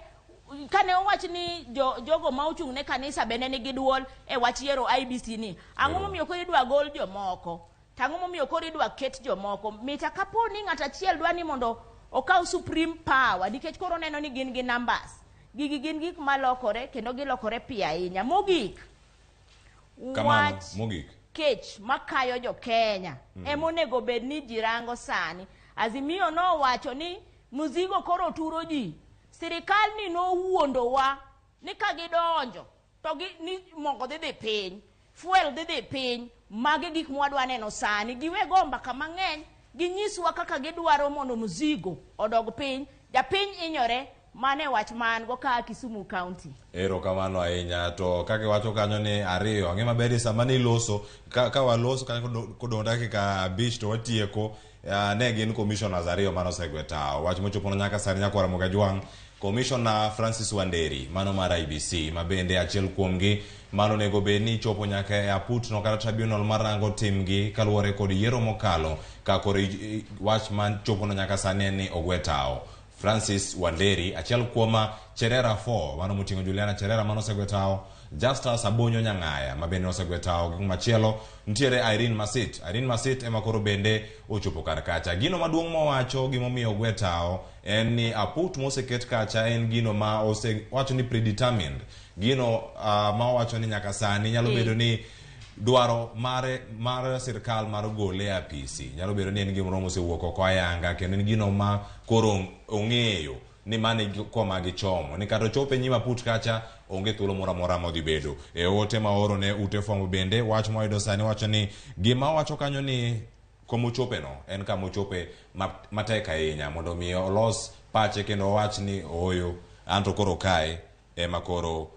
kane owach ni jo, jogo ma ochung' ne kanisa bende nigi duol e wach yiero IEBC ni ang'o momiyo koro idwa gol jomoko to ang'o momiyo koro idwa ket jomoko mita kapo ni ng'at achiel dwa ni mondo okaw supreme power nikech koro oneno ni gin gi numbers gigi gin gik malokore kendo gilokore piyo ahinya mogik Kamano, wach mogik. kech makayo jo Kenya emonego bed ni ji rango sani. Azimio nowacho ni mzigo koro turo ji. Sirikal ni nowuondowa ni ka gidonjo to gi, ni mogo dhi dhi piny, fuel dhi dhi piny. Magi gik mwadwa neno sani. Giwe go mbaka mang'eny, ginyiswa kaka gidwaro mondo mzigo odog piny. Japiny hinyore, mano e wach ma an go ka Kisumu County. Erokamano ahinya to kaka iwacho kanyo ni ariyo ang'e maber ni sama niloso ka, ka waloso kanyo kodong' dakika abich to watieko ne gin commissioners ariyo mane osegwe tawo wach mochopono nyaka sani nyakwara Mogajwang' Commissioner Francis Wanderi mano mar IEBC ma bende achiel kuomgi mano onego bed ni chopo nyaka e aput no kata tribunal mar rango timgi kaluwore kod yiero mokalo ka koro wach man chopono nyaka sani en ni ogwe tawo Francis Wanderi achiel kuom Cherera 4 mano moting'o Juliana Cherera mano osegwe tawo Justus Abonyo Nyang'aya ma bende osegwe tawo gi machielo nitiere Irene Masit Irene Masit ema koro bende ochopo kar kacha gino maduong' mowacho gimomiyo ogwe tawo en ni aput moseket kacha en gino ma osewacho ni predetermined gino ma owacho ni nyaka sani nyalo bedo ni dwaro mare mar sirkal mar gole e apisi nyalo bedo ni en gimoro mosewuok oko ayanga kendo en gino ma koro ong'eyo ni mano e koma gichomo ni kata ochopo e nyim aput kacha onge thuolo moro amora modhi bedo e ote ma ooro ne ute fwambo bende wach mwayudo sani wacho ni gima owacho kanyo ni komochope no en kama ochope matek ahinya mondo mi olos pache kendo owach ni ooyo anto koro kae ema koro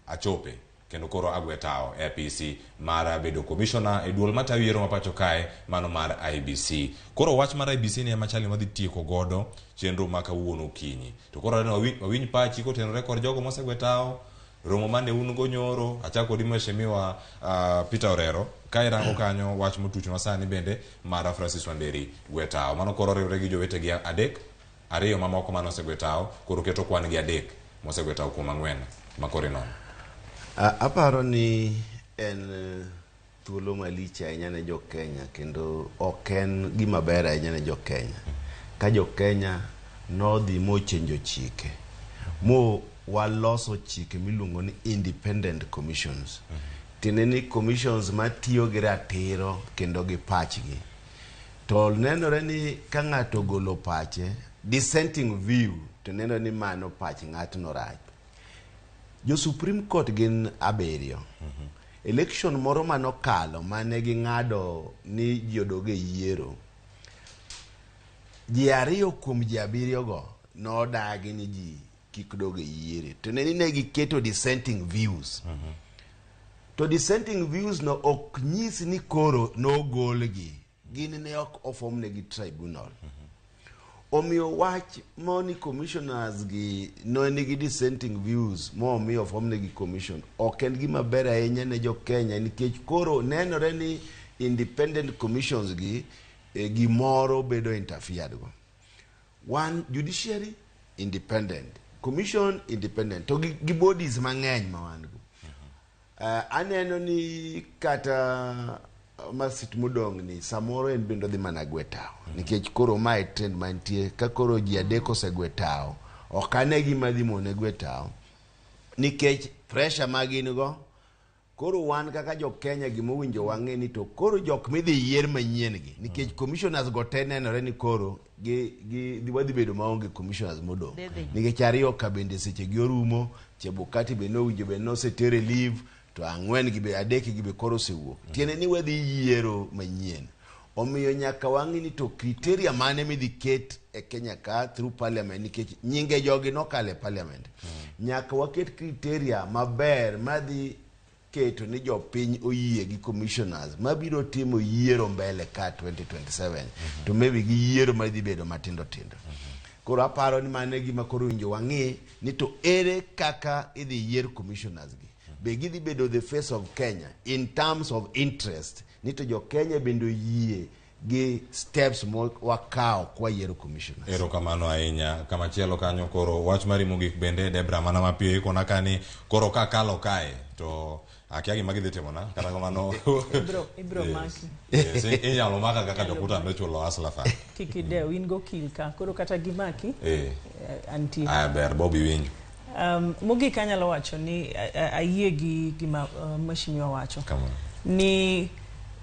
achope kendo koro agwe tawo e apisi mar bedo commissioner e duol matayo yiero ma pacho kae mano mar IEBC. Koro wach mar IEBC ni ema chali madhi tieko godo chenro ma kawuono okinyi. To koro aneno wawinj pachi kotenore kod jogo mosegwe tawo romo mane un go nyoro achako kodi mheshimiwa Peter Orero ka irango kanyo wach motuchnwa sani bende mar Francis Wanderi gwe tawo mano koro oriwre gi jowetegi adek ariyo mamoko mane osegwe tawo koro keto kwan gi adek mosegwe tawo kuom ang'wen ma koro inono Aparo ni en thuolo malich ahinya ne jo Kenya kendo ok en gima ber ahinya ne jo Kenya. Ka jo Kenya nodhi mochenjo chike mo waloso chike miluongo ni independent commissions. Tiende ni commissions matiyo gi ratiro kendo gi pachgi. To nenore ni ka ng'ato ogolo pache, dissenting view, to nenore ni mano pach ng'atno rach. Jo Supreme Court gin abiriyo. Election moro manokalo mane ging'ado ni ji odog e yiero. Ji ariyo kuom ji abiriyo go nodagi ni ji kik dog e yiere to ne ni ne giketo dissenting views. To dissenting views no ok nyis ni koro nogolgi, gin ne ok ofomnegi tribunal. Omiyo wach moni commissioners gi no nigi dissenting views momiyo ofomnegi commission ok en gima ber ahinya ne jo Kenya, nikech koro nenore ni independent commissions gi gimoro bedo interfered go. One, judiciary independent, commission independent, to gi bodies mang'eny ma wan go. Aneno ni kata masit modong' ni samoro en bende odhi mana gwe tawo, nikech koro mae trend mantie ka koro ji adek osegwe tawo, ok ane gima dhi mone gwe tawo nikech pressure ma gin go. Koro wan kaka jo Kenya gimowinjo wang'e ni to koro jok midhi yier manyien gi, nikech commissioners go te nenore ni koro gi wadhi bedo maonge commissioners modong', nikech ariyo ka bende seche gi orumo, Chebukati be nowinjo bed nosetere leave, to ang'wen gi be adek gi be koro osewuok. Tiende ni wadhi yiero manyien. Omiyo nyaka wang'i ni to criteria mane midhi ket e Kenya ka through parliament, nikech nyinge jogi nokalo e parliament. Nyaka waket criteria maber madhi keto ni jopiny oyie gi commissioners mabiro timo yiero mbele ka 2027, to maybe gi yiero madhi bedo matindo tindo. Koro aparo ni mano e gima koro winjo wang'i ni to ere kaka idhi yier commissioners gi, be gidhi bedo the face of Kenya in terms of interest, ni to jo Kenya bende oyie gi steps mo wakawo kwa yiero commissioners. Erokamano ahinya. Kamachielo kanyo koro wach mari mogik bende Debra, mana mapiyo ikona kani koro kakalo kae to akia gima gidhi timona, kata kamano Ibro maki. Yes, inyalo maka kaka jokuta nochulo Hustler Fund. Kik idew, in go okil ka. Koro kata gimaki, antie. Aya ber, Bobby winjo. Mogik anyalo wacho ni ayie gi gima mheshimiwa wacho. Ni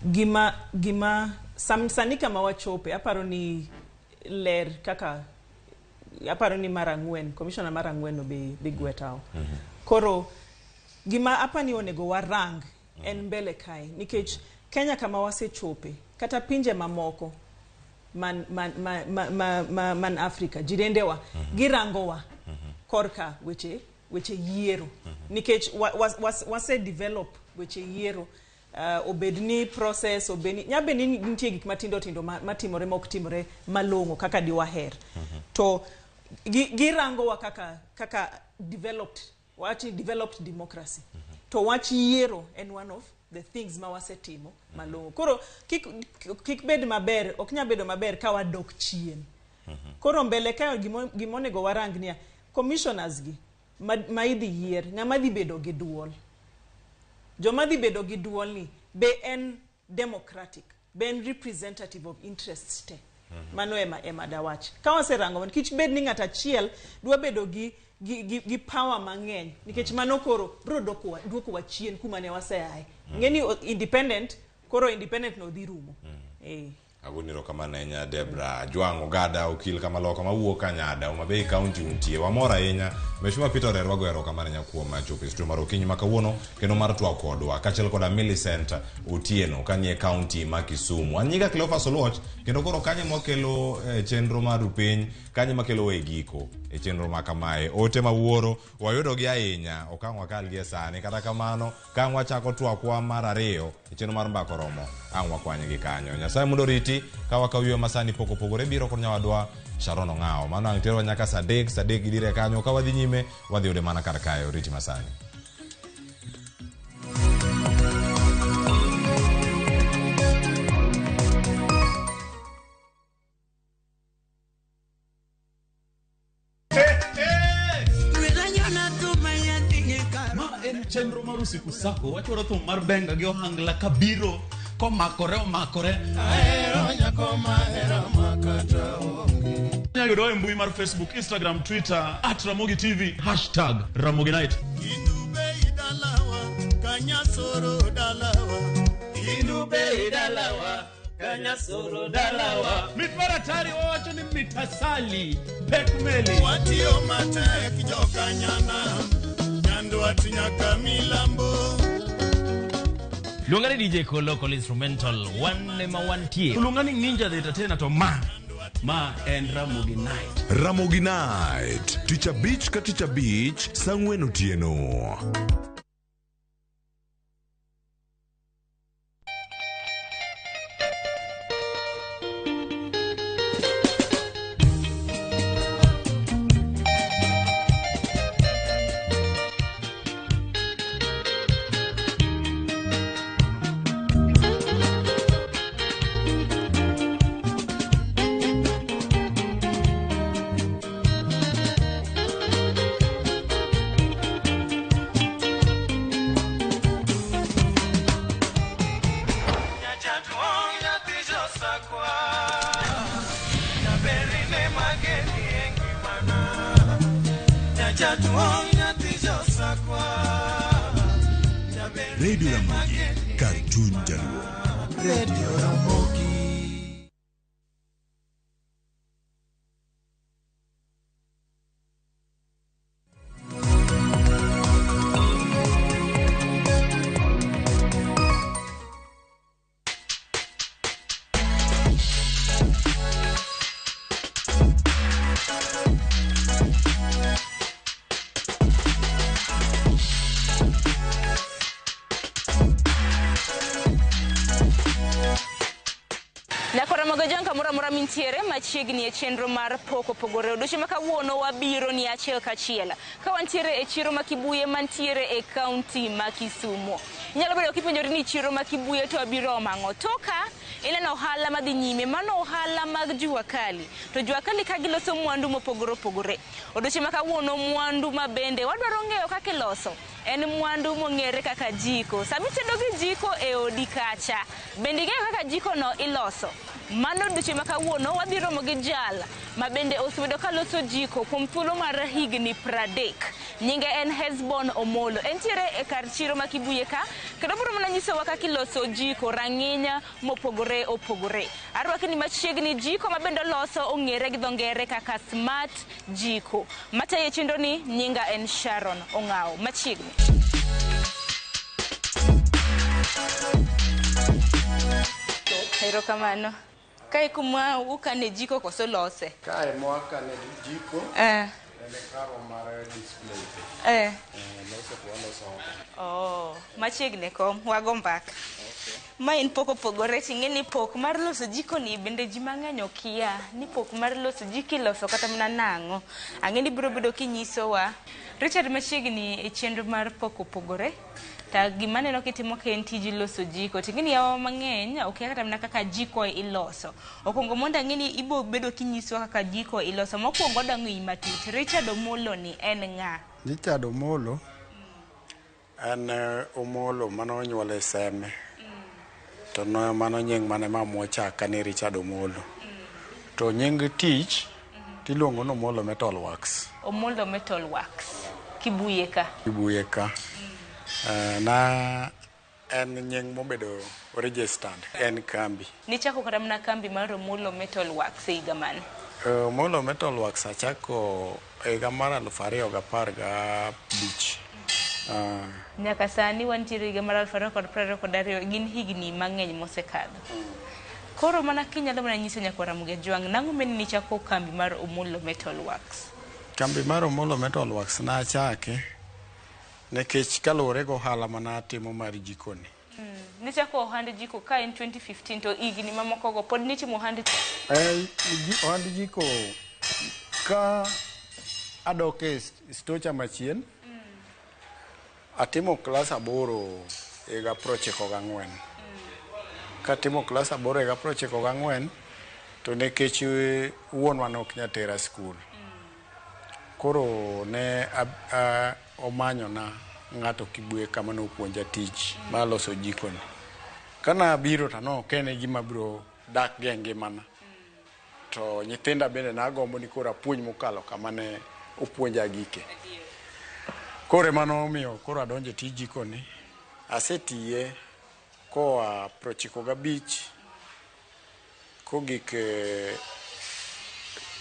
gima sani kama wachope, aparo ni ler kaka aparo ni mar ang'wen, commissioner mar ang'wen no be dhi gwe tawo. Koro gima apani onego warang en mbele kae, nikech Kenya kama wasechope, kata pinje mamoko man, man, ma, ma, ma, ma, man Afrika, jirendewa, girangowa korka weche yiero. Nikech wase develop weche yiero, obed ni process, obed ni nyabed ni nitie gik matindo tindo matimore ma ok timore malong'o kaka diwaher. To girangowa kaka developed, wach developed democracy. To wach yiero en one of the things ma wasetimo malong'o. Koro kik bed maber, ok nyal bedo maber ka wadok chien. Koro mbele kae gimonego warang niya, commissioners gi ma idhi yier, ng'ama dhi bedo gi duol. Joma dhi bedo gi duol ni be en democratic, be en representative of interests te. Mano ema dawach. Ka waserango, kik bed ni ng'at achiel dwa bedo gi power mang'eny, nikech mano koro biro duokowa chien kuma ne waseaye. Ng'eni independent, koro independent no dhi rumo. Agoni erokamano ahinya Debra Jwang' Ogada, okil kamaloka mawuok Kanyada, Homa Bay County untie. Wamor ahinya. Mheshimiwa Peter Orer, wago erokamano ahinya kuom chopo e studio mar okinyi ma kawuono kendo mar twak kodwa, kaachiel koda Millicent Otieno kanie county ma Kisumu. An nyinga Cleophas Oluoch, kendo koro kanyo mwakelo chenro mar piny, kanyo makelo e giko e chenro ma kamae. Ote ma wuoro wayudogi ahinya, ok ang' wakal gi e sani. Kata kamano, ka ang' wachako twakwa mar ariyo e chenro mar mbaka oromo, ang' wakwanygi kanyo. Nyasaye mondo oriti ka wakaw yweyo ma sani pok opogore biro kod nyawadwa Sharon Ong'awo. Mano ang' terwa nyaka saa 3 gi dire kanyo. Ka wadhi nyime, wadhi yude mana kar kae. Oriti masani. Ma en chenro mar Usiku Sako, wachwaro thum mar benga gi ohangla kabiro komakore omakore. Ahero nyako mahero makata onge. Inyalo yudowa e mbui mar Facebook, Instagram, Twitter, @RamogiTV, #RamogiNight. Indube idalawa, kanyasoro dalawa. Indube idalawa, kanyasoro dalawa. Mit mar atari wawacho ni mitasali, pek meli. Watiyo matek jokanyana, Nyandwat nyaka milambo. Luonga ni DJ Kolo Kolo Instrumental, wan ema wantie. Luonga ni Ninja the Entertainer to ma. Ma en Ramogi Night. Ramogi Night, tich abich ka tich abich, saa ang'wen otieno. Radio Ramogi, kar chuny Jaluo. Radio Ramogi. Nyakora Jang kamoro amora mintiere machiegni e chenro mar pok opogore. Odiochieng' ma kawuono wabiro ni achiel kachiel ka wantiere e chiro ma Kibuye mantiere e kaunti ma Kisumu. Inyalo bedo kipenjori ni chiro ma Kibuye to wabiro mang'o. To ka ineno ohala madhi nyime, mano ohala mag jua kali. To jua kali ka giloso mwandu mopogore opogore. Odiochieng' ma kawuono mwandu ma bende wadwaro ng'eyo kaka iloso. En mwandu mong'ere kaka jiko. Sama itedo gi jiko e odi kacha, bende ing'eyo kaka jiko no iloso? Mano odiochieng' ma kawuono wadhi romo gi jal ma bende osebedo ka loso jiko kuom thuolo mar higni 30. Nyinge en Hesbon Omolo. Entiere e kar chiro ma Kibuye ka, kendo biro mana nyisowa kaka iloso jiko rang'iny mopogore opogore. Arwaki ni machiegni jiko ma bende oloso ong'ere gi dho ngere kaka smart jiko. Matayo e chenro ni nyinga en Sharon Ong'awo. Machiegni. Erokamano. Kae kuma ukane jiko koso lose? Kae mwakane jiko. Eh. En karo mar display. Eh. Loso to waloso oko. Oh, machiegni kom, wago mbaka. Ma en pok opogore, ting'e ni pok mar loso jiko ni bende ji mang'eny okia ni pok mar loso jiko iloso kata mana nang'o. Ang'e ni biro bedo kinyisowa. Richard, machiegni e chenro mar pok opogore. Ta gima aneno kitimo ka en tij loso jiko. Ting'e ni yawa mang'eny okia kata mana kaka jiko iloso. Okwongo mondo ang'e ni ibo bedo kinyisowa kaka jiko iloso. Mokwongo adwa ng'eyi matut. Richard Omolo ni en ng'a? Richard Omolo en Omolo mane onyuol e Seme. To no mano nying mane mamwa ochaka ni Richard Omolo. To nying tich tiluongo ni Omolo Metal Works. Omolo Metal Works. Kibuye ka. Kibuye ka. Na en nying mobedo registered en kambi. Nichako kata mana kambi mar Omolo Metal Works e higa mane? Omolo Metal Works achako e higa mar 2015. Nyaka sani wantiere higa mar 2022, gin higni mang'eny mosekadho. Koro mana kinyalo mana nyiso nyakwara Ramogi Ajwang', nang'o mane nichako kambi mar Omolo Metal Works? Kambi mar Omolo Metal Works nachake nikech kaluwore gi ohala manatimo mar jikoni. Nichako ohand jiko ka en 2015 to higni mamoko go pod nitimo ohand ohand jiko ka adok e stocha machien. Atimo klas 8 higa 94. Katimo klas 8 higa 94 to nikech wuonwa ne ok nyal tera skul. Koro ne omanyona ng'ato Kibuye kama nopuonja tich mar loso jikoni. Kana abiro to nok en e gima biro dak gi e ngimana. To nyithinda bende nagombo ni koro apuonj mokalo kama ne opuonja gike. Koro ema nomiyo koro adonjo e tij jikoni. Asetiye koa 95 kogik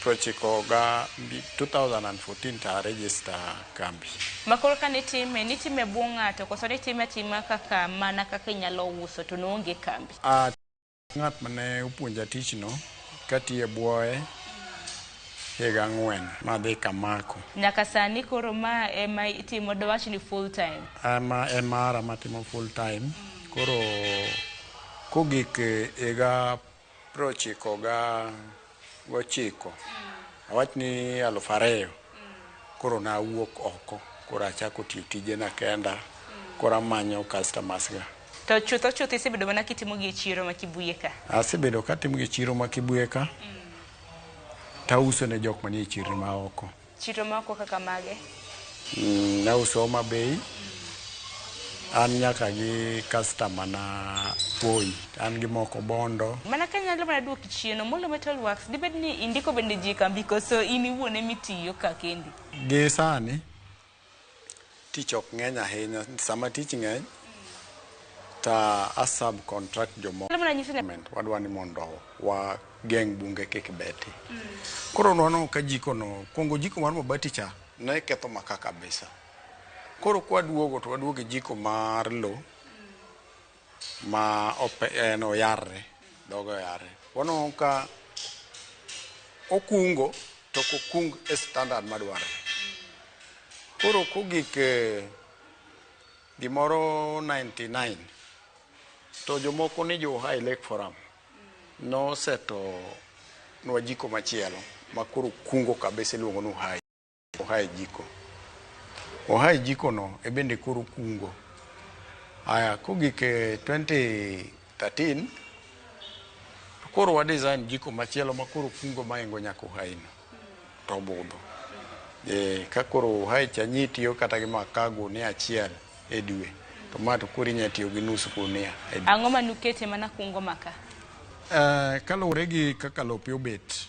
2014 to a register kambi. Ma koro ka nitime, nitime bwo ng'ato koso nitime atima kaka mana kaka inyalo uso to noonge kambi? Ng'at mane opuonja tich no katiyo e bwoye higa 4 madhi Kamako. Nyaka sani koro ma ema itimo dwach ni full time. Ema en mara matimo full time. Koro kogik higa 99, awach ni 2000, koro nawuok oko, koro achako tiyo tijena kenda, koro amanyo customers ga. To chutho chutho isebedo mana kitimo gi e chiro ma Kibuye ka. Asebedo katimo gi chiro ma Kibuye ka, tauso ne jok manie chirni ma oko. Chiro ma oko kaka mage? Nauso Homa Bay, an nyaka gi customer na Voi, an gi moko Bondo. Mana ka nyalo mana duoki chien, Omolo Metal Works, dibed ni indiko bende ji e kambi koso in iwuon ema itiyo ka kendi? Gi sani, tich ok ng'eny ahinya. Sama tich ng'eny, ta a subcontract jomoko. Nyalo mana nyiso ni Wadwa ni mondo wageng' bunge kik beti. Koro nwaneno ka jiko no, kuongo jiko mar mabati cha ne ketho maka kabisa. Koro kwaduogo to waduogo e jiko mar lo ma ope, en oyarre, dhoge oyarre. Waneno ka okungo to ok okung e standard madwarre. Koro kogik gimoro 99 to jomoko ni jo High Lake Forum noseto nwa jiko machielo ma koro kungo kabisa iluongo ni Uhai. Uhai jiko. Uhai jiko no e bende koro kungo. Aya kogik 2013 to koro wa design jiko machielo ma koro kungo maingo nyaka Uhai no to budho. Ka koro Uhai cha nyi tiyo kata gi makaa gunia achiel e dwe, to ma to koro inya tiyo gi nus gunia e dwe. Ang'o manukete mana kungo maka? Kaluwore gi kaka lope obet,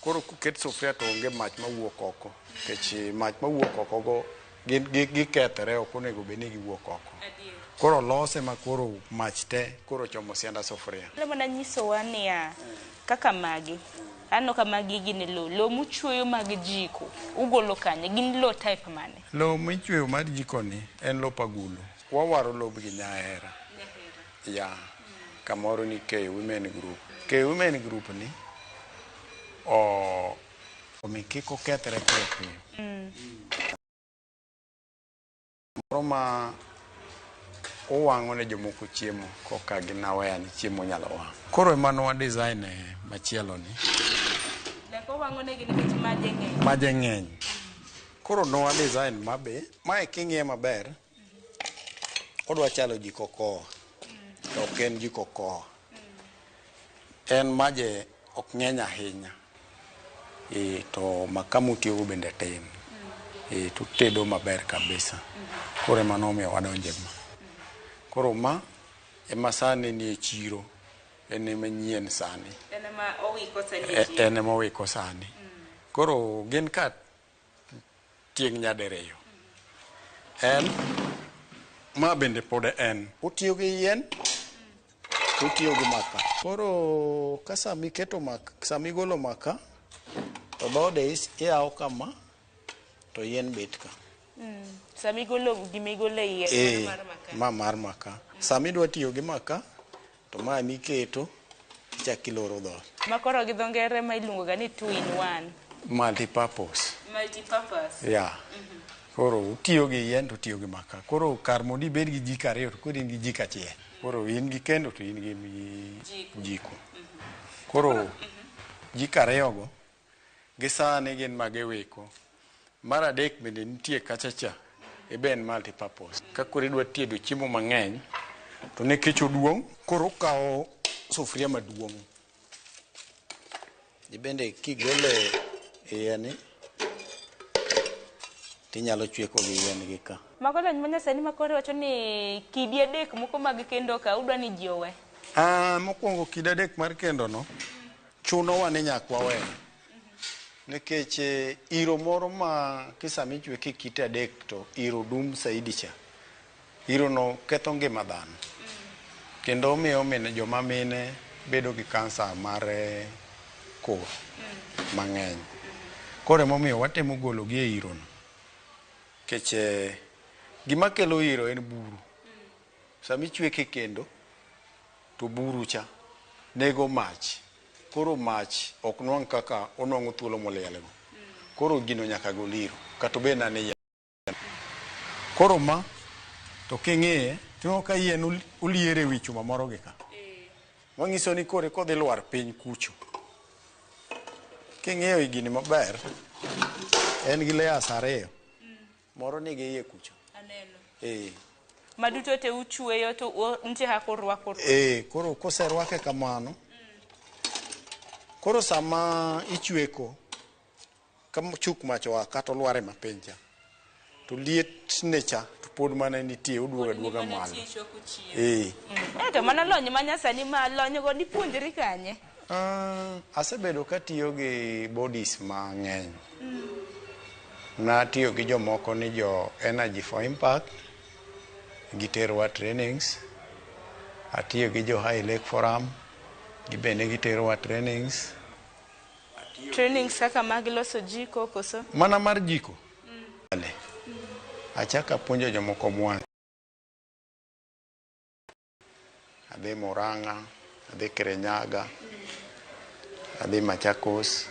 koro koket sufuria to onge mach mawuok oko, nikech mach mawuok oko go gikethore, ok onego bed ni giwuok oko. Koro lose ma koro mach te koro chomo sianda sufuria. Nyalo mana nyisowa niya, kaka magi, aneno ka magi gin lo, lo muchweyo mag jiko, ugolo kanye? Gin lo type mane? Lo michweyo mar jiko ni en lop agulu. Wawaro lob gi Nyahera. Ya, kamoro ni K Women Group. K Women Group ni omi kik okethre piyo piyo. Moro ma owang'o ne jomoko chiemo koka ginawea ni chiemo nyalo wang'. Koro ema ne wa design machielo ni. Like owang'o negi nikech maje ng'eny. Maje ng'eny. Koro ne wa design mabe, mae king'iye maber, odwa chalo jiko koa. To ok en jiko koa. En maje ok ng'eny ahinya. To makaa mutiyogo bende tin. To tedo maber kabisa. Koro ema nomiyo wadonje ma. Koro ma ema sani nie chiro. En ema nyien sani. En ema owiko sani e chiro. En ema owiko sani. Koro gin ka tieng' nyadiriyo. En ma bende pod en. Otiyo gi yien, otiyo gi maka. Koro ka sama iketo maka, sama igolo maka, to dhode iyawo kama, to yien bet ka. Sama igolo gima igolo e iye, mar maka. Ma mar maka. Sama idwa tiyo gi maka, to ma emiketo, ichako iloro dhoot. Ma koro gi dho ngere ma iluongo ga ni 2 in 1. Multipurpose. Multipurpose. Yeah. Koro utiyo gi yien to utiyo gi maka. Koro kar mondo ibed gi jiko ariyo to koro in gi jiko achiel. Koro in gi kendo to in gi jiko. Koro jiko ariyogo gi sani gin magiwiko. Mar adek bende nitie kacha cha, ebe en multipurpose. Ka koro idwa tedo chiemo mang'eny, to nikech oduong', koro okawo sufuria maduong'. Ibende kigole iye ni, tinyalo chweko gi yien gi ka. Mago lony manyasani ma koro iwacho ni kidi adek moko mag kendo ka udwa ni ji owe. Mokwongo kidi adek mar kendo no, chunowa ni nyaka wawe. Nikech iro moro ma kisama ichweke kite adek to iro dum saidi cha. Iro no ketho ngima dhano. Kendo omiyo mine, joma mine bedo gi kansa mar kor mang'eny. Koro emomiyo watemo golo gi e iro no. Nikech gima kelo iro en buru. Sama ichweke kendo to buru cha nego mach. koro mach ok nwang' kaka onwang'o thuolo molielego. Koro gino nyaka gol iro, kata obed na ni yien. Koro ma, to king'iye, tineno ka yien oliere ewi chuma moro gi ka. Manyiso ni koro kodhi lwar piny kucho. King'iyo i gini maber, en gi layers ariyo. Moro nigi iye kucho. Aneno. Eh. Maduto te uchweyo to nitie kaka urwako. Koro koserwake kamano, koro sama ichweko, ka chuk mach oa kata olwar e mapiny cha, to liet ne cha to pod mana nitie, oduogo aduoga malo. To mano lony ma nyasani ma lony go nipuonjri kanye? Asebedo katiyo gi bodies mang'eny. Natiyo gi jomoko ni jo Energy for Impact, giterowa trainings. Atiyo gi jo High Lake Forum, gibende giterowa trainings. Trainings kaka mag loso jiko koso? Mana mar jiko. Achako apuonjo jomoko Mwanza. Adhi Murang'a, adhi Kirinyaga, adhi Machakos,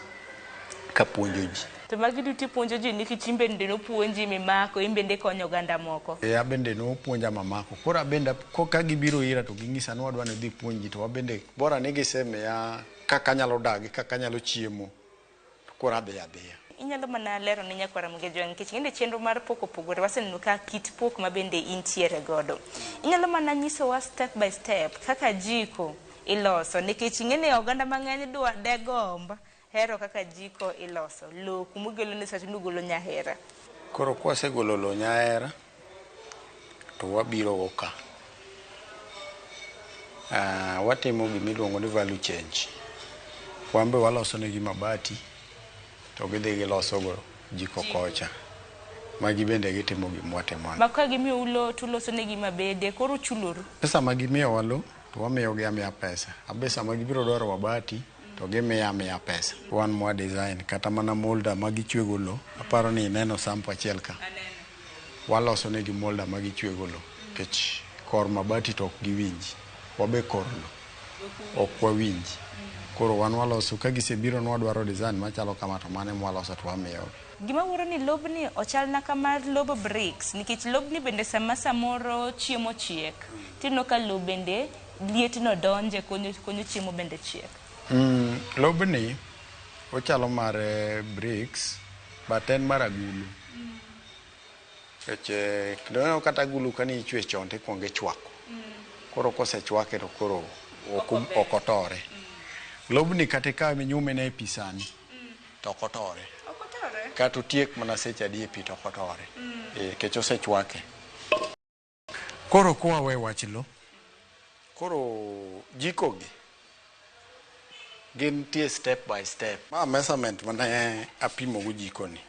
kapuonjo ji. To magi duto ipuonjo ji nikech in bende nopuonji mimako, in bende ikonyo oganda moko. Abende nopuonja mamako. Koro abende ka gibiro ira to ging'isa ni wadwa ni idhi puonj ji to wabende bora ni gisemiya kaka anyalo dak kaka anyalo chiemo. To koro adhi adhiya. Inyalo mana lero ne nyakwar Ramogi Ajwang' nikech ing'e ni chenro mar pok opogore, waseneno ka kit pok ma bende intiere godo. Inyalo mana nyisowa step by step kaka jiko iloso nikech ing'e ni oganda mang'eny dwa degomb hero kaka jiko iloso. Lowo kumugolo ni sacho nugolo Nyahera. Koro kwasegolo lowo Nyahera to wabiro go ka. Watimo gimiluongo ni value change. Wan be waloso negi mabati to gidhi giloso go jiko kocha. Magi bende gitimo gima watimo. Ma ka gimiyou lowo tuloso negi mabede koro uchuloru. Pesa ma gimiyowa lowo to wamiyogi amiya pesa. Abe sama gibiro dwaro mabati to gimiya amiya pesa. Wan mwa design kata mana molder ma gichwego lowo, aparo ni ineno sample achiel ka. Waloso negi molder ma gichwego lowo nikech kor mabati to ok giwinji. Wabe kor lowo ok wawinji. Koro wan waloso ka gisebiro ni wadwaro design machalo kama to mano ema waloso to wamiyogi. Gima wuoro ni lobni ochalna ka mar lob bricks nikech lobni bende sama samoro chiemo chiek tineno ka lowo bende lietno donje konyo chiemo bende chiek. Lobni ochalo mar bricks but en mar agulu. Nikech kendo kata agulu kane ichwe chon to ikuongo ichwako. Koro kosechwake to koro ok otore. Lobni kata ikawe minyume ne e pi sani to ok otore. Kata otiek mana seche adi e pi to ok otore. Nikech osechwake. Koro kwa we wach lo, koro jiko gi gintie step by step. Ma measurement mane apimo go jiko ni.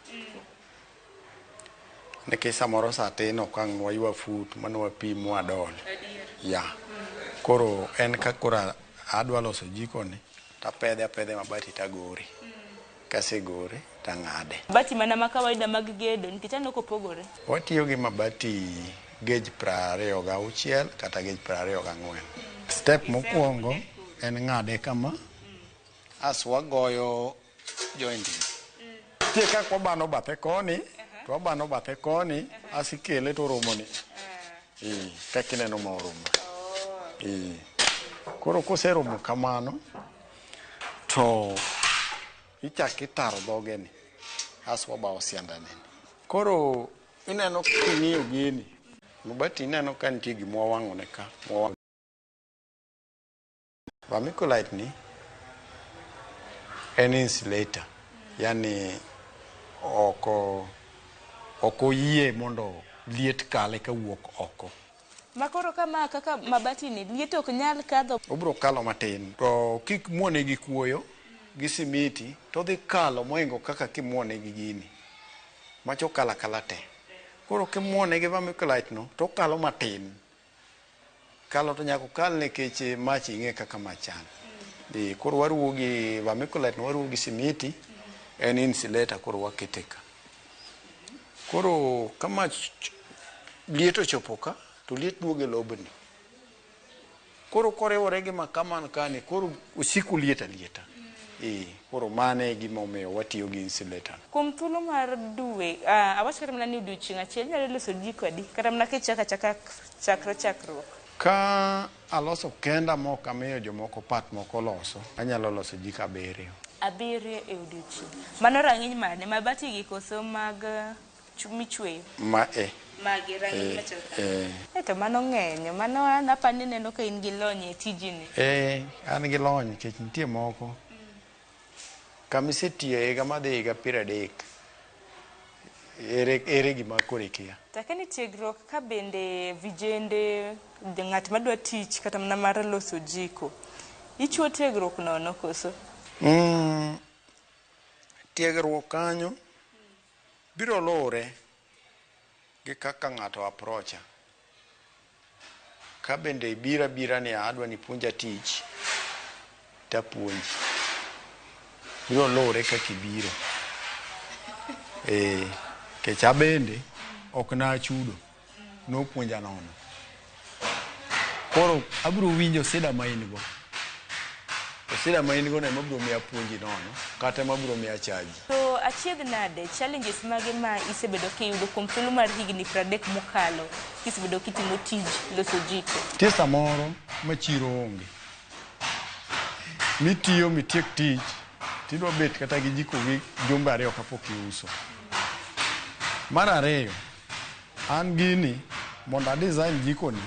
Nikech samoro sa tin ok ang' waywa fut mane wapim mwadol. Ya. Koro en ka koro adwa loso jiko ni tapedhe apedhe mabati tagore. Kasegore tang'ade. Mabati mana ma kawaida mag gedo nikech aneno kopogore. Watiyo gi mabati gauge 26 kata gauge 24. Step mokwongo en ng'ade kama as wagoyo joint. Nitie kaka wabano bathe koni to wabano bathe koni as ikele to oromo ni. Kaka ineno ma oromo. Koro koseromo kamano to ichako itaro dhoge ni as wabawo siandane ni. Koro ineno king'iyo gini, mabati ineno ka nitie gima wawang'o ne ka. Vermiculite ni en insulator, yani ok oyie mondo liet kale kawuok oko. Makoro kama kaka mabati ni liet ok nyal kadho. Obiro kalo matin. To kik muone gi kuoyo gi simiti to odhi kalo mohingo kaka kimuone gi gini. Macho kalo akala te. Koro kimuone gi vermiculite no to okalo matin. Kalo to nyaka okal nikech mach ing'e kaka mach chal. Koro waruwo gi vermiculite no waruwo gi simiti en insulator koro wakete ka. Koro ka mach liet ochopo ka to liet duogo e lobni. Koro koriwore gi makaa man kani, koro osiko liet alieta. Koro mano e gima omiyo watiyo gi insulator. Kuom thuolo mar dwe, awach kata mana ni odiochieng' achiel inyalo loso jiko adi? Kata mana kichako achaka chakre chakruok. Ka aloso kenda mok amiyo jomoko part moko loso, anyalo loso jiko 7. 7 e odiochieng'. Mano rang'iny mane? Mabati gi koso mag michweyo? Ma e. Magi rang'iny machal kama. To mano ng'eny. Mano an apani neno ka in gi lony e tijini. An gi lony nikech nitie moko. Kama isetiyo higa madhi higa 30. Ere gima koro ikia. Take ni tiegruok ka bende vijende, ng'at madwa tich kata mana mar loso jiko. Ichiwo tiegruok nono koso? Tiegruok kanyo biro luwore gi kaka ng'ato approacha. Ka bende ibiro abira ni adwa ni puonja tich, tapuonji. Biro luwore kaka ibiro. Nikech abende ok nachudo, nopuonja nono. Koro abiro winjo sida ma in go. To sida ma in go no ema biro miyo apuonji nono, kata ema biro miyo achaji. To achiedh nade, challenges mage ma isebedo kiyudo kuom thuolo mar higni 30 mokalo kisebedo kitimo tij loso jiko? Nitie samoro ma chiro onge. Mitiyo mitiek tich, tidwa bet kata gi jiko gi jumbe 2 kapok iuso. Mar ariyo, an gini mondo a design jiko ni,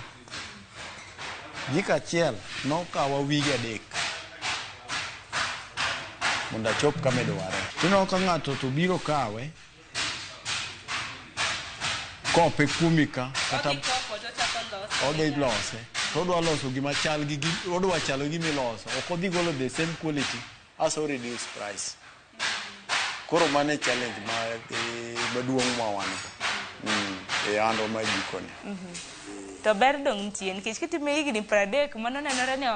jiko achiel nokawa wige 3 mondo achop kama idware. Tineno ka ng'ato to biro kawe kope kuomi ka, kata odhi lose. To odwa loso gima chal gi odwa chalo gima iloso. Ok odhi golo the same quality as o reduce price. Koro mano e challenge maduong' ma wan go. E handwa mar jiko ni. To ber dong' nitie nikech kitime higni 30 mano nenore ni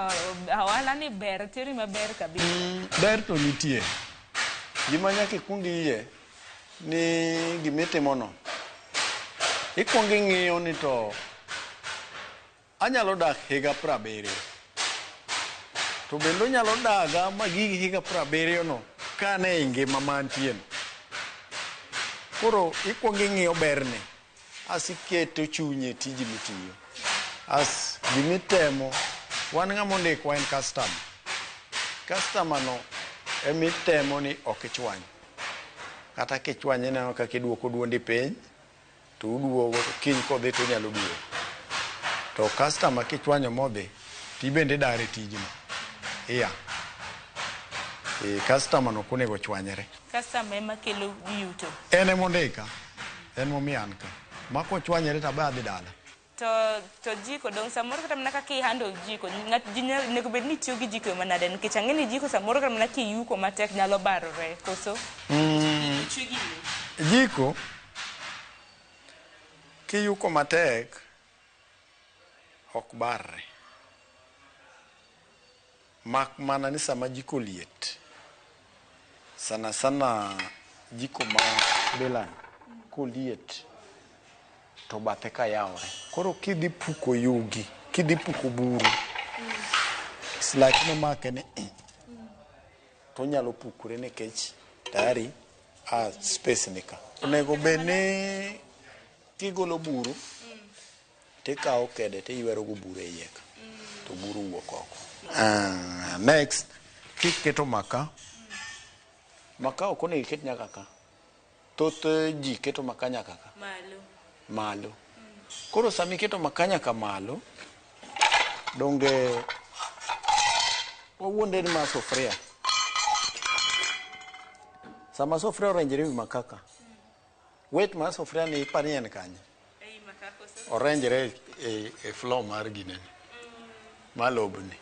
ohala ni ber, teri maber kabisa. Ber to nitie. Gima nyaka ikuong iyie ni gimitimo no, ikuong ing'iyo ni to anyalo dak higa 70. To bende onyalo daga ma gig higa 70 no ka ane e ngima mantie no. Koro ikuong ing'iyo berne. As iketo chunyi e tiji mitiyo. As gimitemo, wan ng'ama ondikwa en customer. Customer no emitemo ni ok ichwany. Kata kichwanye ineno kaka iduoko duondi piny, to uduogo to kiny kodhi to onyalo duogo. To customer kichwanyo modhi, tibende idar e tijno. Iya. Customer no ok onego chwanyre. Customer ema kelo yuto. En ema ondika. En momiyo an ka. Ma kochwanyre to abe adhi dala. To jiko dong' samoro kata mana kaka i-handle jiko, ng'at ji onego bed ni tiyo gi jiko e manade nikech ang'e ni jiko samoro kata mana kiyuko matek nyalo barore, koso? Jiko kiyuko matek ok barre. Mak mana ni sama jiko liet, sana sana jiko ma bilani koliet to bathe ka yawore. Koro kidhi puko yugi, kidhi puko buru, slack nomake ni to onyalo pukore nikech tayari a space ni ka. Onego bed ni kigolo buru tikawo kede tiywero go buru e iye ka to buru wuok oko. Next, kiketo maka, maka ok onego iket nyaka ka. Thoth ji keto maka nyaka ka. Malo. Malo. Koro sama iketo maka nyaka malo, donge wawuonde ni ma sufuria. Sama sufuria orenjore ewi maka ka, weight mar sufuria ni ipani en kanye? Orenjore e floor mar ginene, mar lobni.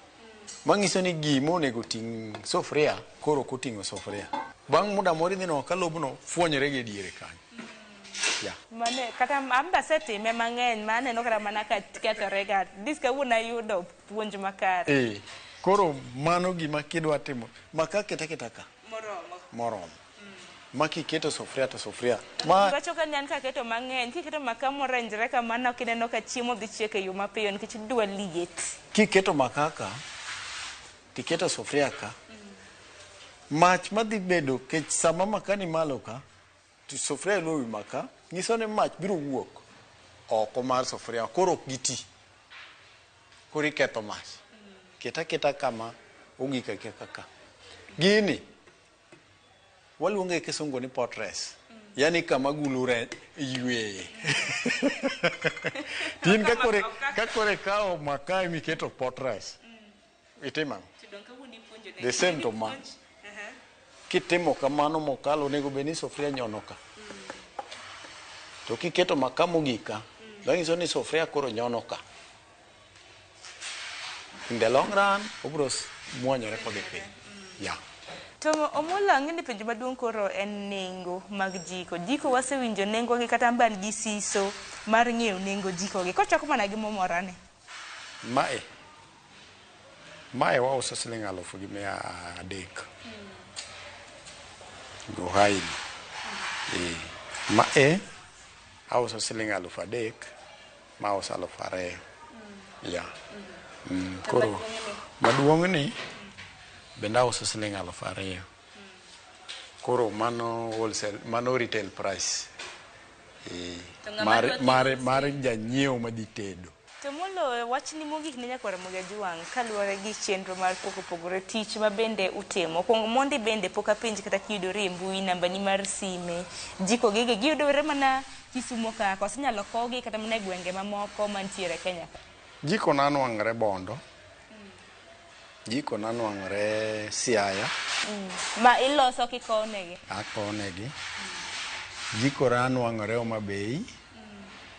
Manyiso ni gima onego ting' sufuria, koro ok oting'o sufuria. Bang' muda moro idhi neno ka lobno fuonyore gi e diere kanyo. Yeah. Mane, kata an be asetime mang'eny ma aneno kata mana ka kethore ga. Dis kawuono ayudo puonj makare. Koro mano gima kidwa timo, maka keta keta ka. Moromo. Moromo. Ma kiketo sufuria to sufuria. Ma Wacho ka ni an kaketo mang'eny, kiketo makaa morenjre kamano ok ineno ka chiemo dhi chiek e yo mapiyo nikech idwa liet. Kiketo makaa ka, tiketo sufuria ka, mach madhi bedo kech sama makaa ni malo ka, to sufuria iluo wi makaa, nyiso ni mach biro wuok oko mar sufuria, koro ok giti. Koro iketho mach. Ket aketa kama ogik akeka ka. Gini, waluonge kisungu ni potres. Yani kama gulu re yweye. Tin ka kore kawo makaa miketo potres. Itimo ang'o? The same to ma. Kitimo kamano mokalo onego bed ni sufuria nyono ka. To kiketo makaa mogik ka, manyiso ni sufuria koro nyono ka. In the long run, obiro muonyore kodhi piny. Yeah. To Omola, ang'e ni penjo maduong' koro en nengo mag jiko. Jiko wasewinjo nengo gi kata an gi siso mar ng'eyo nengo jiko gi. Kochako mana gi momorane. Mae wauso siling 1300. Gohaini. Mae auso siling 3000, ma auso 2000. Yeah. Koro maduong' ni bende auso siling 2000. Koro mano wholesale, mano retail price. Mar janyiewo madhi tedo. To moloyo wachni mogik ne nyakwar Ramogi Ajwang' kaluwore gi chenro mar pok opogore tich ma bende utimo. Kuong mondi bende pok apenji kata kiyudori e mbui nambani mar sime. Jiko gigi giyudore mana Kisumo ka koso inyalo kowgi kata mana e gwenge mamoko mantiere Kenya ka. Jiko nanwang're Bondo. Jiko nanwang're Siaya. Ma iloso kikowonegi? Akowonegi. Jiko nanwang're Homa Bay.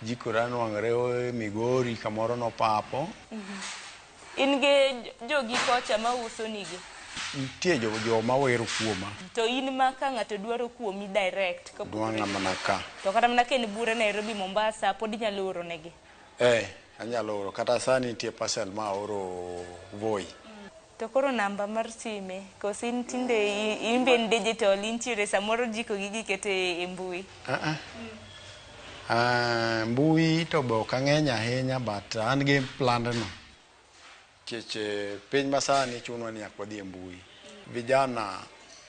Jiko nanwang're Migori kamoro nopapo. In gi jogi kocha mauso nigi? Nitie joma wero kuoma. To in ma ka ng'ato dwaro kuomi direct? Nwang'a mana ka. To kata mana ka en bure Nairobi, Mombasa, pod inyalo oro negi? Anyalo oro. Kata sani nitie parcel ma aoro Voi. To koro namba mar sime, koso in tinde in be in digital, intiere samoro jiko gi gikete e mbui? Mbui to be ok ang'eny ahinya, but an gi plan no. Nikech piny masani chunwa ni nyaka wadhi e mbui. Vijana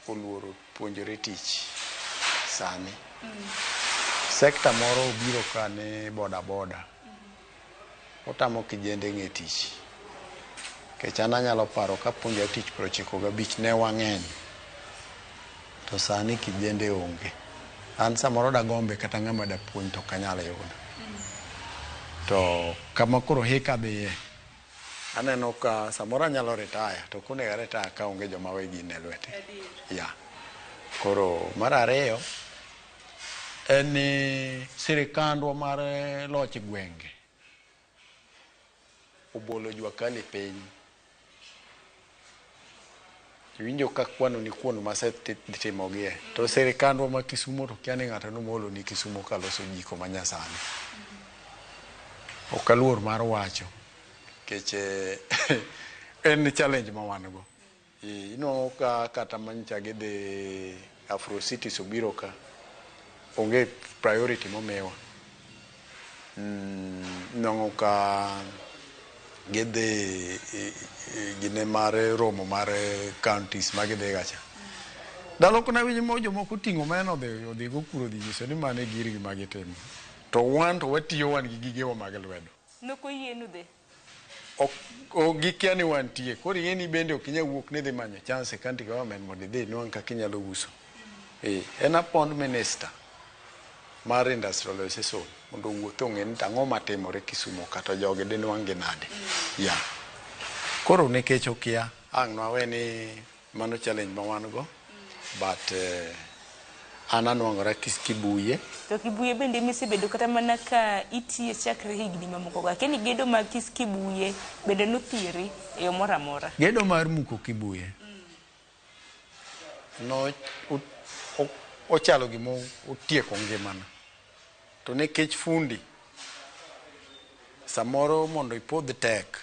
oluoro puonjore tich sani. Sekta moro obiro ka ni boda boda. Otamo kijende ng'e tich. Nikech an anyalo paro ka puonjora tich 95 ne wang'eny. To sani kijende onge. An samoro dagombe kata ng'ama dapuonj to ok anyal yudo. To kama koro hika dhiye, aneno ka samoro anyalo retire, to ok onego aretire ka onge joma we gini e lwete. Yeah. Koro mar ariyo, en ni sirikandwa mar loch gwenge obolo jua kali piny. Iwinjo ka kwano ni kuond masetimogie. To sirikandwa ma Kisumo to kia ni ng'ato nomolo ni Kisumo kaloso jiko manyasani. Ok aluor mar wacho. Nikech en challenge ma wan go. Inwang'o ka kata manyicha gidhi Afro Cities obiro ka, onge priority momiwa. Inwang'o ka gidhi gine mar romo mar counties ma gidhi gacha. Ndalo kuna winjo mo jomoko oting'o omena odhi go kuro odhi nyiso ni mano e girgi ma gitimo. To wan to watiyo wan gi gigewa mag lwedo. Nok oyienu dhi? Ok gikia ni wantie. Koro ing'e ni bende ok inyal wuok ni idhi manyo chance e county government mondo idhi inwang' kaka inyalo uso. En appoint minister mar industrialization mondo owuoth ong'e ni ang'o matimore Kisumo ka to jogi dinwang' gi nade. Yeah. Koro nikech okia, ang' nwawe ni mano challenge ma wan go, but an anwang'ora Kibuye. To Kibuye bende misebedo kata mana ka itiye chakre higni mamoko go. Akia ni gedo mag Kibuye bende nothieri e yo moro amora. Gedo mar muko Kibuye no ochalo gima otieko ngimana. To nikech fundi samoro mondo ipodh tek,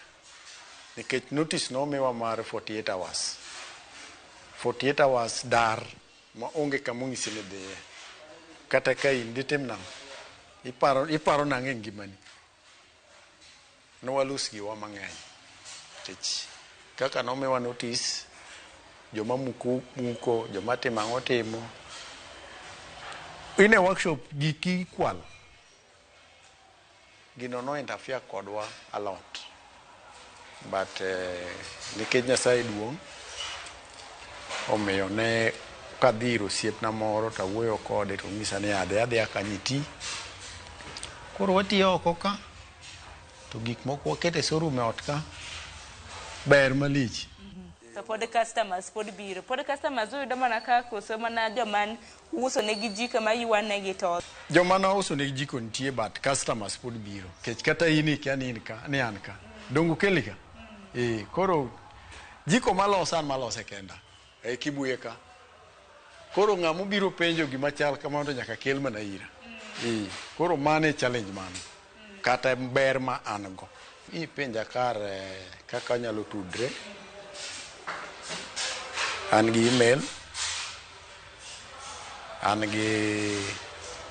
nikech notice nomiwa mar 48 hours. 48 hours dar Ma onge kama onyisi ni dhiye. Kata ka in ditim nang'o? Iparo, iparo nang'o e ngimani? Nowalose giwa mang'eny. Nikech kaka nomiwa notice, joma muko muko, joma timo ang'o timo. In e workshop giki ikwalo. Gino no interfere kodwa a lot. But nikech Nyasaye duong', omiyo ne kadhi ir osiepna moro to awuoyo kode to onyisa ni adhi adhiya kanyo iti. Koro watiyo oko ka, to gik moko waketo e showroom e ot ka, ber malich. To pod customers pod biro. Pod customers uyudo mana ka koso mana joma uso negi jiko ma ywanegi to Joma nauso negi jiko nitie but customers pod biro. Kech kata in ikia ni in ka, ni an ka. Donge okeli ka? Eh, koro jiko maloso an malose kenda. E Kibuye ka. Koro ng'ama obiro penjo gima chal kamano to nyaka kel mana ira. Eh, koro mano e challenge mano. Kata ber ma an go. Ipenja kar kaka anyalo tudre. An gi email. An gi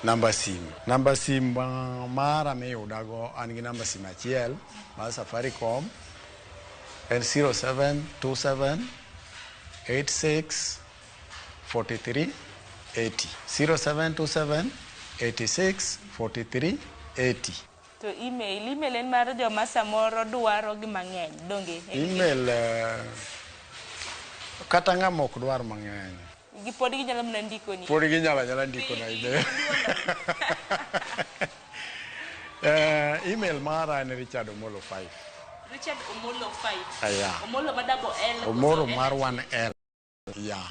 namba sim. Namba sim mara miyudago an gi namba sim achiel mar Safaricom en 0727 86 43 80. 0727 86 43 80. To email, email en mar joma samoro dwaro gi mang'eny, donge? Email kata ng'ama ok dwar mang'eny. Gi pod ginyalo mana ndikoni. Pod ginyalo anyala ndikona email. Email mara en Richard Omolo 5. Richard Omolo 5. Aya. Omolo ma double L. Omolo mar 1L. Yeah.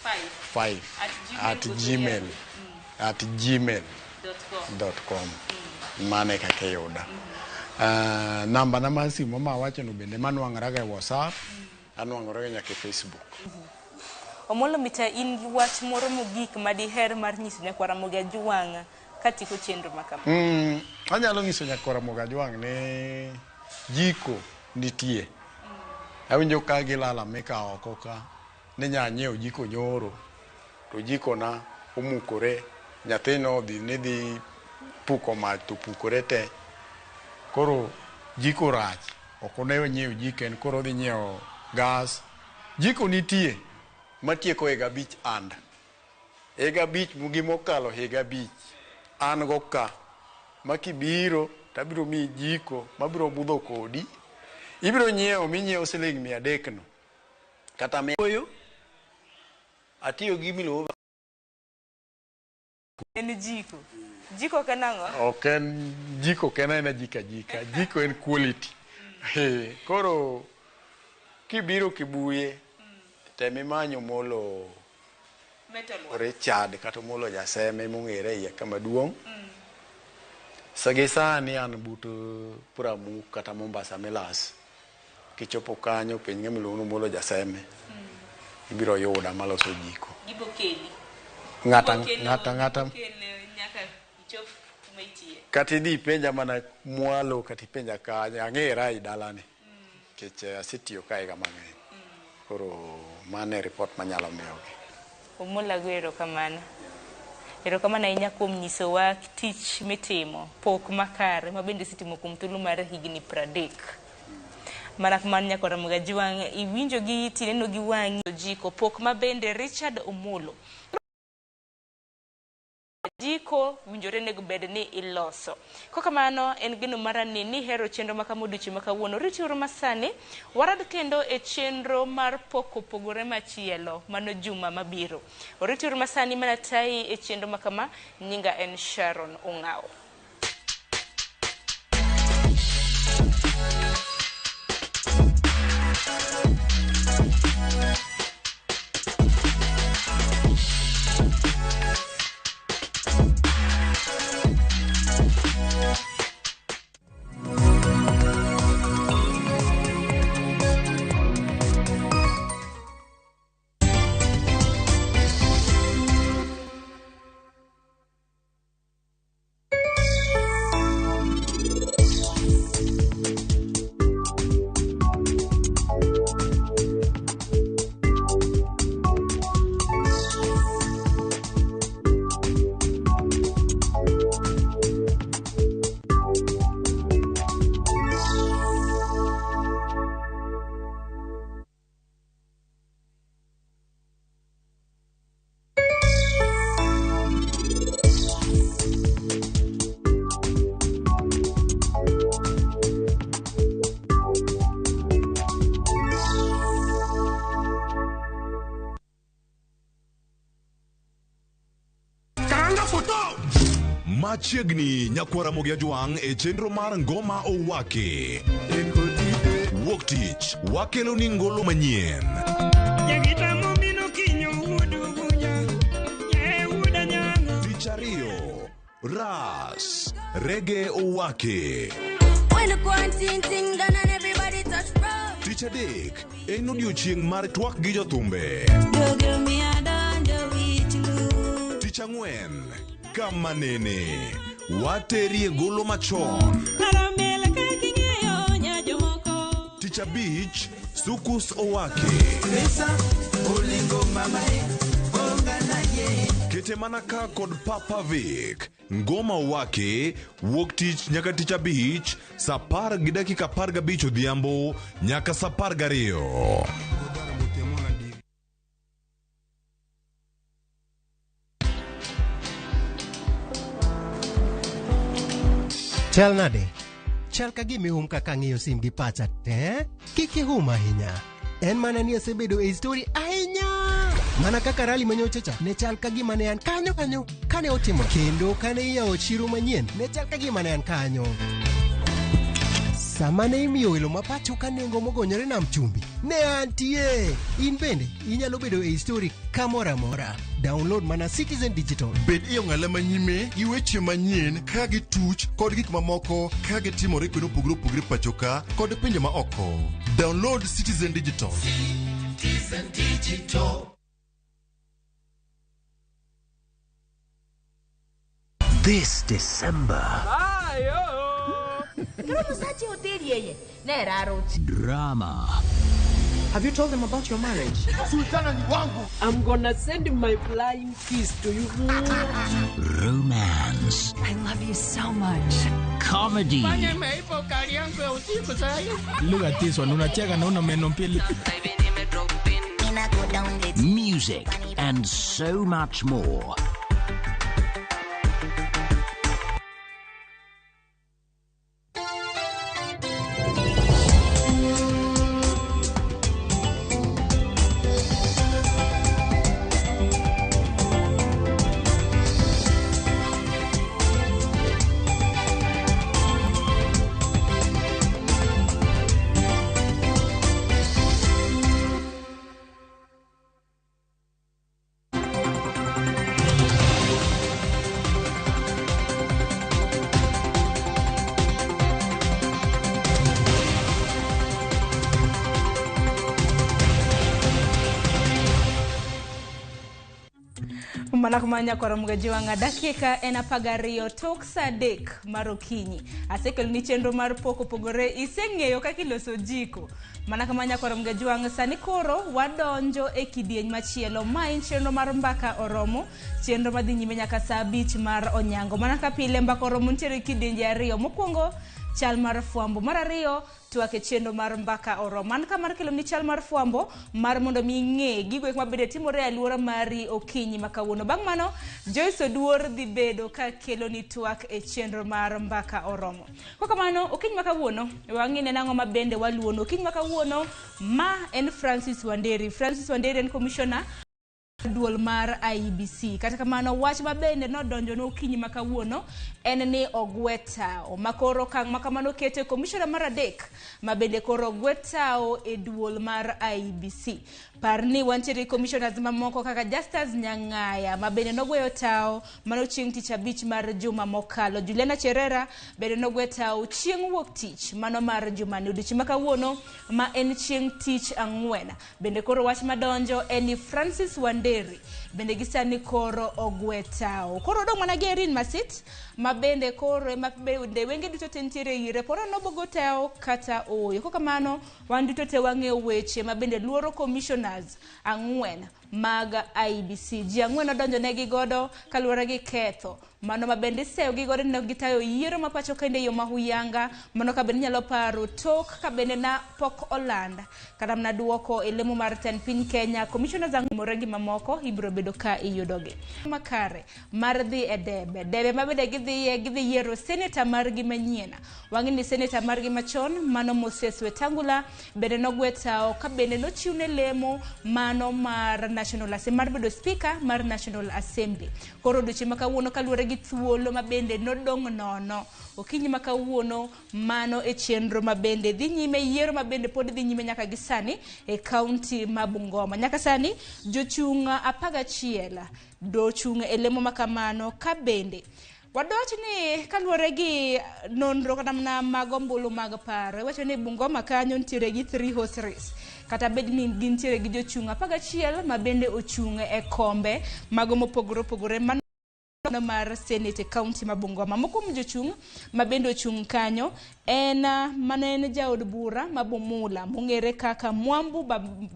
5. 5. At gmail. At gmail. Dot com. Mano e kaka iyuda. Namba na mar simu ma awacho no bende manwang'ora ga e WhatsApp, anwang'ora ga nyaka e Facebook. Omolo mita in gi wach moro mogik ma diher mar nyiso nyakwar Ramogi Ajwang' katieko chenro ma kama? Anyalo nyiso nyakwar Ramogi Ajwang' ni jiko nitie. Awinjo ka gilalamika oko ka ni nya nyiewo jiko nyoro to jiko na omukore, nyathino odhi ni dhi puko mach to pukore te. Koro jiko rach, ok onew nyiewo jiko en koro odhi nyiewo gas. Jiko nitie matieko higa 5 and. Higa 5 gimokalo higa 5 an go ka ma kibiro tabiro miyi jiko mabiro budho kodi. Ibiro nyiewo minyiewo siling 300 no. Kata oyo atiyo gi miluongo En jiko. Jiko ok en ang'o? Ok en jiko, ok en aena jiko ajika. Jiko en quality. Koro kibiro Kibuye, tem imanyo Omolo Richard kata Omolo Jaseme mong'ere iye kama duong'. Gi sani an but Pramuk kata Mombasa Millers. Kichopo kanyo penj ng'ama iluongo ni Omolo Jaseme. Ibiro yuda maloso jiko. Gibo keli. Ng'ata ng'ata ng'ata nyaka ichop kuma itiye. Kata idhi ipenja mana mwalo kata ipenja kanye ang'era e dalani. Nikech asetiyo ka higa mang'eny. Koro mano e report manyalo miyogi. Omolo ago erokamano. Erokamano ahinya kuom nyisowa tich mitimo, pok makare ma bende isetimo kuom thuolo mar higni 30. Mana kamano nyakwar Ramogi Ajwang', iwinjo gi tineno gi wang'i jiko pok ma bende Richard Omolo. Jiko winjore nego bed ni iloso. Kokamano en geno mara ni nihero chenro ma kama odiochieng' ma kawuono. Rituru masani, warad kendo e chenro mar pok opogore machielo mano juma mabiro. Rituru masani mana tayi e chenro ma kama, nyinga en Sharon Ong'awo. Machiegni nyakwar Ramogi Ajwang' e chenro mar Ngoma Owaki. Wuok tich wakelo ni ngolo manyien. Tich ariyo, Ras, Rege Owaki. When the quarantine thing done and everybody touch road. Tich adek en odiochieng' mar twak gi jothumbe. Tich ang'wen, kama nene, waterie golo machon. Tich abich, Sukus Owaki. Kete mana ka kod Papa Vic. Ngoma Owaki, wuok tich nyaka tich abich, saa 10:15 odhiambo nyaka saa 12. Chal nade? Chal ka gima ihum kaka ang'iyo sim gi pacha te. Kik ihum ahinya. En mana ni asebedo e story ahinya. Mana kaka rali manyocha cha ne chal ka gima ne an kanyo kanyo kane otimo kendo kane iyawo chiro manyien ne chal ka gima ne an kanyo. Sama ne imiyo welo ma pacho ka nengo mogonyore nam chumbi ne antie. In bende inyalo bedo e story kamoro amora. Download mana Citizen Digital. Bed e ong'ala manyime gi weche manyien ka gituch kod gik mamoko ka gitimore kuonde mopogore opogore pacho ka kod pinje ma oko. Download Citizen Digital. Citizen Digital. This December, drama, Have you told them about your marriage? Sultana ni wangu. I'm gonna send my flying kiss to you. romance, I love you so much. comedy, Look at this one. Unacheka na una meno mbili. music, and so much more. Mana kumanya kwara mugaji wanga dakika en 12 tok saa 3 mar okinyi. Asekeloni chenro mar pok opogore iseng'eyo kaka iloso jiko. Mana kamanya kwara mugaji wanga sani koro wadonjo e kidieny machielo. Ma en chenro mar mbaka oromo, chenro madhi nyime nyaka saa 5 mar onyango. Mana ka pile mbaka oromo nitiere kidienje ariyo. Mokwongo chal mar fwambo, mar ariyo twak e chenro mar mbaka oromo. An ka mar kelo ni chal mar fwambo mar mondo mi ing'e gigo eko mabende timore e alwora mari okinyi ma kawuono. Bang' mano Joyce Oduor dhi bedo ka kelo ni twak e chenro mar mbaka oromo. Kokamano okinyi ma kawuono wang'ine nang'o ma bende waluono. Okinyi ma kawuono ma en Francis Wanderi. Francis Wanderi en commissioner duol mar IEBC. Kata kamano wach mabende nodonjo ne okinyi ma kawuono en ni ogwe tao ma koro okang' ma kamano kete commissioner mar 3 ma bende koro ogwe tao e duol mar IEBC. Par ni wantiere commissioners mamoko kaka Justus Nyang'aya ma bende nogweyo tao mano chieng' tich abich mar juma mokalo. Juliana Cherera bende nogwe tao chieng' wuok tich mano mar jumani. Odiochieng' ma kawuono ma en chieng' tich ang'wen. Bende koro wach madonjo en ni Francis Wanderi bende gisani koro ogwe tao. Koro odong' mana gi Irene Masit ma bende koro ema bende wenge duto te nitiere ire poro nobogo tao kata ooyo. Kokamano wan duto te wang'eyo weche ma bende luoro commissioners 4 mag IEBC. Ji 4 odonjo negi godo kaluwore gi ketho mano ma bende iseyo gi godo ne gitayo yiero ma pacho kende yo ma huyanga mano ka bende inyalo paro tok ka bende na pok oland kata mana duoko e lemo mar tend piny Kenya. Commissioners ang'more gi mamoko ibiro bedo ka iyudogi makare mar dhi e debe debe ma bende gidhi yiero senator margi manyien. Wang'e ni senator margi machon mano Moses Wetangula bende nogwe tao ka bende nochiwne lemo mano mar National Assembly, mar bedo speaker mar National Assembly. Koro odiochieng' ma kawuono kaluwore gi thuolo ma bende nodong' nono okinyi ma kawuono, mano e chenro ma bende dhi nyime, yiero ma bende pod dhi nyime nyaka gi sani e kaunti ma Bungoma. Nyaka sani jochung' 11 dochung' e lemo ma kamano. Ka bende wadwach ni kaluwore gi nonro kata mana mag ombulu mag paro, iwacho ni Bungoma kanyo nitiere gi 3 horse race, kata bed ni gintiere gi jochung' 11 ma bende ochung' e kombe mago mopogore opogore mano mar Senate e kaunti ma Bungoma. Moko kuom jochung' ma bende ochung' kanyo en mano en jaod bura ma Bumula mong'ere kaka Mwambu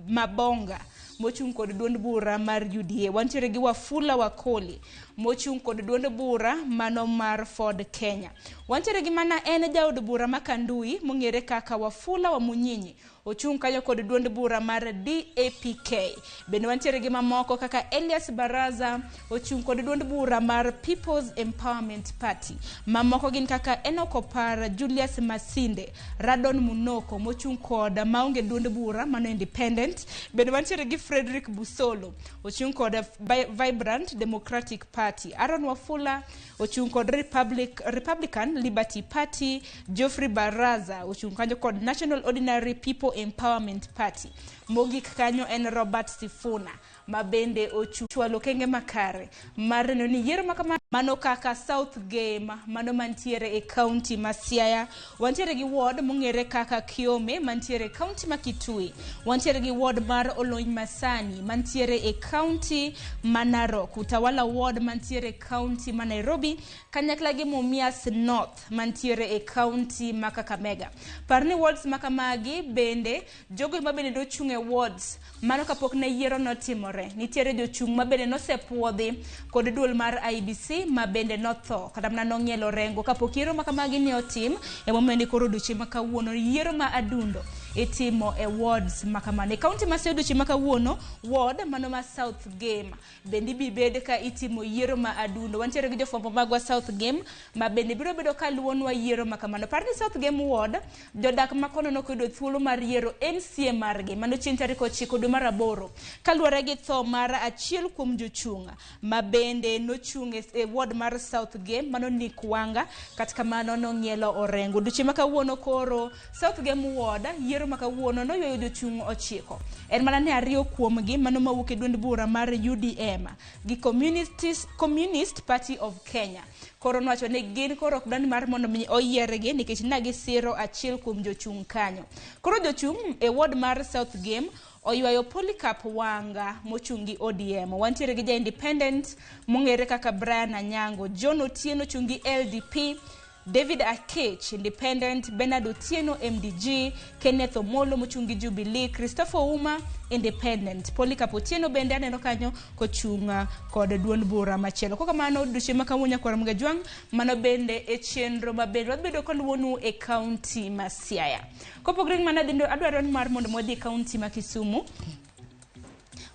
Mabonga mochung' kod duond bura mar UDA. Wantiere gi Wafula Wakoli mochung' kod duond bura mano mar Ford Kenya. Wantiere gi mana en jaod bura ma Kandui mong'ere kaka Wafula Wamunyinyi, ochung' kanyo kod duond bura mar DAPK. Bende wantiere gi mamoko kaka Elias Baraza ochung' kod duond bura mar People's Empowerment Party. Mamoko gin kaka Enoch Opara, Julius Masinde, Radon Munoko mochung' kod maonge duond bura mano independent. Bende wantiere gi Frederick Busolo ochung' kod Vibrant Democratic Party. Aaron Wafula ochung' kod Republican Liberty Party. Geoffrey Baraza ochung' kanyo kod National Ordinary People Empowerment Party. Mogik kanyo en Robert Sifuna ma bende ochwalo okenge makare mar neno ni yiero ma kama mano kaka South Game mano mantiere e kaunti ma Siaya. Wantiere gi ward mong'ere kaka Kiome mantiere e kaunti ma Kitui. Wantiere gi ward mar Olony Masani mantiere e kaunti ma Narok. Utawala ward mantiere e kaunti ma Nairobi kanyakla gi Mumias North mantiere e kaunti ma Kakamega. Par ni wards ma kamagi bende jogo ma bende nochung' e wards mano kapok ne yiero notimore. Nitiere jochung' ma bende nosepuodhi kod duol mar IEBC ma bende notho kata mana nong'ielo orengo kapok yiero ma kamagi ne otim. Emomiyo ni koro odiochieng' ma kawuono yiero ma adundo itimo e wards ma kamano. E kaunti ma Siaya odiochieng' ma kawuono ward mano ma South Game bende ibi bed ka itimo yiero ma adundo. Wantiere gi jofwambo magwa South Game ma bende biro bedo ka luwonwa yiero ma kamano. Par ni South Game ward jodak ma kono nokoyudo thuolo mar yiero MCA margi mano chieng' tarik 9 dwe mar 8 kaluwore gi tho mar achiel kuom jochung' ma bende nochung' e ward mar South Game mano Nick Wanga, kata kamano nong'ielo orengo. Odiochieng' ma kawuono koro South Game ward yiero ma kawuono noywayo jochung' 9. En mana ni 2 kuomgi mano mawuok e duond bura mar UDM gi Communist Party of Kenya. Koro nowacho ni gin koro ok dwar mar mondo mi oyiergi nikech ne gisiro achiel kuom jochung' kanyo. Koro jochung' e ward mar South Game oywayo Polycarp Wanga mochung' gi ODM. Wantiere gi ja independent mong'ere kaka Brian Anyango, John Otieno ochung' gi LDP, David Akech independent, Bernard Otieno MDG, Kenneth Omolo mochung' gi Jubilee, Christopher Ouma independent, Polycarp Otieno bende aneno kanyo kochung' kod duond bura machielo. Kok kamano odiochieng' ma kawuono nyakwar Ramogi Ajwang', mano bende e chenro maber wabedo kaluwonu e kaunti ma Siaya. Kopogore gi mano adwaro mar mondo wadhi e kaunti ma Kisumu.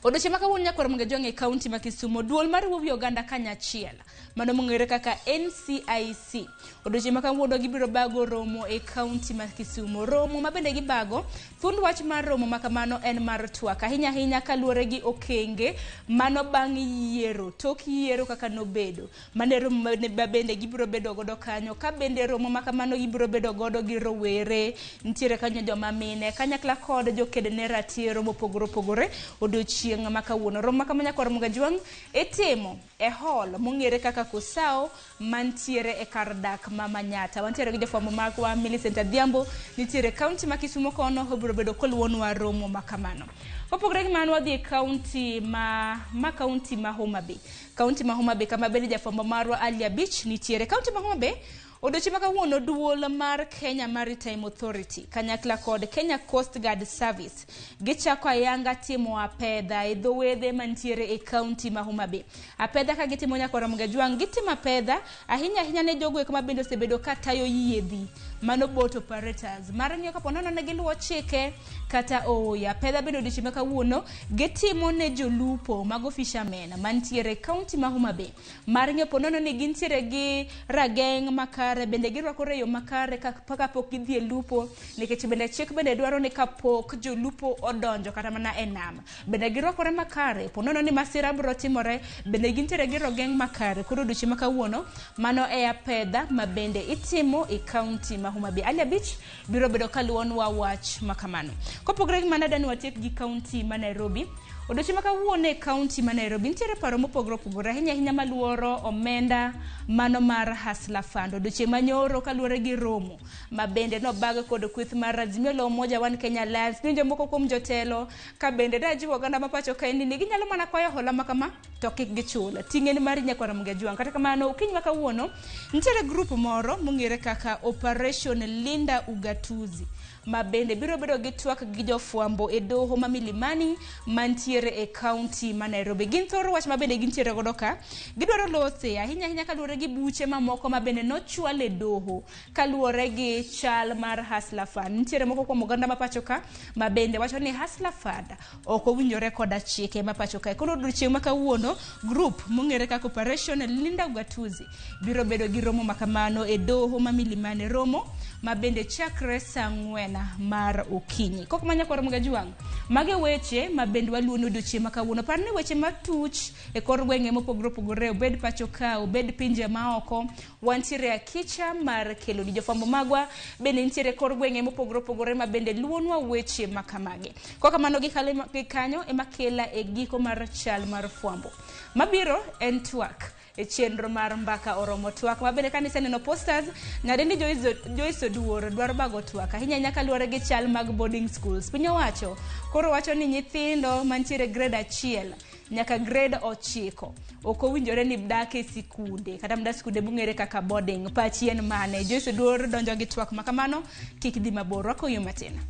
Odiochieng' ma kawuono nyakwar Ramogi Ajwang' e kaunti ma Kisumu, duol mar riwo wi oganda kanyachiel mano mong'ere kaka NCIC. Odiochieng' ma kawuono gibiro bago romo e kaunti ma Kisumu. Romo ma bende gibago, thuond wach mar romo ma kamano en mar twak ahinya ahinya kaluwore gi okenge mano bang' yiero, tok yiero kaka nobedo. Mano e romo ma bende gibiro bedo godo kanyo. Ka bende romo ma kamano gibiro bedo godo gi rowere, nitiere kanyo joma mine, kanyakla kod joked ne ratiro mopogore opogore odiochieng' ma kawuono. Romo ma kamano nyakwar Ramogi Ajwang' itimo e hall mong'ere kaka Kosao mantiere e kar dak ma Manyatta. Wantiere gi jofwambo magwa Millicent Adhiambo nitiere kaunti ma Kisumu kono, obiro bedo koluwonwa romo ma kamano. Kopogore gi mano wadhi e kaunti ma kaunti ma Homa Bay. Kaunti ma Homa Bay kama bende jafwambo marwa Ali Abich nitiere. Kaunti ma Homa Bay odiochieng' ma kawuono duol mar Kenya Maritime Authority kanyakla kod Kenya Coast Guard Service gichako ayanga timo apedha e dho wedhe mantiere e kaunti ma Homa Bay. Apedha ka gitimo nyakwar Ramogi Ajwang', gitimo apedha ahinya ahinya ne jogo eko ma bende osebedo ka tayo yiedhi Mano boat operators mar ng'iyo kapo nono ne giluwo chike kata ooyo. Apedha bende odiochieng' ma kawuono gitimo ne jolupo mago fishermen mantiere e kaunti ma Homa Bay mar ng'iyo po nono ni gintiere gi rageng' makare, bende girwakore e yo makare kapok gidhi e lupo, nikech bende chik bende dwaro ni kapok jolupo odonjo kata mana e nam bende girwakore makare. Po nono ni masira biro timore, bende gintiere gi rogeng' makare. Koro odiochieng' ma kawuono mano e apedha ma bende itimo e kaunti ma Homa Bay. Ali Abich biro bedo kaluwonwa wach ma kamano. Kopogore gi mano, adwa ni watiek gi kaunti ma Nairobi. Odiochieng' ma kawuono e kaunti ma Nairobi nitiere paro mopogore opogore ahinya ahinya maluoro omenda mano mar Hustler Fund. Odiochieng' manyoro kaluwore gi romo ma bende nobag kod kweth mar Azimio la Umoja One Kenya Alliance, niwinjo moko kuom jotelo ka bende najiwo oganda ma pacho kae ni ginyalo mana kwayo hola ma kama to kik gichul. Ting' en mari nyakwar Ramogi Ajwang'. Kata kamano okinyi ma kawuono nitiere grup moro mong'ere kaka Operation Linda Ugatuzi ma bende biro bedo gi twak gi jofwambo e doho ma Milimani mantiere e kaunti ma Nairobi. Gin thoro wach ma bende gintiere godo ka gidwaro lose ahinya ahinya kaluwore gi buche mamoko ma bende nochwal e doho kaluwore gi chal mar Hustler Fund. Nitiere moko kuom oganda ma pacho ka ma bende wacho ni Hustler Fund ok owinjore koda chike ma pacho kae. Koro odiochieng' ma kawuono group mong'ere kaka Operation Linda Ugatuzi biro bedo gi romo ma kamano e doho ma Milimani, romo ma bende chakre saa 4 mar okinyi. Kok manya kwaro mga juang', mage weche ma bende waluwo ni odiochieng' ma kawuono. Par ni weche matuch e kor gwenge mopogore opogore, obed pacho ka, obed pinje maoko, wantiere akicha mar kelo ni jofwambo magwa bende nitiere kor gwenge mopogore opogore ma bende luwonwa weche ma kamagi. Kok kamano gi kanyo ema kela e giko mar chal mar fwambo. Mabiro en twak e chenro mar mbaka oromo twak ma bende kanisa neno posters nyadendi Joyce Oduor dwaro bago twak ahinya ahinya kaluwore gi chal mag boarding schools. Piny owacho koro wacho ni nyithindo mantiere grade 1 nyaka grade 9 ok owinjore ni dak e sikunde kata mda sikunde mong'ere kaka boarding. Pachi en mane? Joyce Oduor donjo gi twak ma kamano, kik dhi mabor, rwako yo matin.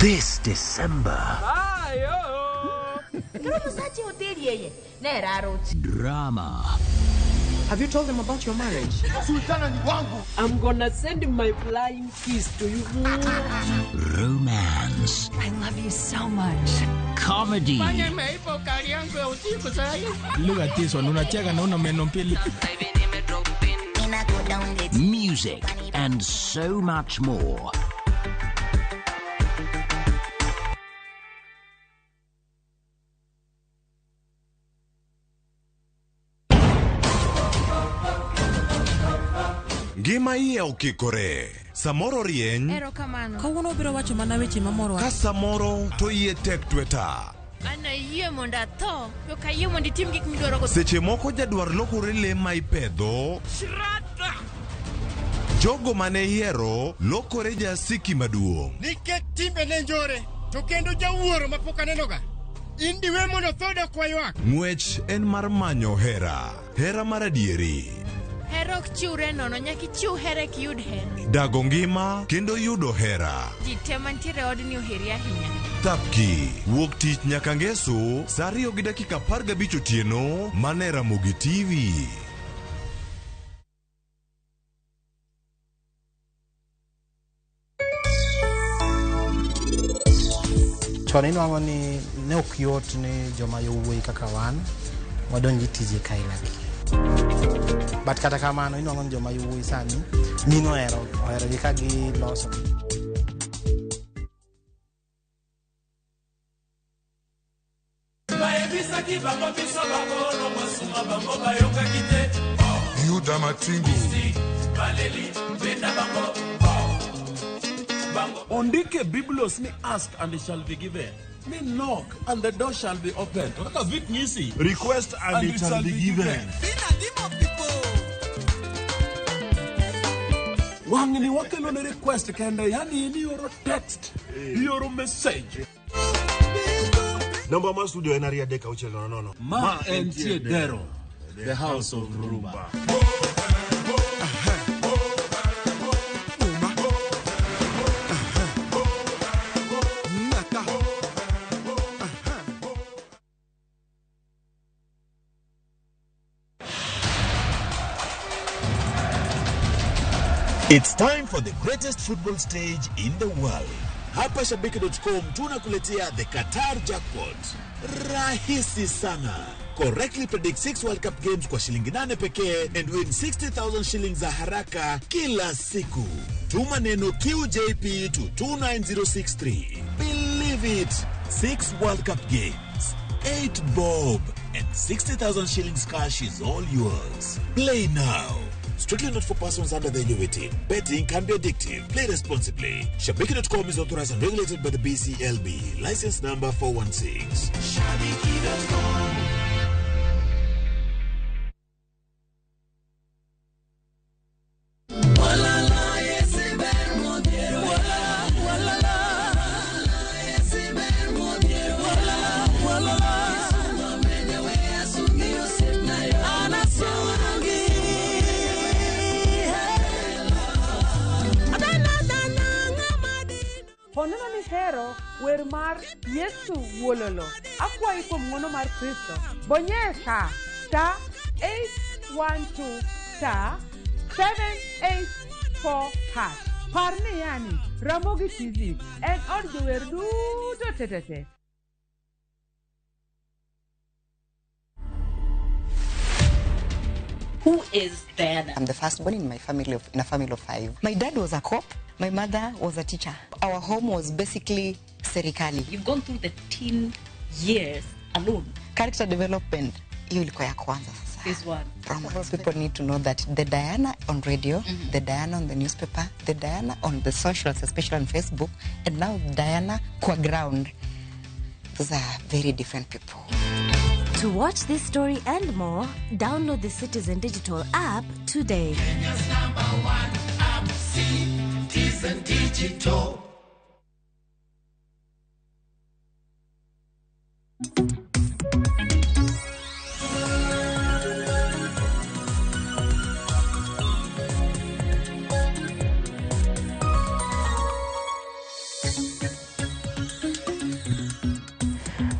This December, drama. Have you told them about your marriage? Sultana ni wangu. I'm gonna send my flying kiss to you. Romance. I love you so much. Comedy. Look at this one. Unacheka na una meno mbili. Music and so much more. Ngima iye okikore. Samoro rieny. Erokamano. Kawuono obiro wacho mana weche mamoro. Ka samoro to iye tek tweta. An ayie mondo atho, to ok ayie mondo itim gik midwaro go. Seche moko jadwar lokore le ma ipedho. Shrata! Jogo mane ihero lokore jasiki maduong'. Nikech timbe ne njore, to kendo jawuoro mapok anenoga. In diwe mondo tho dok waywak. Ng'wech en mar manyo hera. Hera mar adieri. Hera ok chiwre nono, nyaka ichiw hera eka iyud hera. Dago ngima kendo yudo hera. Ji te mantiere e odni oheri ahinya. Thapki, wuok tich nyaka ngeso, saa 2:15 otieno, mana e Ramogi TV. Chon inwang'o ni ne ok yot ni joma yowuoyi kaka wan wadonj e tije kailagi. But kata kamano inwang'o ni joma yowuoyi sani mine oherogi ka giloso. Yuda Matingu. Ondike Biblos ni ask and it shall be given. Ni knock and the door shall be opened. Kaka Vic Nyisi. Request and it shall be given. Wang'ni wakelo ne request kende, yani in ioro text, ioro message. Namba mar studio en 23600. Ma entie Dero, the house of Rumba. It's time for the greatest football stage in the world. Hapa Shabiki.com tunakuletea the Qatar Jackpot. Rahisi sana. Correctly predict 6 World Cup games kwa shilingi 8 pekee and win 60,000 shillings za haraka kila siku. Tuma neno QJP to 29063. Believe it. 6 World Cup games, 8 bob and 60,000 shillings cash is all yours. Play now. Strictly not for persons under the age of 18. Betting can be addictive. Play responsibly. Shabiki.com is authorized and regulated by the BCLB. License number 416. Shabiki.com. Honona mihero wer mar Yesu Wuololo. Akwayi kuom ng'wono mar Kristo. Bonyesa star 812 star 784 hash. Par ni yani Ramogi TV en od jower duto tetete. Who is Diana? I'm the firstborn in my family in a family of 5. My dad was a cop. My mother was a teacher. Our home was basically serikali. You've gone through the teen years alone. Character development, hiyo ilikuwa ya kwanza sasa. This one. Romance. People need to know that the Diana on radio, the Diana on the newspaper, the Diana on the socials, especially on Facebook, and now Diana kwa ground. Those are very different people. To watch this story and more, download the Citizen Digital app today. Kenya's number one app, Citizen Digital.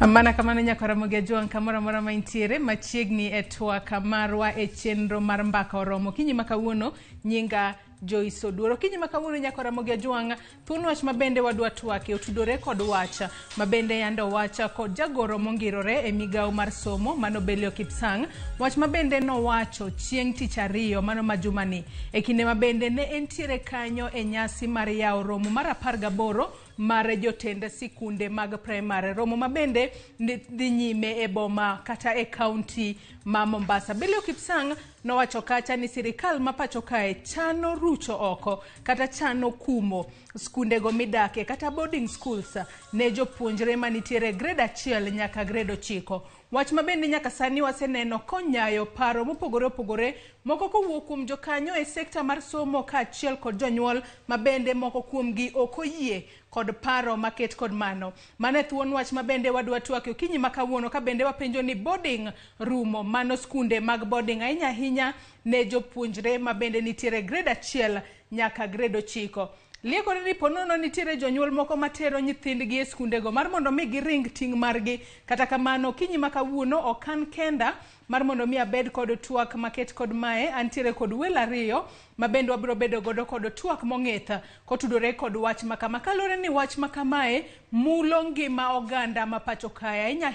Mana kamano nyakora Ramogi kamoro amora ma intiere machiegni e twak marwa e chenro mar mbaka oromo. Okinyi ma kawuono nyinga Joyce Oduor. Okinyi ma kawuono nyakora Ramogi Ajwang', thuon wach mabende wadwa twake otudore kod wach mabende yando wach kod jagoro mongirore e migawo mar somo mano Belio Kipsang'. Wach mabende nowacho chieng' tich ariyo mano ma jumani e kinde mabende ne entiere kanyo e nyasi mar yawo romo mar 18 mar jotend sikunde mag primary. Romo mabende dhi nyime e boma kata e kaunti ma Mombasa. Belio Kipsang' nowacho kacha ni sirikal ma pacho kae chano rucho oko kata chano kumo skundego midake kata boarding schools ne jopuonjre manitiere grade 1 nyaka grade 9. Wach mabende nyaka sani waseneno konyayo paro mopogore opogore, moko kowuok kuom jokanyo e sekta mar somo kaachiel kod jonyuol mabende moko kuomgi ok oyie kod paro maket kod mano. Mano e thuon wach mabende wadwa twake okinyi ma kawuono, ka bende wapenjo ni boarding rumo, mano skunde mag boarding ahinya ahinya ne jopuonjre mabende nitiere grade 1 nyaka grade 9. Liekore ni ponono nitiere jonyuol moko matero nyithindgi e skundego mar mondo mi giring ting' margi. Kata kamano okinyi ma kawuono ok an kenda mar mondo mi abed kod twak maket kod mae. Antiere kod welo ariyo mabende wabiro bedo godo kod twak mong'ith kotudore kod wach makama, kaluwore ni wach makamae mulo ngima oganda ma pacho kae ahinya.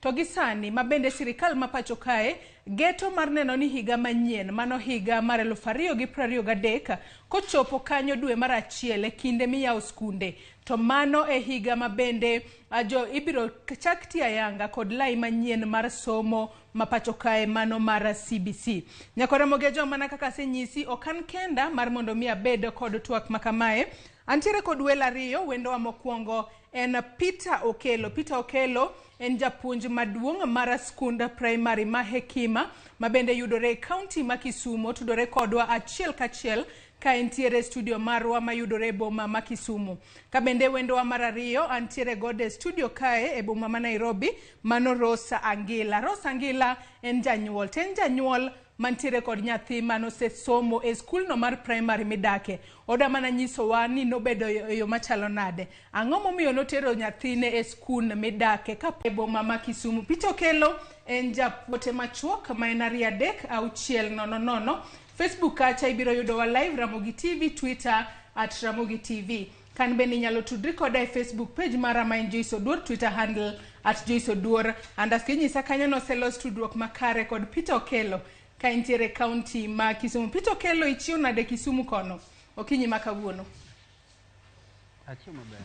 To gi sani mabende sirikal ma pacho kae geto mar neno ni higa manyien mano higa mar 2023 kochopo kanyo dwe mar 1 e kinde miyawo skunde, to mano e higa mabende jo ibiro chak tiyo ayanga kod lai manyien mar somo ma pacho kae mano mar CBC. Nyakora Ramogi Ajwang', mana kaka asenyisi, ok an kenda mar mondo mi abed kod twak makamae. Antiere kod welo ariyo. Wendowa mokwongo en Peter Okelo. Peter Okelo en japuonj maduong' mar skund primary ma Hekima mabende yudore e kaunti ma Kisumu. Otudore kodwa achiel kachiel ka entiere studio marwa mayudore e boma ma Kisumu. Ka bende wendowa mar ariyo antiere godo e studio kae e boma ma Nairobi, mano Rosa Angila. Rosa Angila en janyuol, to en janyuol mantiere kod nyathi manosesomo e skulno mar primary midake. Oda mana nyisowa ni nobedo e yo machalo nade, ang'o momiyo notero nyathine e skul midake ka e boma ma Kisumu. Peter Okelo en japuote machuok ma en 2 3 6 0 0 Facebook kacha ibiro yudowa live Ramogi TV, Twitter at Ramogi TV. Kan bende inyalo tudri koda e Facebook page mara ma en Joyce Oduor, Twitter handle at Joyce Oduor. Underscore nyisa kanyo noselos tudruok makare kod Peter Okello ka entiere kaunti ma Kisumu. Peter Okello, ichiew nade Kisumu kono? Okinyi ma kawuono. Achiew maber.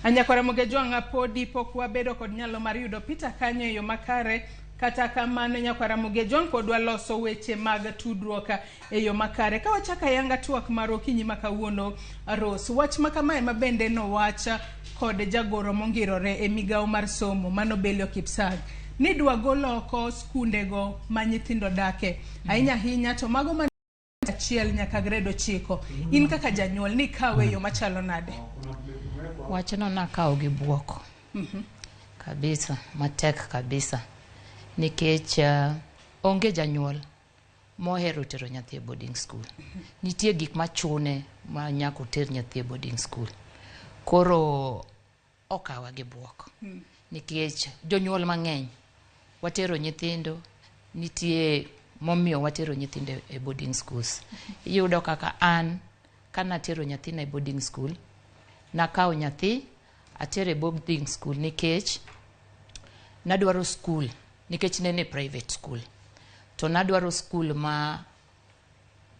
Anyakwara Mogejwang' podi pok wabedo kod nyalo mar yudo Peter kanyo e yo makare. Kata kamano nyakwara Mogejwang' pod waloso weche mag tudruok e yo makare. Ka wachako ayanga twak mar okinyi ma kawuono, Rose, wach ma kamae ma bende nowach kod jagoro mongirore e migawo mar somo mano Belio Kipsang' ni dwa gol oko skundego ma nyithindo dake ahinya ahinya to mago ma achiel nyaka grade 9. In kaka janyuol ni kawe e yo machalo nade? Wachno nakawo gi buok kabisa, matek kabisa, nikech onge janyuol mohero tero nyathi e boarding school. Nitie gik machune ma nyaka oter nyathi e boarding school. Koro okawa gi buok nikech jonyuol mang'eny watero nyithindo, nitie momiyo watero nyithindo e boarding schools. Iyudo kaka an kanatero nyathina e boarding school, nakawo nyathi atere e boarding school nikech nadwaro school, nikech ne en private school, to nadwaro school ma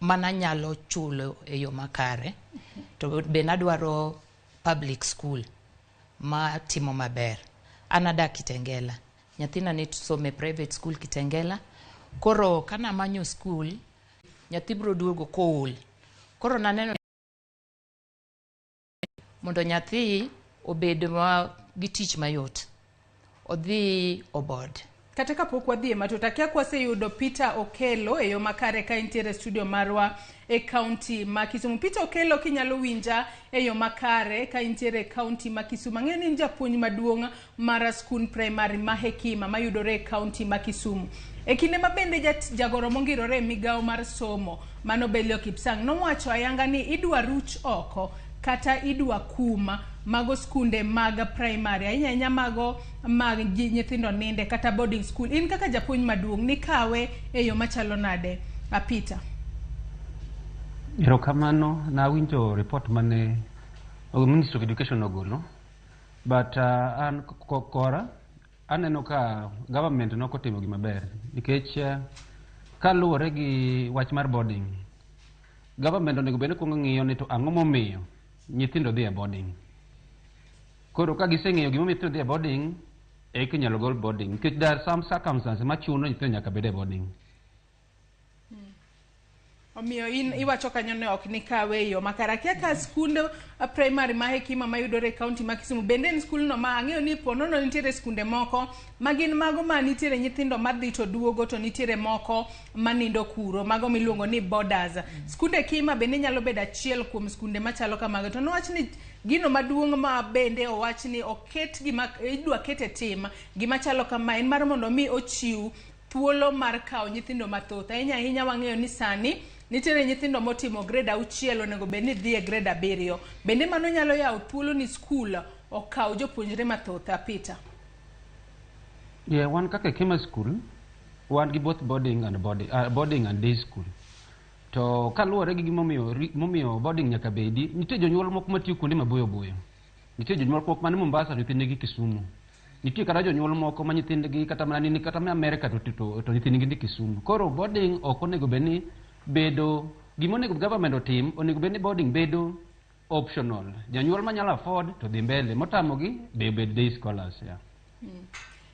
mananyalo chulo e yo makare, to be nadwaro public school ma timo maber. An adak Kitengela, nyathina ne somo e private school Kitengela. Koro kanamanyo school, nyathi biro duogo kool. Koro naneno mondo nyathi obed ma gi tich mayot, odhi oboard. Kata kapok wadhi e matut, akia kwaseyudo Peter Okello e yo makare ka entiere e studio marwa e kaunti ma Kisumu. Peter Okello, kinyalo winja e yo makare ka intiere e kaunti ma Kisumu. Ang'eyo ni in japuonj maduong' mar skund primary ma Hekima mayudore e kaunti ma Kisumu. E kinde ma bende jagoro mongirore e migawo mar somo mano Belio Kipsang' nowacho ayanga ni idwa ruch oko kata idwa kum mago skunde mag primary, ahinya ahinya mago mag nyithindo ninde kata boarding school. In kaka japuonj maduong' nikawe e yo machalo nade, Peter? Erokamano, nawinjo report mane Ministry of Education ogolo, but an kora aneno ka government nokotimo gima ber nikech kaluwore gi wach mar boarding, government onego bed ni kuongo ng'iyo ni to ang'o momiyo nyithindo dhi e boarding. Koro ka giseng'eyo gimomiyo nyithindo dhi e boarding, eka inyalo gol boarding nikech there are some circumstances machuno nyithindo nyaka bed e boarding. Omiyo in iwacho kanyo ne ok nikawe e yo makare. Akia ka skund primary ma Hekima mayudore e kaunti ma Kisumu bende en skulno ma ang'eyo ni ponono nitiere skunde moko ma gin mago ma nitiere nyithindo madhi to duogo to nitiere moko manindo kuro, mago miluongo ni boarders. Skund Hekima bende nyalo bedo achiel kuom skunde machalo kamago. To nowach ni gino maduong' ma bende owach ni oket gima idwa ket e tim gima chalo kama en mar mondo mi ochiw thuolo mar kawo nyithindo mathoth. Ahinya ahinya wang'eyo ni sani nitiere nyithindo motimo grade 6 onego bed ni dhi e grade 7. Bende mano nyalo yawo thuolo ni skul okaw jopuonjre mathoth, Peter? Yeah, wan kaka Hekima School, wan gi both boarding and boarding, boarding and day school. To kaluwore gi gimomiyo momiyo boarding nyaka bedi, nitie jonyuol moko matiyo kuonde maboyo boyo. Nitie jonyuol moko man Mombasa to nyithindgi Kisumu. Nitie kata jonyuol moko ma nyithindgi kata mana nini kata ma Amerika to nyithindgi ni Kisumu. Koro boarding ok onego bed ni bedo gima onego government otim, onego bed ni boarding bedo optional. Janyuol manyalo afford to dhi mbele, motamogi be obed day scholars. Yeah.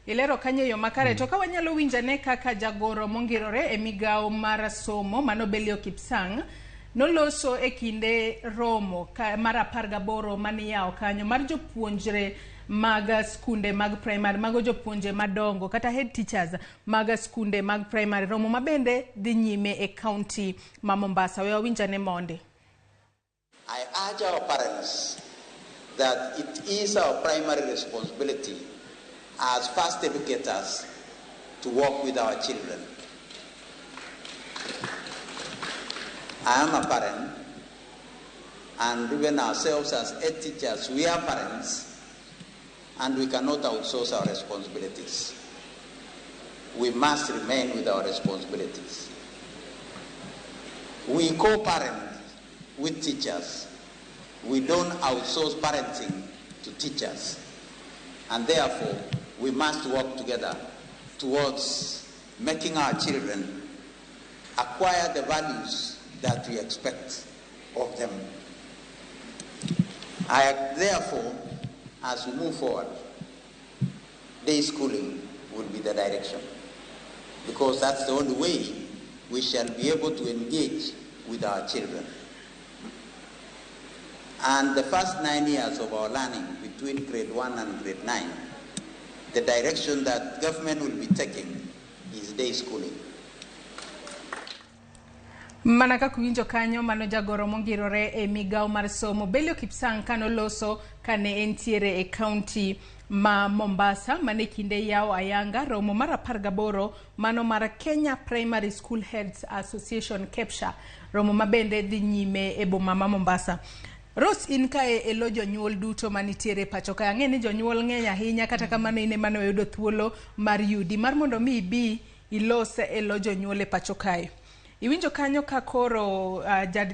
Ilero kanyo e yo makare. To ka wanyalo winjane kaka jagoro mongirore e migawo mar somo mano Belio Kipsang' noloso e kinde romo mar 18 maniyawo kanyo mar jopuonjre mag skunde mag primary, mago jopuonje madongo kata head teachers mag skunde mag primary, romo mabende dhi nyime e kaunti ma Mombasa. We wawinjane monde. I urge our parents that it is our primary responsibility as first educators to work with our children. I am a parent, and even ourselves as head teachers, we are parents. And we cannot outsource our responsibilities. We must remain with our responsibilities. We co-parent with teachers. We don't outsource parenting to teachers. And therefore, we must work together towards making our children acquire the values that we expect of them. I therefore, as we move forward, day schooling will be the direction, because that's the only way we shall be able to engage with our children. And the first 9 years of our learning, between grade 1 and grade 9, the direction that government will be taking is day schooling. Mana kaka uwinjo kanyo, mano jagoro mongirore e migawo mar somo Belio Kipsang kanoloso kane entiere e kaunti ma Mombasa mane kinde yawo ayanga romo mar 18 mano mar Kenya Primary School Heads Association KEPSHA, romo mabende dhi nyime e boma ma Mombasa. Rose, in kae e lo jonyuol duto manitiere pacho kae, ang'e ni jonyuol ng'eny ahinya, kata kamano in ema ne oyudo thuolo mar yudi mar mondo mi ibi ilos e lo jonyuol e pacho kae. Iwinjo kanyo ka koro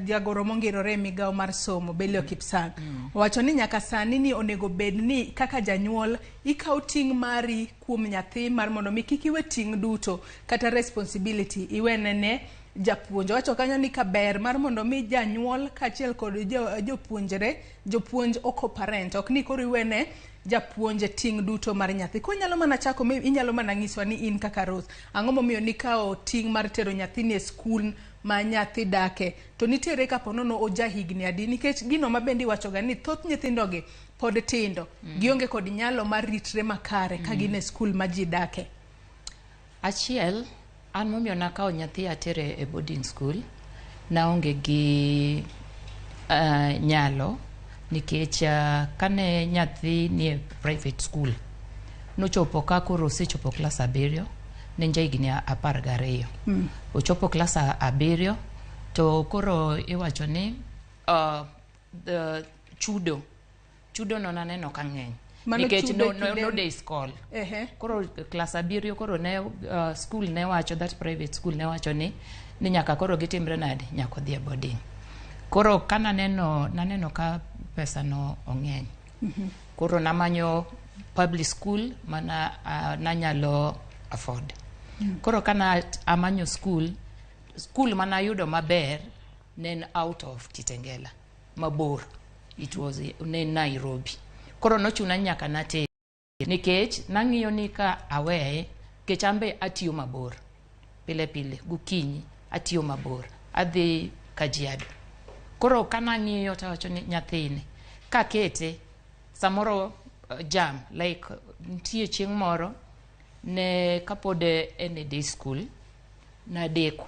jagoro mongirore e migawo mar somo Belio Kipsang owacho ni nyaka sani ni onego bed ni kaka janyuol ikawo ting' mari kuom nyathi mar mondo mi kik iwe ting' duto kata responsibility iwene ne japuonj. Owacho kanyo ni kaber mar mondo mi janyuol kaachiel kod jopuonjre, jopuonj oko-parent, ok ni koro iwene japuonj ting' duto mar nyathi. Koro mana chako, inyalo mana nyiswa ni in kaka Rose, ang'o momiyo nikawo ting' mar tero nyathini e skul ma nyathi dake, to nitiere kapo nono oja higni adi, nikech gino ma bende iwachoga ni thoth nyithindogi pod tindo, gionge kod nyalo mar ritre makare ka gin e skul ma ji dake. Achiel, an momiyo nakawo nyathi atere e boarding school, naonge gi nyalo, nikech kane nyathi nie private school, nochopo ka koro osechopo klas 7, ne en jahigni 12. Ochopo klas 7, to koro iwacho ni the chudo no naneno ka ng'eny. Nikech no day school. Koro klas 7 koro ne school ne wacho, that private school ne wacho ni nyaka koro gitimre nade, nyaka odhi e boarding. Koro ka naneno ka pesa no ong'eny. Koro namanyo public school mana nanyalo afford. Koro kana amanyo school mana yudo maber ne en out of Kitengela, mabor. It was ne Nairobi. Koro nochuna nyaka natere, nikech nang'iyo ni ka aweye, nikech an be atiyo mabor pile pile gokinyi atiyo mabor adhi Kajiado. Koro kanang'iyo tawacho ni nyathini kakete samoro jam, like nitie chieng' moro ne kapod en e day school nadeko,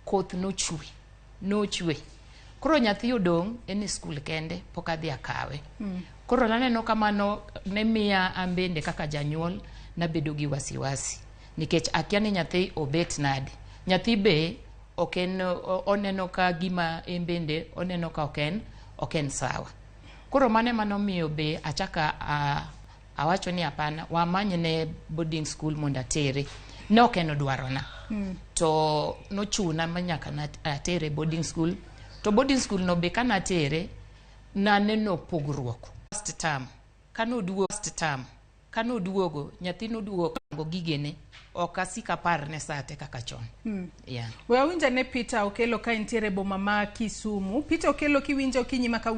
koth nochwe. Koro nyathi odong' en e skul kende, pok adhi akawe. Koro naneno kamano ne miya an bende kaka janyuol nabedo gi wasiwasi, nikech akia ni nyathi obet nade. Nyathi be ok en, oneno ka gima en bende oneno ka ok en sawa. Koro mano ema nomiyo be achaka awacho ni hapana, wamany ne boarding school mondo atere. Ne ok en dwarona. To nochuna ma nyaka atere boarding school. To boarding school no be kanatere, naneno pogruok. First term, kanoduogo, nyathi noduogo gigene, ok asik aparne sate kaka chon. Yeah. We awinj ane Peter Okelo ka entiere boma ma Kisumu. Peter Okelo, kiwinjo okinyi ma kawuono.